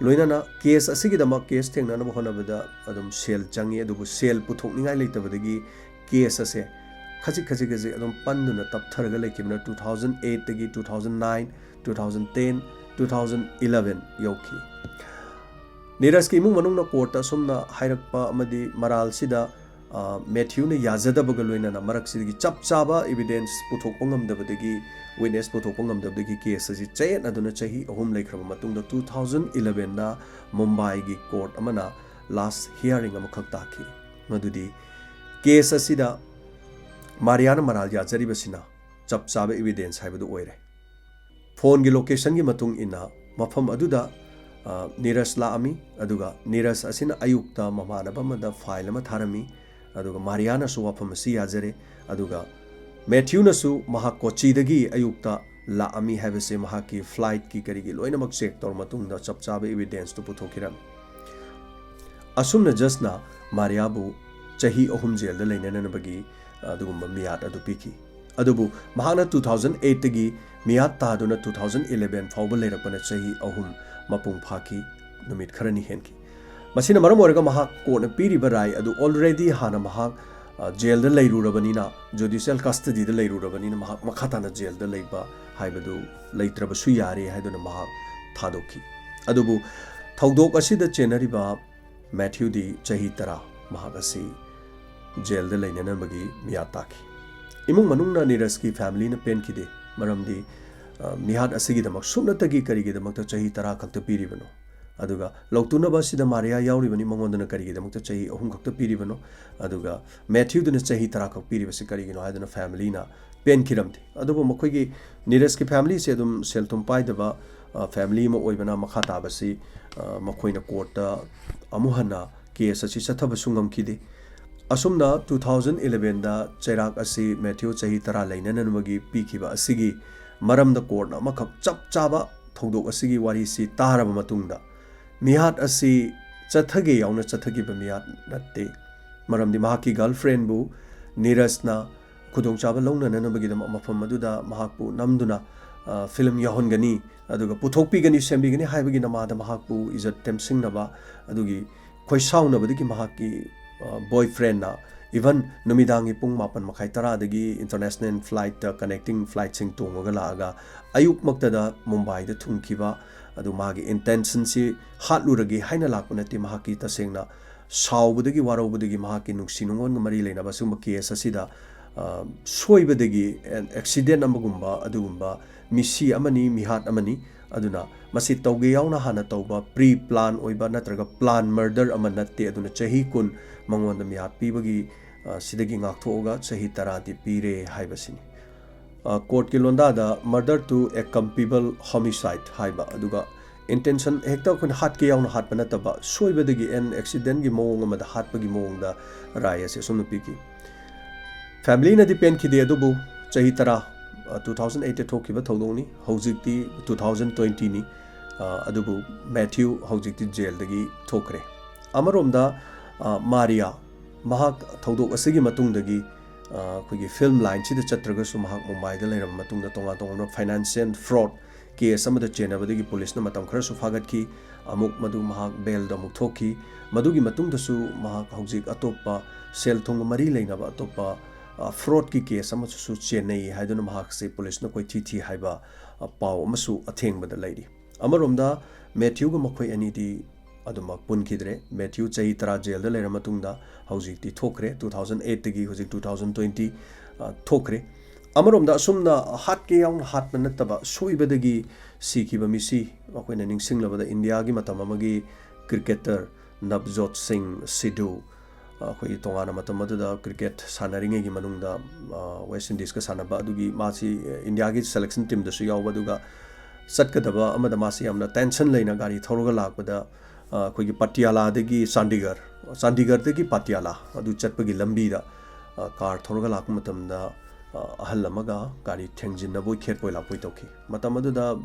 ꯂꯣꯏꯅꯅ ꯀꯦꯁ ꯑꯁꯤꯒꯤꯗꯃꯛ, ꯀꯦꯁ ꯊꯦꯡꯅꯅꯕ ꯍꯣꯠꯅꯕꯗ ꯑꯗꯨꯝ ꯁꯦꯜ ꯆꯪꯉꯤ, ꯑꯗꯨꯕꯨ ꯁꯦꯜ ꯄꯨꯊꯣꯛꯅꯤꯡꯉꯥꯏ ꯂꯩꯇꯕꯗꯒꯤ ꯀꯦꯁ ꯑꯁꯦ ꯈꯖꯤꯛ ꯈꯖꯤꯛ ꯈꯖꯤꯛ ꯑꯗꯨꯝ ꯄꯟꯗꯨꯅ ꯇꯞꯊꯔꯒ ꯂꯩꯈꯤꯕꯅ, two thousand eight ꯇꯒꯤ two thousand nine, two thousand ten, two thousand eleven ꯌꯧꯈꯤ꯫ ꯅꯤꯔꯖꯀꯤ ꯏꯃꯨꯡ ꯃꯅꯨꯡꯅ ꯀꯣꯔꯠꯇ ꯑꯁꯨꯝꯅ ꯍꯥꯏꯔꯛꯄ ꯑꯃꯗꯤ ꯃꯔꯥꯜꯁꯤꯗ, ꯑ, ꯃꯦꯊ꯭ꯌꯨꯅ ꯌꯥꯖꯗꯕꯒ ꯂꯣꯏꯅꯅ ꯃꯔꯛꯁꯤꯗꯒꯤ ꯆꯞ ꯆꯥꯕ ꯏꯕꯤꯗꯦꯟꯁ ꯄꯨꯊꯣꯛꯄ ꯉꯝꯗꯕꯗꯒꯤ, ꯋꯤꯠꯅꯦꯁ ꯄꯨꯊꯣꯛꯄ ꯉꯝꯗꯕꯗꯒꯤ ꯀꯦꯁ ꯑꯁꯤ ꯆꯌꯦꯠꯅꯗꯨꯅ ꯆꯍꯤ ꯑꯍꯨꯝ ꯂꯩꯈ꯭ꯔꯕ ꯃꯇꯨꯡꯗ, two thousand elevenꯗ ꯃꯨꯝꯕꯥꯏꯒꯤ ꯀꯣꯔꯠ ꯑꯃꯅ ꯂꯥꯁ ꯍꯤꯌꯥꯔꯤꯡ ꯑꯃꯈꯛ ꯇꯥꯈꯤ꯫ ꯃꯗꯨꯗꯤ ꯀꯦꯁ ꯑꯁꯤꯗ ꯃꯥꯔꯤꯌꯥꯅ ꯃꯔꯥꯜ ꯌꯥꯖꯔꯤꯕꯁꯤꯅ ꯆꯞ ꯆꯥꯕ ꯏꯕꯤꯗꯦꯟꯁ ꯍꯥꯏꯕꯗꯨ ꯑꯣꯏꯔꯦ꯫ ꯐꯣꯟꯒꯤ ꯂꯣꯀꯦꯁꯟꯒꯤ ꯃꯇꯨꯡ ꯏꯟꯅ ꯃꯐꯝ ꯑꯗꯨꯗ, ꯑ, ꯅꯤꯔꯖ ꯂꯥꯛꯑꯝꯃꯤ, ꯑꯗꯨꯒ ꯅꯤꯔꯖ ꯑꯁꯤꯅ ꯑꯌꯨꯛꯇ ꯃꯃꯥꯟꯅꯕ ꯑꯃꯗ ꯐꯥꯏꯜ ꯑꯃ ꯊꯥꯔꯝꯃꯤ, ꯑꯗꯨꯒ ꯃꯥꯔꯤꯌꯥꯅꯁꯨ ꯋꯥꯐꯝ ꯑꯁꯤ ꯌꯥꯖꯔꯦ, ꯑꯗꯨꯒ ꯃꯦꯊ꯭ꯌꯨꯅꯁꯨ ꯃꯍꯥꯛ ꯀꯣꯆꯤꯗꯒꯤ ꯑꯌꯨꯛꯇ ꯂꯥꯛꯑꯝꯃꯤ ꯍꯥꯏꯕꯁꯦ ꯃꯍꯥꯛꯀꯤ ꯐ꯭ꯂꯥꯏꯠꯀꯤ ꯀꯔꯤꯒꯤ ꯂꯣꯏꯅꯃꯛ ꯆꯦꯛ ꯇꯧꯔ ꯃꯇꯨꯡꯗ ꯆꯞ ꯆꯥꯕ ꯏꯕꯤꯗꯦꯟꯁꯇꯨ ꯄꯨꯊꯣꯛꯈꯤꯔꯝꯃꯤ꯫ ꯑꯁꯨꯝꯅ ꯖꯁꯅ ꯃꯥꯔꯤꯌꯥꯕꯨ ꯆꯍꯤ ꯑꯍꯨꯝ ꯖꯦꯜꯗ ꯂꯩꯅꯅꯕꯒꯤ ꯑꯗꯨꯒꯨꯝꯕ ꯃꯤꯌꯥꯠ ꯑꯗꯨ ꯄꯤꯈꯤ꯫ ꯑꯗꯨꯕꯨ ꯃꯍꯥꯛꯅ two thousand eightꯇꯒꯤ ꯃꯤꯌꯥꯠ ꯇꯥꯗꯨꯅ two thousand eleven ꯐꯥꯎꯕ ꯂꯩꯔꯛꯄꯅ ꯆꯍꯤ ꯑꯍꯨꯝ ꯃꯄꯨꯡ ꯐꯥꯈꯤ, ꯅꯨꯃꯤꯠ ꯈꯔꯅꯤ ꯍꯦꯟꯈꯤ꯫ ꯃꯁꯤꯅ ꯃꯔꯝ ꯑꯣꯏꯔꯒ ꯃꯍꯥꯛ ꯀꯣꯔꯠꯅ ꯄꯤꯔꯤꯕ ꯔꯥꯏ ꯑꯗꯨ already ꯍꯥꯟꯅ ꯃꯍꯥꯛ ꯖꯦꯜꯗ ꯂꯩꯔꯨꯔꯕꯅꯤꯅ, ꯖꯨꯗꯤꯁꯤꯌꯦꯜ ꯀꯁꯇꯗꯤꯗ ꯂꯩꯔꯨꯔꯕꯅꯤꯅ ꯃꯍꯥꯛ ꯃꯈꯥ ꯇꯥꯅ ꯖꯦꯜꯗ ꯂꯩꯕ ꯍꯥꯏꯕꯗꯨ ꯂꯩꯇ꯭ꯔꯕꯁꯨ ꯌꯥꯔꯦ ꯍꯥꯏꯗꯨꯅ ꯃꯍꯥꯛ ꯊꯥꯗꯣꯛꯈꯤ꯫ ꯑꯗꯨꯕꯨ ꯊꯧꯗꯣꯛ ꯑꯁꯤꯗ ꯆꯦꯟꯅꯔꯤꯕ ꯃꯦꯊ꯭ꯌꯨꯗꯤ ꯆꯍꯤ ꯇꯔꯥ ꯃꯍꯥꯛ ꯑꯁꯤ ꯖꯦꯜꯗ ꯂꯩꯅꯅꯕꯒꯤ ꯃꯤꯌꯥꯠ ꯇꯥꯈꯤ꯫ ꯏꯃꯨꯡ ꯃꯅꯨꯡꯅ ꯅꯤꯔꯖꯀꯤ ꯐꯦꯃꯤꯂꯤꯅ ꯄꯦꯟꯈꯤꯗꯦ, ꯃꯔꯝꯗꯤ ꯃꯤꯍꯥꯠ ꯑꯁꯤꯒꯤꯗꯃꯛ ꯁꯨꯞꯅꯇꯒꯤ ꯀꯔꯤꯒꯤꯗꯃꯛꯇ ꯆꯍꯤ ꯇꯔꯥ ꯈꯛꯇ ꯄꯤꯔꯤꯕꯅꯣ? ꯑꯗꯨꯒ ꯂꯧꯇꯨꯅꯕ ꯑꯁꯤꯗ ꯃꯥꯔꯤꯌꯥ ꯌꯥꯎꯔꯤꯕꯅꯤ, ꯃꯉꯣꯟꯗꯅ ꯀꯔꯤꯒꯤꯗꯃꯛꯇ ꯆꯍꯤ ꯑꯍꯨꯝ ꯈꯛꯇ ꯄꯤꯔꯤꯕꯅꯣ? ꯑꯗꯨꯒ ꯃꯦꯊ꯭ꯌꯨꯗꯨꯅ ꯆꯍꯤ ꯇꯔꯥ ꯈꯛ ꯄꯤꯔꯤꯕꯁꯤ ꯀꯔꯤꯒꯤꯅꯣ ꯍꯥꯏꯗꯨꯅ ꯐꯦꯃꯤꯂꯤꯅ ꯄꯦꯟꯈꯤꯔꯝꯗꯦ꯫ ꯑꯗꯨꯕꯨ ꯃꯈꯣꯏꯒꯤ ꯅꯤꯔꯖꯀꯤ ꯐꯦꯃꯤꯂꯤꯁꯦ ꯑꯗꯨꯝ ꯁꯦꯜ ꯊꯨꯝ ꯄꯥꯏꯗꯕ ꯐꯦꯃꯤꯂꯤ ꯑꯃ ꯑꯣꯏꯕꯅ ꯃꯈꯥ ꯇꯥꯕꯁꯤ ꯃꯈꯣꯏꯅ ꯀꯣꯔꯠꯇ ꯑꯃꯨꯛ ꯍꯟꯅ ꯀꯦꯁ ꯑꯁꯤ ꯆꯠꯊꯕꯁꯨ ꯉꯝꯈꯤꯗꯦ꯫ ꯑꯁꯨꯝꯅ ꯇꯨ ꯊꯥꯎꯖꯟ ꯏꯂꯚꯦꯟꯗ ꯆꯩꯔꯥꯛ ꯑꯁꯤ ꯃꯦꯊ꯭ꯌꯨ ꯆꯍꯤ ꯇꯔꯥ ꯂꯩꯅꯅꯕꯒꯤ ꯄꯤꯈꯤꯕ ꯑꯁꯤꯒꯤ ꯃꯔꯝꯗ ꯀꯣꯔꯠꯅ ꯑꯃꯈꯛ ꯆꯞ ꯆꯥꯕ ꯊꯧꯗꯣꯛ ꯑꯁꯤꯒꯤ ꯋꯥꯔꯤꯁꯤ ꯇꯥꯔꯕ ꯃꯇꯨꯡꯗ, ꯃꯤꯍꯥꯠ ꯑꯁꯤ ꯆꯠꯊꯒꯦ ꯌꯥꯎꯅ ꯆꯠꯊꯈꯤꯕ ꯃꯤꯍꯥꯠ ꯅꯠꯇꯦ, ꯃꯔꯝꯗꯤ ꯃꯍꯥꯛꯀꯤ ꯒꯔꯜꯐ꯭ꯔꯦꯟꯕꯨ ꯅꯤꯔꯖꯅ ꯈꯨꯗꯣꯡꯆꯥꯕ ꯂꯧꯅꯅꯅꯕꯒꯤꯗꯃꯛ ꯃꯐꯝ ꯑꯗꯨꯗ ꯃꯍꯥꯛꯄꯨ ꯅꯝꯗꯨꯅ ꯐꯤꯂꯝ ꯌꯥꯎꯍꯟꯒꯅꯤ, ꯑꯗꯨꯒ ꯄꯨꯊꯣꯛꯄꯤꯒꯅꯤ, ꯁꯦꯝꯕꯤꯒꯅꯤ ꯍꯥꯏꯕꯒꯤ ꯅꯃꯥꯗ ꯃꯍꯥꯛꯄꯨ ꯏꯖꯠ ꯇꯦꯝꯁꯤꯡꯅꯕ ꯑꯗꯨꯒꯤ ꯈꯣꯏꯁꯥꯎꯅꯕꯗꯒꯤ ꯃꯍꯥꯛꯀꯤ ꯕꯣꯏꯐ꯭ꯔꯦꯟꯅ ꯏꯚꯟ ꯅꯨꯃꯤꯗꯥꯡꯒꯤ ꯄꯨꯡ ꯃꯥꯄꯟ ꯃꯈꯥꯏ ꯇꯔꯥꯗꯒꯤ ꯏꯟꯇꯔꯅꯦꯁꯅꯦꯜ ꯐ꯭ꯂꯥꯏꯠꯇ ꯀꯅꯦꯛꯇꯤꯡ ꯐ꯭ꯂꯥꯏꯠꯁꯤꯡ ꯇꯣꯡꯉꯒ ꯂꯥꯛꯑꯒ ꯑꯌꯨꯛꯃꯛꯇꯗ ꯃꯨꯝꯕꯥꯏꯗ ꯊꯨꯡꯈꯤꯕ꯫ ꯑꯗꯨ ꯃꯥꯒꯤ ꯏꯟꯇꯦꯟꯁꯟꯁꯤ ꯍꯥꯠꯂꯨꯔꯒꯦ ꯍꯥꯏꯅ ꯂꯥꯛꯄ ꯅꯠꯇꯦ, ꯃꯍꯥꯛꯀꯤ ꯇꯁꯦꯡꯅ ꯁꯥꯎꯕꯗꯒꯤ ꯋꯥꯔꯧꯕꯗꯒꯤ ꯃꯍꯥꯛꯀꯤ ꯅꯨꯡꯁꯤ ꯅꯨꯡꯉꯣꯟꯒ ꯃꯔꯤ ꯂꯩꯅꯕ ꯑꯁꯤꯒꯨꯝꯕ ꯀꯦꯁ ꯑꯁꯤꯗ ꯁꯣꯏꯕꯗꯒꯤ ꯑꯦꯛꯁꯤꯗꯦꯟ ꯑꯃꯒꯨꯝꯕ ꯑꯗꯨꯒꯨꯝꯕ ꯃꯤꯁꯤ ꯑꯃꯅꯤ, ꯃꯤꯍꯥꯠ ꯑꯃꯅꯤ꯫ ꯑꯗꯨꯅ ꯃꯁꯤ ꯇꯧꯒꯦ ꯌꯥꯎꯅ ꯍꯥꯟꯅ ꯇꯧꯕ ꯄ꯭ꯔꯤ ꯄ꯭ꯂꯥꯟ ꯑꯣꯏꯕ ꯅꯠꯇ꯭ꯔꯒ ꯄ꯭ꯂꯥꯟ ꯃꯔꯗꯔ ꯑꯃ ꯅꯠꯇꯦ꯫ ꯑꯗꯨꯅ ꯆꯍꯤ ꯀꯨꯟ ꯃꯉꯣꯟꯗ ꯃꯤꯍꯥꯠ ꯄꯤꯕꯒꯤ ꯁꯤꯗꯒꯤ ꯉꯥꯛꯊꯣꯛꯑꯒ ꯆꯍꯤ ꯇꯔꯥꯗꯤ ꯄꯤꯔꯦ ꯍꯥꯏꯕꯁꯤꯅꯤ꯫ ꯀꯣꯔꯠꯀꯤ ꯂꯣꯟꯗꯥꯗ murder to a culpable homicide ꯍꯥꯏꯕ, ꯑꯗꯨꯒ ꯏꯟꯇꯦꯟꯁꯟ ꯍꯦꯛꯇ ꯑꯩꯈꯣꯏꯅ ꯍꯥꯠꯀꯦ ꯌꯥꯎꯅ ꯍꯥꯠꯄ ꯅꯠꯇꯕ, ꯁꯣꯏꯕꯗꯒꯤ ꯑꯦꯟ ꯑꯦꯛꯁꯤꯗꯦꯟꯒꯤ ꯃꯑꯣꯡ ꯑꯃꯗ ꯍꯥꯠꯄꯒꯤ ꯃꯑꯣꯡꯗ ꯔꯥꯏ ꯑꯁꯤ ꯑꯁꯨꯝꯅ ꯄꯤꯈꯤ꯫ ꯐꯦꯃꯤꯂꯤꯅꯗꯤ ꯄꯦꯟꯈꯤꯗꯦ, ꯑꯗꯨꯕꯨ ꯆꯍꯤ ꯇꯔꯥ, ꯇꯨ ꯊꯥꯎꯖꯟ ꯑꯩꯠꯇ ꯊꯣꯛꯈꯤꯕ ꯊꯧꯗꯣꯛꯅꯤ, ꯍꯧꯖꯤꯛꯇꯤ ꯇꯨ ꯊꯥꯎꯖꯟ ꯇ꯭ꯋꯦꯟꯇꯤꯅꯤ꯫ ꯑꯗꯨꯕꯨ ꯃꯦꯊ꯭ꯌꯨ ꯍꯧꯖꯤꯛꯇꯤ ꯖꯦꯜꯗꯒꯤ ꯊꯣꯛꯈ꯭ꯔꯦ꯫ ꯑꯃꯔꯣꯝꯗ ꯃꯥꯔꯤꯌꯥ, ꯃꯍꯥꯛ ꯊꯧꯗꯣꯛ ꯑꯁꯤꯒꯤ ꯃꯇꯨꯡꯗꯒꯤ ꯑꯩꯈꯣꯏꯒꯤ ꯐꯤꯂꯝ ꯂꯥꯏꯟꯁꯤꯗ ꯆꯠꯇ꯭ꯔꯒꯁꯨ ꯃꯍꯥꯛ ꯃꯨꯝꯕꯥꯏꯗ ꯂꯩꯔꯕ ꯃꯇꯨꯡꯗ ꯇꯣꯉꯥꯟ ꯇꯣꯉꯥꯟꯕ ꯐꯥꯏꯅꯥꯟꯁꯤꯌꯦꯜ ꯐ꯭ꯔꯣꯗ ꯀꯦꯁ ꯑꯃꯗ ꯆꯦꯟꯅꯕꯗꯒꯤ ꯄꯨꯂꯤꯁꯅ ꯃꯇꯝ ꯈꯔꯁꯨ ꯐꯥꯒꯠꯈꯤ꯫ ꯑꯃꯨꯛ ꯃꯗꯨ ꯃꯍꯥꯛ ꯕꯦꯜꯗ ꯑꯃꯨꯛ ꯊꯣꯛꯈꯤ꯫ ꯃꯗꯨꯒꯤ ꯃꯇꯨꯡꯗꯁꯨ ꯃꯍꯥꯛ ꯍꯧꯖꯤꯛ ꯑꯇꯣꯞꯄ ꯁꯦꯜ ꯊꯨꯝꯒ ꯃꯔꯤ ꯂꯩꯅꯕ ꯑꯇꯣꯞꯄ, ꯑ, ꯐ꯭ꯔꯣꯗꯀꯤ ꯀꯦꯁ ꯑꯃꯁꯨ ꯆꯦꯟꯅꯩ ꯍꯥꯏꯗꯨꯅ ꯃꯍꯥꯛꯁꯦ ꯄꯨꯂꯤꯁꯅ ꯀꯣꯏꯊꯤ ꯊꯤ ꯍꯥꯏꯕ, ꯑ, ꯄꯥꯎ ꯑꯃꯁꯨ ꯑꯊꯦꯡꯕꯗ ꯂꯩꯔꯤ꯫ ꯑꯃꯔꯣꯝꯗ ꯃꯦꯊ꯭ꯌꯨꯒ ꯃꯈꯣꯏ ꯑꯅꯤꯗꯤ ꯑꯗꯨꯃꯛ ꯄꯨꯟꯈꯤꯗ꯭ꯔꯦ꯫ ꯃꯦꯊ꯭ꯌꯨ ꯆꯍꯤ ꯇꯔꯥ ꯖꯦꯜꯗ ꯂꯩꯔ ꯃꯇꯨꯡꯗ ꯍꯧꯖꯤꯛꯇꯤ ꯊꯣꯛꯈ꯭ꯔꯦ, two thousand eight ꯇꯒꯤ ꯍꯧꯖꯤꯛ two thousand twenty, ꯑ, ꯊꯣꯛꯈ꯭ꯔꯦ꯫ ꯑꯃꯔꯣꯝꯗ ꯑꯁꯨꯝꯅ ꯍꯥꯠꯀꯦ ꯌꯥꯎꯅ ꯍꯥꯠꯄ ꯅꯠꯇꯕ ꯁꯣꯏꯕꯗꯒꯤ ꯁꯤꯈꯤꯕ ꯃꯤꯁꯤ ꯑꯩꯈꯣꯏꯅ ꯅꯤꯡꯁꯤꯡꯂꯕꯗ ꯏꯟꯗꯤꯌꯥꯒꯤ ꯃꯇꯝ ꯑꯃꯒꯤ ꯀ꯭ꯔꯤꯀꯦꯇꯔ ꯅꯕꯖꯣꯠ ꯁꯤꯡ ꯁꯤꯙꯨ, ꯑ, ꯑꯩꯈꯣꯏꯒꯤ ꯇꯣꯉꯥꯟꯅ ꯃꯇꯝ ꯑꯗꯨꯗ ꯀ꯭ꯔꯤꯀꯦꯠ ꯁꯥꯟꯅꯔꯤꯉꯩꯒꯤ ꯃꯅꯨꯡꯗ, ꯑ, ꯋꯦꯁ ꯏꯟꯗꯤꯁꯀ ꯁꯥꯟꯅꯕ ꯑꯗꯨꯒꯤ ꯃꯥꯁꯤ, ꯑ, ꯏꯟꯗꯤꯌꯥꯒꯤ ꯁꯦꯂꯦꯛꯁꯟ ꯇꯤꯝꯗꯁꯨ ꯌꯥꯎꯕ, ꯑꯗꯨꯒ ꯆꯠꯀꯗꯕ ꯑꯃꯗ ꯃꯥꯁꯤ ꯌꯥꯝꯅ ꯇꯦꯟꯁꯟ ꯂꯩꯅ ꯒꯥꯔꯤ ꯊꯧꯔꯒ ꯂꯥꯛꯄꯗ, ꯑ, ꯑꯩꯈꯣꯏꯒꯤ ꯄꯇꯤꯌꯥꯂꯥꯗꯒꯤ ꯆꯥꯟꯗꯤꯒꯔ, ꯆꯥꯟꯗꯤꯒꯔꯗꯒꯤ ꯄꯇꯤꯌꯥꯂꯥ ꯑꯗꯨ ꯆꯠꯄꯒꯤ ꯂꯝꯕꯤꯗ, ꯑ, ꯀꯥꯔ ꯊꯧꯔꯒ ꯂꯥꯛꯄ ꯃꯇꯝꯗ, ꯑ, ꯑꯍꯜ ꯑꯃꯒ ꯒꯥꯔꯤ ꯊꯦꯡꯖꯤꯟꯅꯕꯣꯏ ꯈꯦꯠꯄꯣꯏ ꯂꯥꯛꯄꯣꯏ ꯇꯧꯈꯤ꯫ ꯃꯇꯝ ꯑꯗꯨꯗ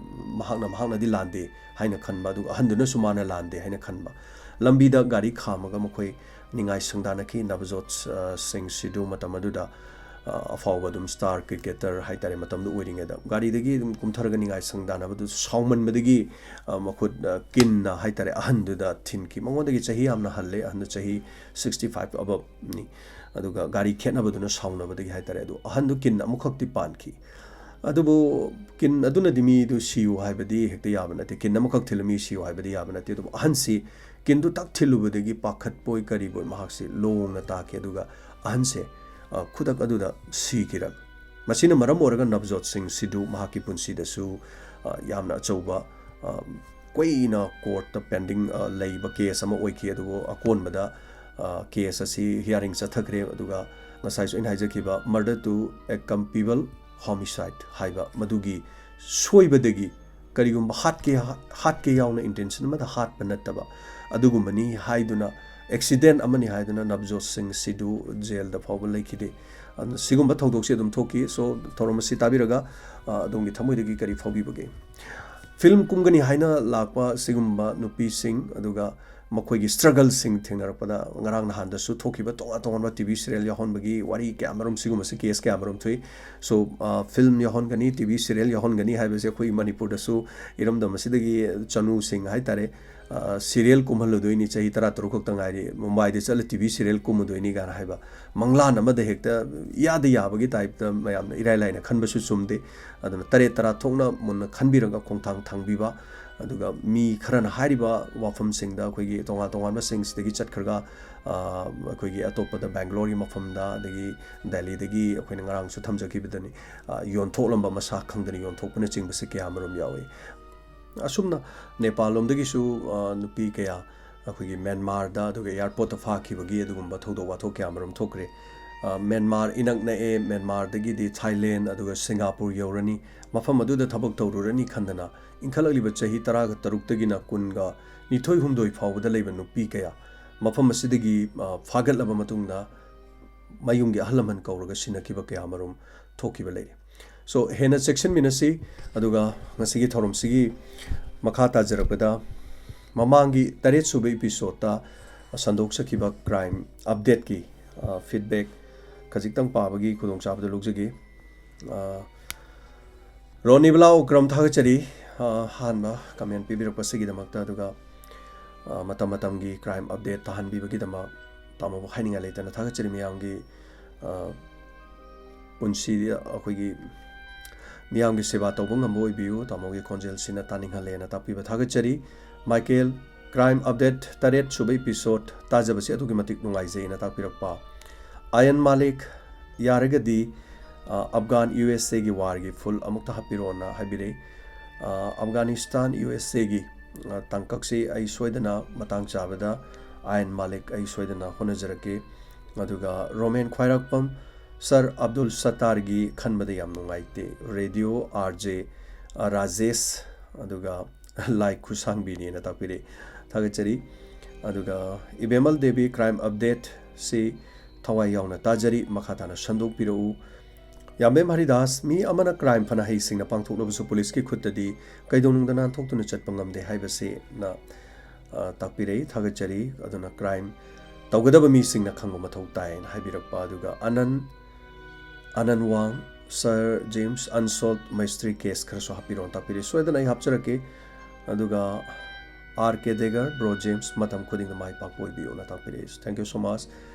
ꯃꯍꯥꯛꯅ, ꯃꯍꯥꯛꯅꯗꯤ ꯂꯥꯟꯗꯦ ꯍꯥꯏꯅ ꯈꯟꯕ, ꯑꯗꯨꯒ ꯑꯍꯟꯗꯨꯅꯁꯨ ꯃꯥꯅ ꯂꯥꯟꯗꯦ ꯍꯥꯏꯅ ꯈꯟꯕ꯫ ꯂꯝꯕꯤꯗ ꯒꯥꯔꯤ ꯈꯥꯝꯃꯒ ꯃꯈꯣꯏ ꯅꯤꯡꯉꯥꯏ ꯁꯪꯗꯥꯅꯈꯤ꯫ ꯅꯕꯖꯣꯠ, ꯑ, ꯁꯤꯡ ꯁꯤꯙꯨ ꯃꯇꯝ ꯑꯗꯨꯗ, ꯑ, ꯑꯐꯥꯎꯕ ꯑꯗꯨꯝ ꯁ꯭ꯇꯥꯔ ꯀ꯭ꯔꯤꯀꯦꯇꯔ ꯍꯥꯏꯇꯥꯔꯦ, ꯃꯇꯝꯗꯨ ꯑꯣꯏꯔꯤꯉꯩꯗ ꯒꯥꯔꯤꯗꯒꯤ ꯑꯗꯨꯝ ꯀꯨꯝꯊꯔꯒ ꯅꯤꯡꯉꯥꯏ ꯁꯪꯗꯥꯅꯕꯗꯨ ꯁꯥꯎꯃꯟꯕꯗꯒꯤ, ꯑ, ꯃꯈꯨꯠ, ꯑ, ꯀꯤꯟꯅ ꯍꯥꯏꯇꯥꯔꯦ, ꯑꯍꯟꯗꯨꯗ ꯊꯤꯟꯈꯤ꯫ ꯃꯉꯣꯟꯗꯒꯤ ꯆꯍꯤ ꯌꯥꯝꯅ ꯍꯜꯂꯦ, ꯑꯍꯟꯗꯨ ꯆꯍꯤ sixty five above ꯅꯤ꯫ ꯑꯗꯨꯒ ꯒꯥꯔꯤ ꯈꯦꯠꯅꯕꯗꯨꯅ ꯁꯥꯎꯅꯕꯗꯒꯤ ꯍꯥꯏꯇꯥꯔꯦ, ꯑꯗꯨ ꯑꯍꯟꯗꯨ ꯀꯤꯟ ꯑꯃꯈꯛꯇꯤ ꯄꯥꯟꯈꯤ꯫ ꯑꯗꯨꯕꯨ ꯀꯤꯟ ꯑꯗꯨꯅꯗꯤ ꯃꯤꯗꯨ ꯁꯤꯌꯨ ꯍꯥꯏꯕꯗꯤ ꯍꯦꯛꯇ ꯌꯥꯕ ꯅꯠꯇꯦ, ꯀꯤꯟ ꯑꯃꯈꯛ ꯊꯤꯜꯂ ꯃꯤ ꯁꯤꯌꯨ ꯍꯥꯏꯕꯗꯤ ꯌꯥꯕ ꯅꯠꯇꯦ꯫ ꯑꯗꯨꯕꯨ ꯑꯍꯟꯁꯤ ꯀꯤꯟꯗꯨ ꯇꯛ ꯊꯤꯜꯂꯨꯕꯗꯒꯤ ꯄꯥꯈꯠꯄꯣꯏ ꯀꯔꯤꯕꯣꯏ ꯃꯍꯥꯛꯁꯤ ꯂꯣꯡꯅ ꯇꯥꯈꯤ꯫ ꯑꯗꯨꯒ ꯑꯍꯟꯁꯦ, ꯑ, ꯈꯨꯗꯛ ꯑꯗꯨꯗ ꯁꯤꯈꯤꯔꯝꯃꯤ꯫ ꯃꯁꯤꯅ ꯃꯔꯝ ꯑꯣꯏꯔꯒ ꯅꯕꯖꯣꯠ ꯁꯤꯡ ꯁꯤꯙꯨ ꯃꯍꯥꯛꯀꯤ ꯄꯨꯟꯁꯤꯗꯁꯨ, ꯑ, ꯌꯥꯝꯅ ꯑꯆꯧꯕ, ꯑ, ꯀꯨꯏꯅ ꯀꯣꯔꯠꯇ ꯄꯦꯟꯗꯤꯡ, ꯑ, ꯂꯩꯕ ꯀꯦꯁ ꯑꯃ ꯑꯣꯏꯈꯤ꯫ ꯑꯗꯨꯕꯨ ꯑꯀꯣꯟꯕꯗ, ꯑ, ꯀꯦꯁ ꯑꯁꯤ ꯍꯤꯌꯥꯔꯤꯡ ꯆꯠꯊꯈ꯭ꯔꯦ꯫ ꯑꯗꯨꯒ ꯉꯁꯥꯏꯁꯨ ꯑꯩꯅ ꯍꯥꯏꯖꯈꯤꯕ murder to a culpable homicide ꯍꯥꯏꯕ ꯃꯗꯨꯒꯤ ꯁꯣꯏꯕꯗꯒꯤ ꯀꯔꯤꯒꯨꯝꯕ ꯍꯥꯠꯀꯦ, ꯍꯥꯠꯀꯦ ꯌꯥꯎꯅ intention ꯑꯃꯗ ꯍꯥꯠꯄ ꯅꯠꯇꯕ ꯑꯗꯨꯒꯨꯝꯕꯅꯤ ꯍꯥꯏꯗꯨꯅ, accident ꯑꯃꯅꯤ ꯍꯥꯏꯗꯨꯅ ꯅꯕꯖꯣꯠ ꯁꯤꯡ ꯁꯤꯙꯨ ꯖꯦꯜꯗ ꯐꯥꯎꯕ ꯂꯩꯈꯤꯗꯦ꯫ ꯑꯗꯨꯅ ꯁꯤꯒꯨꯝꯕ ꯊꯧꯗꯣꯛꯁꯤ ꯑꯗꯨꯝ ꯊꯣꯛꯈꯤ꯫ So, ꯊꯧꯔꯝ ꯑꯁꯤ ꯇꯥꯕꯤꯔꯒ, ꯑ, ꯑꯗꯣꯝꯒꯤ ꯊꯃꯣꯏꯗꯒꯤ ꯀꯔꯤ ꯐꯥꯎꯕꯤꯕꯒꯦ? ꯐꯤꯂꯝ ꯀꯨꯝꯒꯅꯤ ꯍꯥꯏꯅ ꯂꯥꯛꯄ ꯁꯤꯒꯨꯝꯕ ꯅꯨꯄꯤꯁꯤꯡ, ꯑꯗꯨꯒ ꯃꯈꯣꯏꯒꯤ struggleꯁꯤꯡ ꯊꯦꯡꯅꯔꯛꯄꯗ, ꯉꯔꯥꯡ ꯅꯍꯥꯟꯗꯁꯨ ꯊꯣꯛꯈꯤꯕ ꯇꯣꯉꯥꯟ ꯇꯣꯉꯥꯟꯕ T V serial ꯌꯥꯎꯍꯟꯕꯒꯤ ꯋꯥꯔꯤ ꯀꯌꯥ ꯃꯔꯨꯝ, ꯁꯤꯒꯨꯝꯕꯁꯤ case ꯀꯌꯥ ꯃꯔꯨꯝ ꯊꯣꯛꯏ꯫ So, ꯑ, film ꯌꯥꯎꯍꯟꯒꯅꯤ, T V serial ꯌꯥꯎꯍꯟꯒꯅꯤ ꯍꯥꯏꯕꯁꯦ ꯑꯩꯈꯣꯏ ꯃꯅꯤꯄꯨꯔꯗꯁꯨ ꯏꯔꯝꯗꯝ ꯑꯁꯤꯗꯒꯤ ꯆꯅꯨꯁꯤꯡ ꯍꯥꯏꯇꯥꯔꯦ, ꯑ, serial ꯀꯨꯝꯍꯜꯂꯨꯗꯣꯏꯅꯤ, ꯆꯍꯤ ꯇꯔꯥ ꯇꯔꯨꯛ ꯈꯛꯇ ꯉꯥꯏꯔꯤ, ꯃꯨꯝꯕꯥꯏꯗ ꯆꯠꯂ T V serial ꯀꯨꯝꯃꯨꯗꯣꯏꯅꯤ ꯀꯥꯏꯅ ꯍꯥꯏꯕ ꯃꯪꯂꯥꯟ ꯑꯃꯗ ꯍꯦꯛꯇ ꯏꯌꯥꯗ ꯌꯥꯕꯒꯤ typeꯇ ꯃꯌꯥꯝꯅ ꯏꯔꯥꯏ ꯂꯥꯏꯅ ꯈꯟꯕꯁꯨ ꯆꯨꯝꯗꯦ꯫ ꯑꯗꯨꯅ ꯇꯔꯦꯠ ꯇꯔꯥ ꯊꯣꯛꯅ ꯃꯨꯟꯅ ꯈꯟꯕꯤꯔꯒ ꯈꯣꯡꯊꯥꯡ ꯊꯥꯡꯕꯤꯕ, ꯑꯗꯨꯒ ꯃꯤ ꯈꯔꯅ ꯍꯥꯏꯔꯤꯕ ꯋꯥꯐꯝꯁꯤꯡꯗ ꯑꯩꯈꯣꯏꯒꯤ ꯇꯣꯉꯥꯟ ꯇꯣꯉꯥꯟꯕꯁꯤꯡꯁꯤꯗꯒꯤ ꯆꯠꯈ꯭ꯔꯒ, ꯑ, ꯑꯩꯈꯣꯏꯒꯤ ꯑꯇꯣꯞꯄꯗ ꯕꯦꯡꯒ꯭ꯂꯣꯔꯒꯤ ꯃꯐꯝꯗ, ꯑꯗꯒꯤ ꯗꯦꯜꯂꯤꯗꯒꯤ ꯑꯩꯈꯣꯏꯅ ꯉꯔꯥꯡꯁꯨ ꯊꯝꯖꯈꯤꯕꯗꯅꯤ, ꯑ, ꯌꯣꯟꯊꯣꯛꯂꯝꯕ, ꯃꯁꯥ ꯈꯪꯗꯅ ꯌꯣꯟꯊꯣꯛꯄꯅꯆꯤꯡꯕꯁꯤ ꯀꯌꯥ ꯑꯃꯔꯣꯝ ꯌꯥꯎꯏ꯫ ꯑꯁꯨꯝꯅ ꯅꯦꯄꯥꯜ ꯂꯣꯝꯗꯒꯤꯁꯨ, ꯑ, ꯅꯨꯄꯤ ꯀꯌꯥ ꯑꯩꯈꯣꯏꯒꯤ ꯃ꯭ꯌꯥꯟꯃꯥꯔꯗ ꯑꯗꯨꯒ airportꯇ ꯐꯥꯈꯤꯕꯒꯤ ꯑꯗꯨꯒꯨꯝꯕ ꯊꯧꯗꯣꯛ ꯋꯥꯊꯣꯛ ꯀꯌꯥ ꯑꯃꯔꯣꯝ ꯊꯣꯛꯈ꯭ꯔꯦ꯫ ꯑ, ꯃ꯭ꯌꯥꯟꯃꯥꯔ ꯏꯅꯛ ꯅꯛꯑꯦ, ꯃ꯭ꯌꯥꯟꯃꯥꯔꯗꯒꯤꯗꯤ ꯊꯥꯏꯂꯦꯟ ꯑꯗꯨꯒ ꯁꯤꯡꯒꯥꯄꯨꯔ ꯌꯧꯔꯅꯤ꯫ ꯃꯐꯝ ꯑꯗꯨꯗ ꯊꯕꯛ ꯇꯧꯔꯨꯔꯅꯤ ꯈꯟꯗꯅ ꯏꯟꯈꯠꯂꯛꯂꯤꯕ ꯆꯍꯤ ꯇꯔꯥꯒ ꯇꯔꯨꯛꯇꯒꯤꯅ ꯀꯨꯟꯒ ꯅꯤꯊꯣꯏ ꯍꯨꯝꯗꯣꯏ ꯐꯥꯎꯕꯗ ꯂꯩꯕ ꯅꯨꯄꯤ ꯀꯌꯥ ꯃꯐꯝ ꯑꯁꯤꯗꯒꯤ, ꯑ, ꯐꯥꯒꯠꯂꯕ ꯃꯇꯨꯡꯗ ꯃꯌꯨꯝꯒꯤ ꯑꯍꯜ ꯂꯃꯟ ꯀꯧꯔꯒ ꯁꯤꯟꯅꯈꯤꯕ ꯀꯌꯥ ꯑꯃꯔꯣꯝ ꯊꯣꯛꯈꯤꯕ ꯂꯩꯔꯦ꯫ So, ꯍꯦꯟꯅ ꯆꯦꯛꯁꯤꯟꯃꯤꯟꯅꯁꯤ꯫ ꯑꯗꯨꯒ ꯉꯁꯤꯒꯤ ꯊꯧꯔꯝꯁꯤꯒꯤ ꯃꯈꯥ ꯇꯥꯖꯔꯛꯄꯗ, ꯃꯃꯥꯡꯒꯤ ꯇꯔꯦꯠ ꯁꯨꯕ episodeꯇ ꯁꯟꯗꯣꯛꯆꯈꯤꯕ crime updateꯀꯤ, ꯑ, feedback ꯈꯖꯤꯛꯇꯪ ꯄꯥꯕꯒꯤ ꯈꯨꯗꯣꯡꯆꯥꯕꯗꯨ ꯂꯧꯖꯒꯦ꯫ ꯑ, ꯔꯣꯅꯤꯕꯂꯥ ꯎꯀ꯭ꯔꯝ, ꯊꯥꯒꯠꯆꯔꯤ, ꯑ, ꯑꯍꯥꯟꯕ comment ꯄꯤꯕꯤꯔꯛꯄꯁꯤꯒꯤꯗꯃꯛꯇ꯫ ꯑꯗꯨꯒ, ꯑ, ꯃꯇꯝ ꯃꯇꯝꯒꯤ crime update ꯇꯥꯍꯟꯕꯤꯕꯒꯤꯗꯃꯛ ꯇꯥꯃꯣꯕꯨ ꯍꯥꯏꯅꯤꯡꯉꯥꯏ ꯂꯩꯇꯅ ꯊꯥꯒꯠꯆꯔꯤ꯫ ꯃꯌꯥꯝꯒꯤ, ꯑ, ꯄꯨꯟꯁꯤꯗ ꯑꯩꯈꯣꯏꯒꯤ ꯃꯤꯌꯥꯝꯒꯤ ꯁꯦꯕꯥ ꯇꯧꯕ ꯉꯝꯕ ꯑꯣꯏꯕꯤꯌꯨ꯫ ꯇꯥꯃꯣꯒꯤ ꯈꯣꯟꯖꯦꯜꯁꯤꯅ ꯇꯥꯅꯤꯡꯍꯜꯂꯦꯅ ꯇꯥꯛꯄꯤꯕ ꯊꯥꯒꯠꯆꯔꯤ꯫ ꯃꯥꯏꯀꯦꯜ, crime update ꯇꯔꯦꯠ ꯁꯨꯕ episode ꯇꯥꯖꯕꯁꯤ ꯑꯗꯨꯛꯀꯤ ꯃꯇꯤꯛ ꯅꯨꯡꯉꯥꯏꯖꯩꯅ ꯇꯥꯛꯄꯤꯔꯛꯄ꯫ ꯑꯌꯟ ꯃꯥꯂꯤꯛ, ꯌꯥꯔꯒꯗꯤ, ꯑ, ꯑꯐꯒꯥꯟ ꯌꯨ ꯑꯦꯁ ꯑꯦꯒꯤ warꯒꯤ full ꯑꯃꯨꯛꯇ ꯍꯥꯞꯄꯤꯔꯛꯑꯣꯅ ꯍꯥꯏꯕꯤꯔꯛꯏ꯫ ꯑ, ꯑꯐꯒꯥꯅꯤꯁꯇꯥꯟ ꯌꯨ ꯑꯦꯁ ꯑꯦꯒꯤ, ꯑ, ꯇꯥꯡꯀꯛꯁꯤ ꯑꯩ ꯁꯣꯏꯗꯅ ꯃꯇꯥꯡ ꯆꯥꯕꯗ ꯑꯌꯟ ꯃꯥꯂꯤꯛ ꯑꯩ ꯁꯣꯏꯗꯅ ꯍꯣꯠꯅꯖꯔꯛꯀꯦ꯫ ꯑꯗꯨꯒ ꯔꯣꯃꯦꯟ ꯈ꯭ꯋꯥꯏꯔꯥꯛꯄꯝ, ꯁꯥꯔ ꯑꯕꯗꯨꯜ ꯁꯠꯇꯥꯔꯒꯤ ꯈꯟꯕꯗ ꯌꯥꯝ ꯅꯨꯡꯉꯥꯏꯇꯦ꯫ ꯔꯦꯗꯤꯑꯣ ꯑꯥꯔ ꯖꯦ, ꯑ, ꯔꯥꯖꯦꯁ, ꯑꯗꯨꯒ ꯂꯥꯏ ꯈꯨꯁꯥꯡꯕꯤꯅꯦꯅ ꯇꯥꯛꯄꯤꯔꯛꯏ꯫ ꯊꯥꯒꯠꯆꯔꯤ꯫ ꯑꯗꯨꯒ ꯏꯕꯦꯝꯃꯜ ꯗꯦꯕꯤ, crime updateꯁꯤ ꯊꯋꯥꯏ ꯌꯥꯎꯅ ꯇꯥꯖꯔꯤ, ꯃꯈꯥ ꯇꯥꯅ ꯁꯟꯗꯣꯛꯄꯤꯔꯛꯎ꯫ ꯌꯥꯝꯕꯦꯝ ꯍꯔꯤꯗꯥꯁ, ꯃꯤ ꯑꯃꯅ crime ꯐꯅ ꯍꯩꯁꯤꯡꯅ ꯄꯥꯡꯊꯣꯛꯂꯕꯁꯨ ꯄꯨꯂꯤꯁꯀꯤ ꯈꯨꯠꯇꯗꯤ ꯀꯩꯗꯧꯅꯨꯡꯗ ꯅꯥꯟꯊꯣꯛꯇꯨꯅ ꯆꯠꯄ ꯉꯝꯗꯦ ꯍꯥꯏꯕꯁꯤꯅ, ꯑ, ꯇꯥꯛꯄꯤꯔꯛꯏ, ꯊꯥꯒꯠꯆꯔꯤ꯫ ꯑꯗꯨꯅ crime ꯇꯧꯒꯗꯕ ꯃꯤꯁꯤꯡꯅ ꯈꯪꯕ ꯃꯊꯧ ꯇꯥꯏꯅ ꯍꯥꯏꯕꯤꯔꯛꯄ꯫ ꯑꯗꯨꯒ ꯑꯅꯟ, ꯑꯅꯟ ꯋꯥꯡ, "Sir James, unsolved mystery case ꯈꯔꯁꯨ ꯍꯥꯞꯄꯤꯔꯛꯑꯣꯅ" ꯇꯥꯛꯄꯤꯔꯛꯏ꯫ ꯁꯣꯏꯗꯅ ꯑꯩ ꯍꯥꯞꯆꯔꯛꯀꯦ꯫ ꯑꯗꯨꯒ R K Degar, "Bro James, ꯃꯇꯝ ꯈꯨꯗꯤꯡꯗ ꯃꯥꯏ ꯄꯥꯛꯄ ꯑꯣꯏꯕꯤꯌꯨꯅ" ꯇꯥꯛꯄꯤꯔꯛꯏ꯫ Thank you so much꯫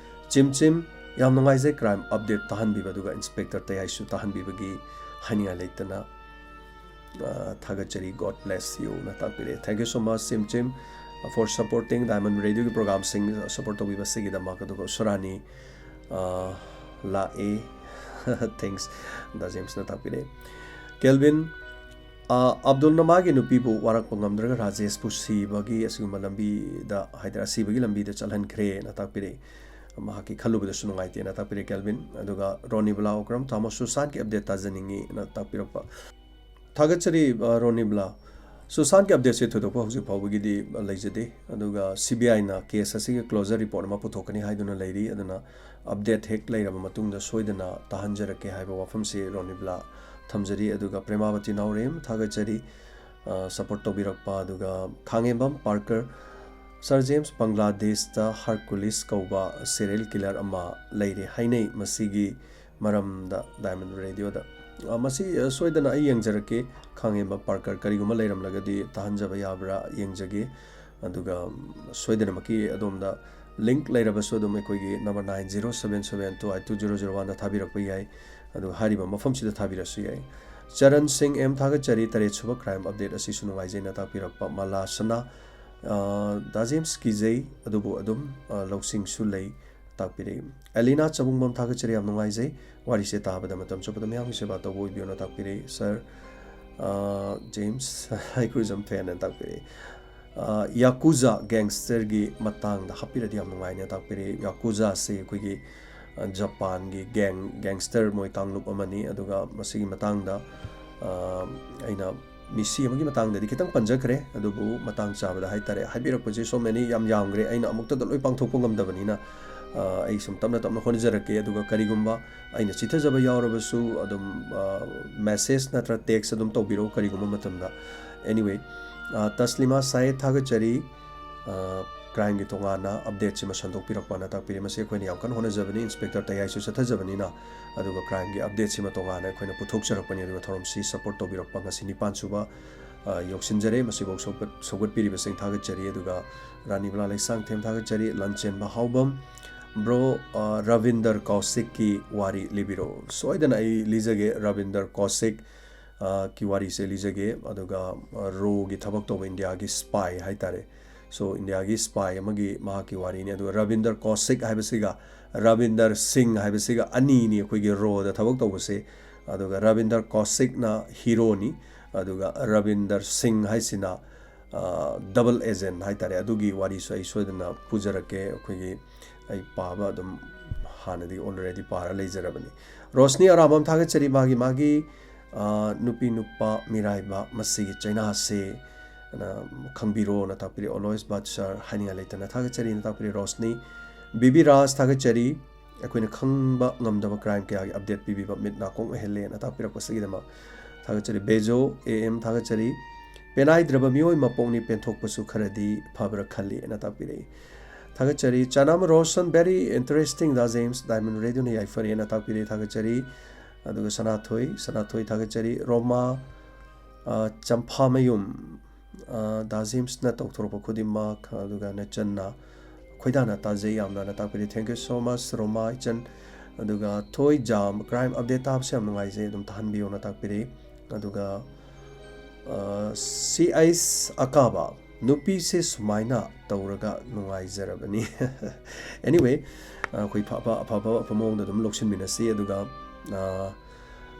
Chime chime, ꯌꯥꯝ ꯅꯨꯡꯉꯥꯏꯖꯩ crime update ꯇꯥꯍꯟꯕꯤꯕ, ꯑꯗꯨꯒ Inspector ꯇꯌꯥꯏꯁꯨ ꯇꯥꯍꯟꯕꯤꯕꯒꯤ ꯍꯥꯏꯅꯤꯡꯉꯥꯏ ꯂꯩꯇꯅ꯫ ꯑ, ꯊꯥꯒꯠꯆꯔꯤ, "God bless you" ꯅ ꯇꯥꯛꯄꯤꯔꯦ꯫ Thank you so much, chime chime, for supporting Diamond Radio ꯒꯤ programꯁꯤꯡ support ꯇꯧꯕꯤꯕꯁꯤꯒꯤꯗꯃꯛ꯫ ꯑꯗꯨꯒ ꯎꯁꯔꯥꯅꯤ, ꯑ, ꯂꯥꯛꯑꯦ꯫ Thanks, ꯗꯥ ꯖꯦꯝꯁꯅ ꯇꯥꯛꯄꯤꯔꯦ꯫ ꯀꯦꯜꯚꯤꯟ, ꯑ, "ꯑꯕꯗꯨꯜꯅ ꯃꯥꯒꯤ ꯅꯨꯄꯤꯕꯨ ꯋꯥꯔꯛꯄ ꯉꯝꯗ꯭ꯔꯒ ꯔꯥꯖꯦꯁꯄꯨ ꯁꯤꯕꯒꯤ ꯑꯁꯤꯒꯨꯝꯕ ꯂꯝꯕꯤꯗ, ꯍꯥꯏꯗꯤ ꯑꯁꯤꯕꯒꯤ ꯂꯝꯕꯤꯗ ꯆꯠꯍꯟꯈ꯭ꯔꯦꯅ" ꯇꯥꯛꯄꯤꯔꯦ꯫ "ꯃꯍꯥꯛꯀꯤ ꯈꯜꯂꯨꯕꯗꯁꯨ ꯅꯨꯡꯉꯥꯏꯇꯦꯅ" ꯇꯥꯛꯄꯤꯔꯦ ꯀꯦꯜꯚꯤꯟ꯫ ꯑꯗꯨꯒ ꯔꯣꯅꯤꯕꯂꯥ ꯑꯣꯀ꯭ꯔꯝ, "ꯊꯥꯃꯣ ꯁꯨꯁꯥꯟꯠꯀꯤ update ꯇꯥꯖꯅꯤꯡꯉꯤꯅ" ꯇꯥꯛꯄꯤꯔꯛꯄ꯫ ꯊꯥꯒꯠꯆꯔꯤ, ꯑ, ꯔꯣꯅꯤꯕꯂꯥ꯫ ꯁꯨꯁꯥꯟꯠꯀꯤ updateꯁꯦ ꯊꯣꯏꯗꯣꯛꯄ ꯍꯧꯖꯤꯛ ꯐꯥꯎꯕꯒꯤꯗꯤ ꯂꯩꯖꯗꯦ꯫ ꯑꯗꯨꯒ CBIꯅ case ꯑꯁꯤꯒꯤ closure report ꯑꯃ ꯄꯨꯊꯣꯛꯀꯅꯤ ꯍꯥꯏꯗꯨꯅ ꯂꯩꯔꯤ꯫ ꯑꯗꯨꯅ update ꯍꯦꯛ ꯂꯩꯔꯕ ꯃꯇꯨꯡꯗ ꯁꯣꯏꯗꯅ ꯇꯥꯍꯟꯖꯔꯛꯀꯦ ꯍꯥꯏꯕ ꯋꯥꯐꯝꯁꯤ ꯔꯣꯅꯤꯕꯂꯥ ꯊꯝꯖꯔꯤ꯫ ꯑꯗꯨꯒ ꯄ꯭ꯔꯦꯃꯥꯕꯇꯤ ꯅꯥꯎꯔꯦꯝ, ꯊꯥꯒꯠꯆꯔꯤ, ꯑ, support ꯇꯧꯕꯤꯔꯛꯄ꯫ ꯑꯗꯨꯒ ꯈꯥꯉꯦꯝꯕꯝ ꯄꯥꯔꯀꯔ, "Sir James, ꯕꯪꯒ꯭ꯂꯥꯗꯦꯁꯇ ꯍꯔꯀꯨꯂꯤꯁ ꯀꯧꯕ serial killer ꯑꯃ ꯂꯩꯔꯦ ꯍꯥꯏꯅꯩ, ꯃꯁꯤꯒꯤ ꯃꯔꯝꯗ Diamond Radioꯗ"꯫ ꯑ, ꯃꯁꯤ, ꯑ, ꯁꯣꯏꯗꯅ ꯑꯩ ꯌꯦꯡꯖꯔꯛꯀꯦ꯫ ꯈꯥꯉꯦꯝꯕꯝ ꯄꯥꯔꯀꯔ ꯀꯔꯤꯒꯨꯝꯕ ꯂꯩꯔꯝꯂꯒꯗꯤ ꯇꯥꯍꯟꯖꯕ ꯌꯥꯕ꯭ꯔꯥ ꯌꯦꯡꯖꯒꯦ꯫ ꯑꯗꯨꯒ, ꯎꯝ, ꯁꯣꯏꯗꯅꯃꯛꯀꯤ ꯑꯗꯣꯝꯗ link ꯂꯩꯔꯕꯁꯨ ꯑꯗꯨꯝ ꯑꯩꯈꯣꯏꯒꯤ number nine zero seven seven two eight two zero zero oneꯗ ꯊꯥꯕꯤꯔꯛꯄ ꯌꯥꯏ꯫ ꯑꯗꯨꯒ ꯍꯥꯏꯔꯤꯕ ꯃꯐꯝꯁꯤꯗ ꯊꯥꯕꯤꯔꯛꯁꯨ ꯌꯥꯏ꯫ ꯆꯔꯟ ꯁꯤꯡ ꯑꯦꯝ, ꯊꯥꯒꯠꯆꯔꯤ꯫ ꯇꯔꯦꯠ ꯁꯨꯕ crime update ꯑꯁꯤꯁꯨ ꯅꯨꯡꯉꯥꯏꯖꯩꯅ ꯇꯥꯛꯄꯤꯔꯛꯄ꯫ ꯃꯂꯥ ꯁꯅꯥ, ꯑ, "ꯗꯥ ꯖꯦꯝꯁ ꯀꯤꯖꯩ, ꯑꯗꯨꯕꯨ ꯑꯗꯨꯝ, ꯑ, ꯂꯧꯁꯤꯡꯁꯨ ꯂꯩ" ꯇꯥꯛꯄꯤꯔꯛꯏ꯫ ꯑꯦꯂꯤꯅꯥ ꯆꯕꯨꯡꯕꯝ, ꯊꯥꯒꯠꯆꯔꯤ, ꯌꯥꯝ ꯅꯨꯡꯉꯥꯏꯖꯩ꯫ "ꯋꯥꯔꯤꯁꯦ ꯇꯥꯕꯗ ꯃꯇꯝ ꯆꯨꯞꯄꯗ ꯃꯌꯥꯝꯒꯤ ꯁꯦꯕꯥ ꯇꯧꯕ ꯑꯣꯏꯕꯤꯌꯨꯅ" ꯇꯥꯛꯄꯤꯔꯛꯏ꯫ Sir, ꯑ, ꯖꯦꯝꯁ, ꯑꯩ ꯈꯨꯔꯨꯖꯝ fan ꯑꯅ ꯇꯥꯛꯄꯤꯔꯛꯏ꯫ ꯑ, ꯌꯥꯀꯨꯖꯥ gangsterꯒꯤ ꯃꯇꯥꯡꯗ ꯍꯥꯞꯄꯤꯔꯗꯤ ꯌꯥꯝ ꯅꯨꯡꯉꯥꯏꯅꯦ ꯇꯥꯛꯄꯤꯔꯛꯏ꯫ ꯌꯥꯀꯨꯖꯥꯁꯤ ꯑꯩꯈꯣꯏꯒꯤ, ꯑ, ꯖꯄꯥꯟꯒꯤ gang, gangster ꯃꯣꯏ ꯀꯥꯡꯂꯨꯞ ꯑꯃꯅꯤ꯫ ꯑꯗꯨꯒ ꯃꯁꯤꯒꯤ ꯃꯇꯥꯡꯗ, ꯑ, ꯑꯩꯅ ꯃꯤꯁꯤ ꯑꯃꯒꯤ ꯃꯇꯥꯡꯗꯗꯤ ꯈꯤꯇꯪ ꯄꯟꯖꯈ꯭ꯔꯦ, ꯑꯗꯨꯕꯨ ꯃꯇꯥꯡ ꯆꯥꯕꯗ ꯍꯥꯏꯇꯥꯔꯦ, ꯍꯥꯏꯕꯤꯔꯛꯄꯁꯦ so many ꯌꯥꯝ ꯌꯥꯝꯈ꯭ꯔꯦ, ꯑꯩꯅ ꯑꯃꯨꯛꯇꯗ ꯂꯣꯏ ꯄꯥꯡꯊꯣꯛꯄ ꯉꯝꯗꯕꯅꯤꯅ, ꯑ, ꯑꯩ ꯁꯨꯝ ꯇꯞꯅ ꯇꯞꯅ ꯍꯣꯠꯅꯖꯔꯛꯀꯦ꯫ ꯑꯗꯨꯒ ꯀꯔꯤꯒꯨꯝꯕ ꯑꯩꯅ ꯆꯤꯊꯖꯕ ꯌꯥꯎꯔꯕꯁꯨ ꯑꯗꯨꯝ, ꯑ, message ꯅꯠꯇ꯭ꯔ text ꯑꯗꯨꯝ ꯇꯧꯕꯤꯔꯛꯎ ꯀꯔꯤꯒꯨꯝꯕ ꯃꯇꯝꯗ꯫ Anyway, ꯑ, ꯇꯁꯂꯤꯃꯥ ꯁꯥꯏꯗ, ꯊꯥꯒꯠꯆꯔꯤ꯫ ꯀ꯭ꯔꯥꯏꯝꯒꯤ ꯇꯣꯉꯥꯟꯅ ꯑꯞꯗꯦꯠꯁꯤꯃ ꯁꯟꯗꯣꯛꯄꯤꯔꯛꯄꯅ ꯇꯥꯛꯄꯤꯔꯦ꯫ ꯃꯁꯤ ꯑꯩꯈꯣꯏꯅ ꯌꯥꯝ ꯀꯟꯅ ꯍꯣꯠꯅꯖꯕꯅꯤ, ꯏꯟꯁꯄꯦꯛꯇꯔ ꯇꯌꯥꯏꯁꯨ ꯆꯠꯊꯖꯕꯅꯤꯅ꯫ ꯑꯗꯨꯒ ꯀ꯭ꯔꯥꯏꯝꯒꯤ ꯑꯞꯗꯦꯠꯁꯤꯃ ꯇꯣꯉꯥꯟꯅ ꯑꯩꯈꯣꯏꯅ ꯄꯨꯊꯣꯛꯆꯔꯛꯄꯅꯤ꯫ ꯑꯗꯨꯒ ꯊꯧꯔꯝꯁꯤ ꯁꯄꯣꯔꯠ ꯇꯧꯕꯤꯔꯛꯄ ꯉꯁꯤ ꯅꯤꯄꯥꯟ ꯁꯨꯕ, ꯑ, ꯌꯧꯁꯤꯟꯖꯔꯦ꯫ ꯃꯁꯤꯐꯥꯎ ꯁꯧꯒꯠ-, ꯁꯧꯒꯠꯄꯤꯔꯤꯕꯁꯤꯡ ꯊꯥꯒꯠꯆꯔꯤ꯫ ꯑꯗꯨꯒ ꯔꯥꯅꯤꯕꯂꯥ ꯂꯩꯁꯥꯡꯊꯦꯝ ꯊꯥꯒꯠꯆꯔꯤ, ꯂꯥꯟꯆꯦꯟꯕ ꯍꯥꯎꯕꯝ, ꯕ꯭ꯔꯣ, ꯑ, ꯔꯕꯤꯟꯗꯔ ꯀꯧꯁꯤꯛꯀꯤ ꯋꯥꯔꯤ ꯂꯤꯕꯤꯔꯛꯑꯣ꯫ ꯁꯣꯏꯗꯅ ꯑꯩ ꯂꯤꯖꯒꯦ, ꯔꯕꯤꯟꯗꯔ ꯀꯧꯁꯤꯛ, ꯑ, ꯀꯤ ꯋꯥꯔꯤꯁꯦ ꯂꯤꯖꯒꯦ꯫ ꯑꯗꯨꯒ, ꯑ, ꯔꯣꯒꯤ ꯊꯕꯛ ꯇꯧꯕ ꯏꯟꯗꯤꯌꯥꯒꯤ ꯁ꯭ꯄꯥꯏ ꯍꯥꯏꯇꯥꯔꯦ꯫ So, ꯏꯟꯗꯤꯌꯥꯒꯤ ꯁ꯭ꯄꯥꯏ ꯑꯃꯒꯤ ꯃꯍꯥꯛꯀꯤ ꯋꯥꯔꯤꯅꯤ꯫ ꯑꯗꯨꯒ ꯔꯕꯤꯟꯗꯔ ꯀꯧꯁꯤꯛ ꯍꯥꯏꯕꯁꯤꯒ ꯔꯕꯤꯟꯗꯔ ꯁꯤꯡ ꯍꯥꯏꯕꯁꯤꯒ ꯑꯅꯤꯅꯤ ꯑꯩꯈꯣꯏꯒꯤ ꯔꯣꯗ ꯊꯕꯛ ꯇꯧꯕꯁꯦ꯫ ꯑꯗꯨꯒ ꯔꯕꯤꯟꯗꯔ ꯀꯧꯁꯤꯛꯅ ꯍꯤꯔꯣꯅꯤ, ꯑꯗꯨꯒ ꯔꯕꯤꯟꯗꯔ ꯁꯤꯡ ꯍꯥꯏꯁꯤꯅ, ꯑ, ꯗꯕꯜ ꯑꯦꯖꯦꯟ ꯍꯥꯏꯇꯥꯔꯦ꯫ ꯑꯗꯨꯒꯤ ꯋꯥꯔꯤꯁꯨ ꯑꯩ ꯁꯣꯏꯗꯅ ꯄꯨꯖꯔꯛꯀꯦ꯫ ꯑꯩꯈꯣꯏꯒꯤ, ꯑꯩ ꯄꯥꯕ ꯑꯗꯨꯝ ꯍꯥꯟꯅꯗꯒꯤ already ꯄꯥꯔ ꯂꯩꯖꯔꯕꯅꯤ꯫ ꯔꯣꯁꯅꯤ ꯑꯔꯥꯕꯝ ꯊꯥꯒꯠꯆꯔꯤ, ꯃꯥꯒꯤ, ꯃꯥꯒꯤ, ꯑ, ꯅꯨꯄꯤ ꯅꯨꯄꯥ ꯃꯤꯔꯥꯏꯕ ꯃꯁꯤꯒꯤ ꯆꯩꯅꯥꯁꯦ, ꯑꯅ, ꯈꯪꯕꯤꯔꯣꯅ ꯇꯥꯛꯄꯤꯔꯛꯑꯦ꯫ ꯑꯣꯂꯣꯏꯁ ꯕꯠꯁꯔ ꯍꯥꯏꯅꯤꯡꯉꯥꯏ ꯂꯩꯇꯅ ꯊꯥꯒꯠꯆꯔꯤꯅ ꯇꯥꯛꯄꯤꯔꯛꯑꯦ ꯔꯣꯁꯅꯤ꯫ ꯕꯤꯕꯤ ꯔꯥꯖ ꯊꯥꯒꯠꯆꯔꯤ, ꯑꯩꯈꯣꯏꯅ ꯈꯪꯕ ꯉꯝꯗꯕ ꯀ꯭ꯔꯥꯏꯝ ꯀꯌꯥꯒꯤ ꯑꯞꯗꯦꯠ ꯄꯤꯕꯤꯕ ꯃꯤꯠ ꯅꯥꯀꯣꯡ ꯑꯣꯏꯍꯜꯂꯦꯅ ꯇꯥꯛꯄꯤꯔꯛꯄꯁꯤꯒꯤꯗꯃꯛ ꯊꯥꯒꯠꯆꯔꯤ꯫ ꯕꯦꯖꯣ ꯑꯦ ꯑꯦꯝ ꯊꯥꯒꯠꯆꯔꯤ꯫ ꯄꯦꯅꯥꯏꯗ꯭ꯔꯕ ꯃꯤꯑꯣꯏ ꯃꯄꯣꯛꯅꯤ, ꯄꯦꯟꯊꯣꯛꯄꯁꯨ ꯈꯔꯗꯤ ꯐꯕ꯭ꯔꯥ ꯈꯜꯂꯤꯅ ꯇꯥꯛꯄꯤꯔꯛꯏ꯫ ꯊꯥꯒꯠꯆꯔꯤ꯫ ꯆꯅꯥꯝ ꯔꯣꯁꯟ, very interesting, ꯗꯥ ꯖꯦꯝꯁ, ꯗꯥꯏꯃꯟ ꯔꯦꯗꯤꯑꯣꯅ ꯌꯥꯏꯐꯔꯦꯅ ꯇꯥꯛꯄꯤꯔꯛꯏ, ꯊꯥꯒꯠꯆꯔꯤ꯫ ꯑꯗꯨꯒ ꯁꯅꯥꯊꯣꯏ, ꯁꯅꯥꯊꯣꯏ ꯊꯥꯒꯠꯆꯔꯤ꯫ ꯔꯣꯃꯥ, ꯑ, ꯆꯝꯐꯥꯃꯌꯨꯝ, ꯑ, ꯗꯥ ꯖꯦꯝꯁꯅ ꯇꯧꯊꯣꯔꯛꯄ ꯈꯨꯗꯤꯡꯃꯛ, ꯑꯗꯨꯒ ꯅꯆꯟꯅ ꯈꯣꯏꯗꯥꯅ ꯇꯥꯖꯩ ꯌꯥꯝꯅꯅ ꯇꯥꯛꯄꯤꯔꯤ꯫ Thank you so much, ꯔꯣꯃꯥ ꯏꯆꯟ꯫ ꯑꯗꯨꯒ ꯊꯣꯏꯖꯥꯝ, ꯀ꯭ꯔꯥꯏꯝ ꯑꯞꯗꯦꯠ ꯇꯥꯕꯁꯦ ꯌꯥꯝ ꯅꯨꯡꯉꯥꯏꯖꯩ, ꯑꯗꯨꯝ ꯇꯥꯍꯟꯕꯤꯌꯣꯅ ꯇꯥꯛꯄꯤꯔꯤ꯫ ꯑꯗꯨꯒ, ꯑ, ꯁꯤ ꯑꯩꯁ ꯑꯀꯥꯕ, ꯅꯨꯄꯤꯁꯦ ꯁꯨꯃꯥꯏꯅ ꯇꯧꯔꯒ ꯅꯨꯡꯉꯥꯏꯖꯔꯕꯅꯤ꯫ Anyway, ꯑꯩꯈꯣꯏ ꯐꯕ, ꯑꯐꯕ, ꯑꯐꯕ ꯃꯑꯣꯡꯗ ꯑꯗꯨꯝ ꯂꯧꯁꯤꯟꯃꯤꯟꯅꯁꯤ꯫ ꯑꯗꯨꯒ, ꯑ,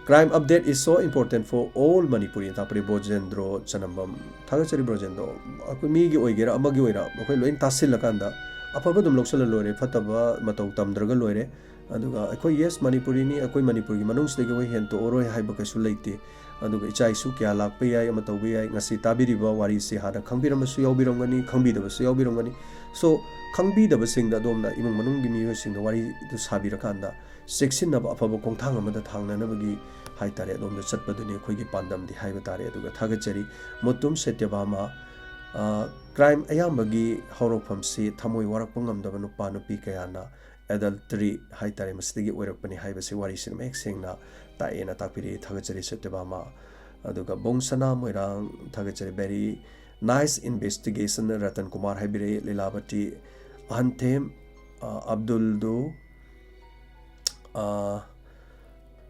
Crime update is so important for all Manipuri, ꯇꯥꯛꯄꯤꯔꯤ ꯕ꯭ꯔꯣꯖꯦꯟꯗ꯭ꯔꯣ ꯆꯅꯝꯕꯝ꯫ ꯊꯥꯒꯠꯆꯔꯤ ꯕ꯭ꯔꯣꯖꯦꯟꯗ꯭ꯔꯣ꯫ ꯑꯩꯈꯣꯏ ꯃꯤꯒꯤ ꯑꯣꯏꯒꯦꯔꯥ ꯑꯃꯒꯤ ꯑꯣꯏꯔꯥ ꯑꯩꯈꯣꯏ ꯂꯣꯏ ꯇꯥꯁꯤꯜꯂꯀꯥꯟꯗ ꯑꯐꯕ ꯑꯗꯨꯝ ꯂꯧꯁꯤꯜꯂ ꯂꯣꯏꯔꯦ, ꯐꯠꯇꯕ ꯃꯇꯧ ꯇꯝꯗ꯭ꯔꯒ ꯂꯣꯏꯔꯦ꯫ ꯑꯗꯨꯒ ꯑꯩꯈꯣꯏ, yes, ꯃꯅꯤꯄꯨꯔꯤꯅꯤ, ꯑꯩꯈꯣꯏ ꯃꯅꯤꯄꯨꯔꯒꯤ ꯃꯅꯨꯡꯁꯤꯗꯒꯤ ꯑꯩꯈꯣꯏ ꯍꯦꯟꯇꯣꯛꯑꯔꯣꯏ ꯍꯥꯏꯕ ꯀꯩꯁꯨ ꯂꯩꯇꯦ꯫ ꯑꯗꯨꯒ ꯏꯆꯥ ꯏꯁꯨ ꯀꯌꯥ ꯂꯥꯛꯄ ꯌꯥꯏ, ꯑꯃ ꯇꯧꯕ ꯌꯥꯏ꯫ ꯉꯁꯤ ꯇꯥꯕꯤꯔꯤꯕ ꯋꯥꯔꯤꯁꯤ ꯍꯥꯟꯅ ꯈꯪꯕꯤꯔꯝꯕꯁꯨ ꯌꯥꯎꯕꯤꯔꯝꯒꯅꯤ, ꯈꯪꯕꯤꯗꯕꯁꯨ ꯌꯥꯎꯕꯤꯔꯝꯒꯅꯤ꯫ So, ꯈꯪꯕꯤꯗꯕꯁꯤꯡꯗ ꯑꯗꯣꯝꯅ ꯏꯃꯨꯡ ꯃꯅꯨꯡꯒꯤ ꯃꯤꯑꯣꯏꯁꯤꯡꯗ ꯋꯥꯔꯤꯗꯨ ꯁꯥꯕꯤꯔꯀꯥꯟꯗ ꯆꯦꯛꯁꯤꯟꯅꯕ ꯑꯐꯕ ꯈꯣꯡꯊꯥꯡ ꯑꯃꯗ ꯊꯥꯡꯅꯅꯕꯒꯤ ꯍꯥꯏꯇꯥꯔꯦ, ꯑꯗꯣꯝꯗ ꯆꯠꯄꯗꯨꯅꯤ ꯑꯩꯈꯣꯏꯒꯤ ꯄꯥꯟꯗꯝꯗꯤ ꯍꯥꯏꯕ ꯇꯥꯔꯦ꯫ ꯑꯗꯨꯒ ꯊꯥꯒꯠꯆꯔꯤ ꯃꯨꯇꯨꯝ ꯁꯇ꯭ꯌꯚꯥꯃꯥ, ꯑ, ꯀ꯭ꯔꯥꯏꯝ ꯑꯌꯥꯝꯕꯒꯤ ꯍꯧꯔꯛꯐꯝꯁꯤ ꯊꯃꯣꯏ ꯋꯥꯔꯛꯄ ꯉꯝꯗꯕ ꯅꯨꯄꯥ ꯅꯨꯄꯤ ꯀꯌꯥꯅ ꯑꯦꯗꯜꯇꯔꯤ ꯍꯥꯏꯇꯥꯔꯦ, ꯃꯁꯤꯗꯒꯤ ꯑꯣꯏꯔꯛꯄꯅꯤ ꯍꯥꯏꯕꯁꯤ ꯋꯥꯔꯤꯁꯤꯅ ꯃꯌꯦꯛ ꯁꯦꯡꯅ ꯇꯥꯛꯑꯦꯅ ꯇꯥꯛꯄꯤꯔꯛꯏ꯫ ꯊꯥꯒꯠꯆꯔꯤ ꯁꯇ꯭ꯌꯚꯥꯃꯥ꯫ ꯑꯗꯨꯒ ꯕꯣꯡ ꯁꯅꯥ ꯃꯣꯏꯔꯥꯡ, ꯊꯥꯒꯠꯆꯔꯤ꯫ Very nice investigation, Ratan Kumar ꯍꯥꯏꯕꯤꯔꯛꯏ꯫ ꯂꯤꯂꯥꯕꯇꯤ ꯑꯍꯟꯊꯦꯝ, ꯑ, ꯑꯕꯗꯨꯜꯗꯨ, ꯑ,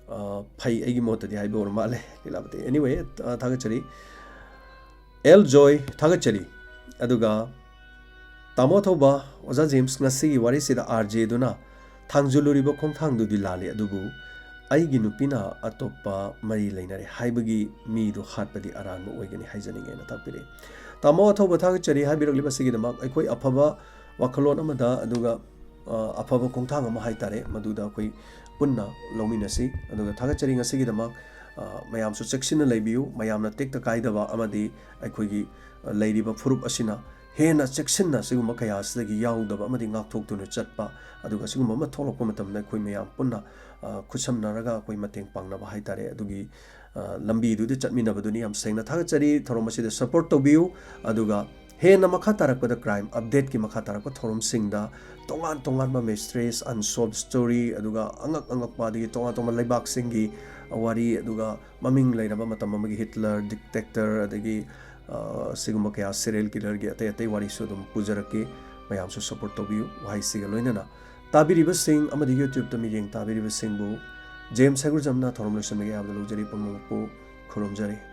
ꯑ, ꯐꯩ, ꯑꯩꯒꯤ ꯃꯣꯠꯇꯗꯤ ꯍꯥꯏꯕ ꯑꯣꯏꯔ ꯃꯥꯜꯂꯦ꯫ ꯂꯤꯂꯥꯕꯇꯤ꯫ Anyway, ꯑ, ꯊꯥꯒꯠꯆꯔꯤ꯫ ꯑꯦꯜ ꯖꯣꯏ, ꯊꯥꯒꯠꯆꯔꯤ꯫ ꯑꯗꯨꯒ ꯇꯥꯃꯣ ꯑꯊꯧꯕ, ꯑꯣꯖꯥ ꯖꯦꯝꯁ, ꯉꯁꯤꯒꯤ ꯋꯥꯔꯤꯁꯤꯗ ꯑꯥꯔ ꯖꯦꯗꯨꯅ ꯊꯥꯡꯖꯜꯂꯨꯔꯤꯕ ꯈꯣꯡꯊꯥꯡꯗꯨꯗꯤ ꯂꯥꯜꯂꯤ, ꯑꯗꯨꯕꯨ ꯑꯩꯒꯤ ꯅꯨꯄꯤꯅ ꯑꯇꯣꯞꯄ ꯃꯔꯤ ꯂꯩꯅꯔꯦ ꯍꯥꯏꯕꯒꯤ ꯃꯤꯗꯨ ꯍꯥꯠꯄꯗꯤ ꯑꯔꯥꯟꯕ ꯑꯣꯏꯒꯅꯤ ꯍꯥꯏꯖꯅꯤꯡꯉꯦꯅ ꯇꯥꯛꯄꯤꯔꯛꯏ꯫ ꯇꯥꯃꯣ ꯑꯊꯧꯕ, ꯊꯥꯒꯠꯆꯔꯤ ꯍꯥꯏꯕꯤꯔꯛꯂꯤꯕ ꯑꯁꯤꯒꯤꯗꯃꯛ꯫ ꯑꯩꯈꯣꯏ ꯑꯐꯕ ꯋꯥꯈꯜꯂꯣꯟ ꯑꯃꯗ, ꯑꯗꯨꯒ, ꯑ, ꯑꯐꯕ ꯈꯣꯡꯊꯥꯡ ꯑꯃ ꯍꯥꯏꯇꯥꯔꯦ, ꯃꯗꯨꯗ ꯑꯩꯈꯣꯏ ꯄꯨꯟꯅ ꯂꯧꯃꯤꯟꯅꯁꯤ꯫ ꯑꯗꯨꯒ ꯊꯥꯒꯠꯆꯔꯤ ꯉꯁꯤꯒꯤꯗꯃꯛ꯫ ꯑ, ꯃꯌꯥꯝꯁꯨ ꯆꯦꯛꯁꯤꯟꯅ ꯂꯩꯕꯤꯌꯨ, ꯃꯌꯥꯝꯅ ꯇꯦꯛꯇ ꯀꯥꯏꯗꯕ ꯑꯃꯗꯤ ꯑꯩꯈꯣꯏꯒꯤ, ꯑ, ꯂꯩꯔꯤꯕ ꯐꯨꯔꯨꯞ ꯑꯁꯤꯅ ꯍꯦꯟꯅ ꯆꯦꯛꯁꯤꯟꯅ ꯁꯤꯒꯨꯝꯕ ꯀꯌꯥ ꯑꯁꯤꯗꯒꯤ ꯌꯥꯎꯗꯕ ꯑꯃꯗꯤ ꯉꯥꯛꯊꯣꯛꯇꯨꯅ ꯆꯠꯄ, ꯑꯗꯨꯒ ꯁꯤꯒꯨꯝꯕ ꯑꯃ ꯊꯣꯛꯂꯛꯄ ꯃꯇꯝꯗ ꯑꯩꯈꯣꯏ ꯃꯌꯥꯝ ꯄꯨꯟꯅ, ꯑ, ꯈꯨꯠꯁꯝꯅꯔꯒ ꯑꯩꯈꯣꯏ ꯃꯇꯦꯡ ꯄꯥꯡꯅꯕ ꯍꯥꯏꯇꯥꯔꯦ, ꯑꯗꯨꯒꯤ, ꯑ, ꯂꯝꯕꯤꯗꯨꯗ ꯆꯠꯃꯤꯟꯅꯕꯗꯨꯅꯤ꯫ ꯌꯥꯝ ꯁꯦꯡꯅ ꯊꯥꯒꯠꯆꯔꯤ꯫ ꯊꯧꯔꯝ ꯑꯁꯤꯗ support ꯇꯧꯕꯤꯌꯨ, ꯑꯗꯨꯒ ꯍꯦꯟꯅ ꯃꯈꯥ ꯇꯥꯔꯛꯄꯗ crime updateꯀꯤ ꯃꯈꯥ ꯇꯥꯔꯛꯄ ꯊꯧꯔꯝꯁꯤꯡꯗ ꯇꯣꯉꯥꯟ ꯇꯣꯉꯥꯟꯕ mysteries, unsolved story, ꯑꯗꯨꯒ ꯑꯉꯛ ꯑꯉꯛꯄ, ꯑꯗꯒꯤ ꯇꯣꯉꯥꯟ ꯇꯣꯉꯥꯟꯕ ꯂꯩꯕꯥꯛꯁꯤꯡꯒꯤ ꯋꯥꯔꯤ, ꯑꯗꯨꯒ ꯃꯃꯤꯡ ꯂꯩꯔꯕ ꯃꯇꯝ ꯑꯃꯒꯤ Hitler, dictator, ꯑꯗꯒꯤ, ꯑ, ꯁꯤꯒꯨꯝꯕ ꯀꯌꯥ, serial killerꯒꯤ ꯑꯇꯩ ꯑꯇꯩ ꯋꯥꯔꯤꯁꯨ ꯑꯗꯨꯝ ꯄꯨꯖꯔꯛꯀꯦ꯫ ꯃꯌꯥꯝꯁꯨ support ꯇꯧꯕꯤꯌꯨ꯫ ꯋꯥꯍꯩꯁꯤꯒ ꯂꯣꯏꯅꯅ ꯇꯥꯕꯤꯔꯤꯕꯁꯤꯡ ꯑꯃꯗꯤ YouTubeꯇ ꯃꯤꯠꯌꯦꯡ ꯇꯥꯕꯤꯔꯤꯕꯁꯤꯡꯕꯨ ꯖꯦꯝꯁ ꯍꯩꯒ꯭ꯔꯨꯖꯝꯅ ꯊꯧꯔꯝ ꯂꯣꯏꯁꯤꯟꯕꯒꯤ ꯑꯌꯥꯕꯗ ꯂꯧꯖꯔꯤ꯫ ꯄꯨꯝꯅꯃꯛꯄꯨ ꯈꯨꯔꯨꯝꯖꯔꯤ꯫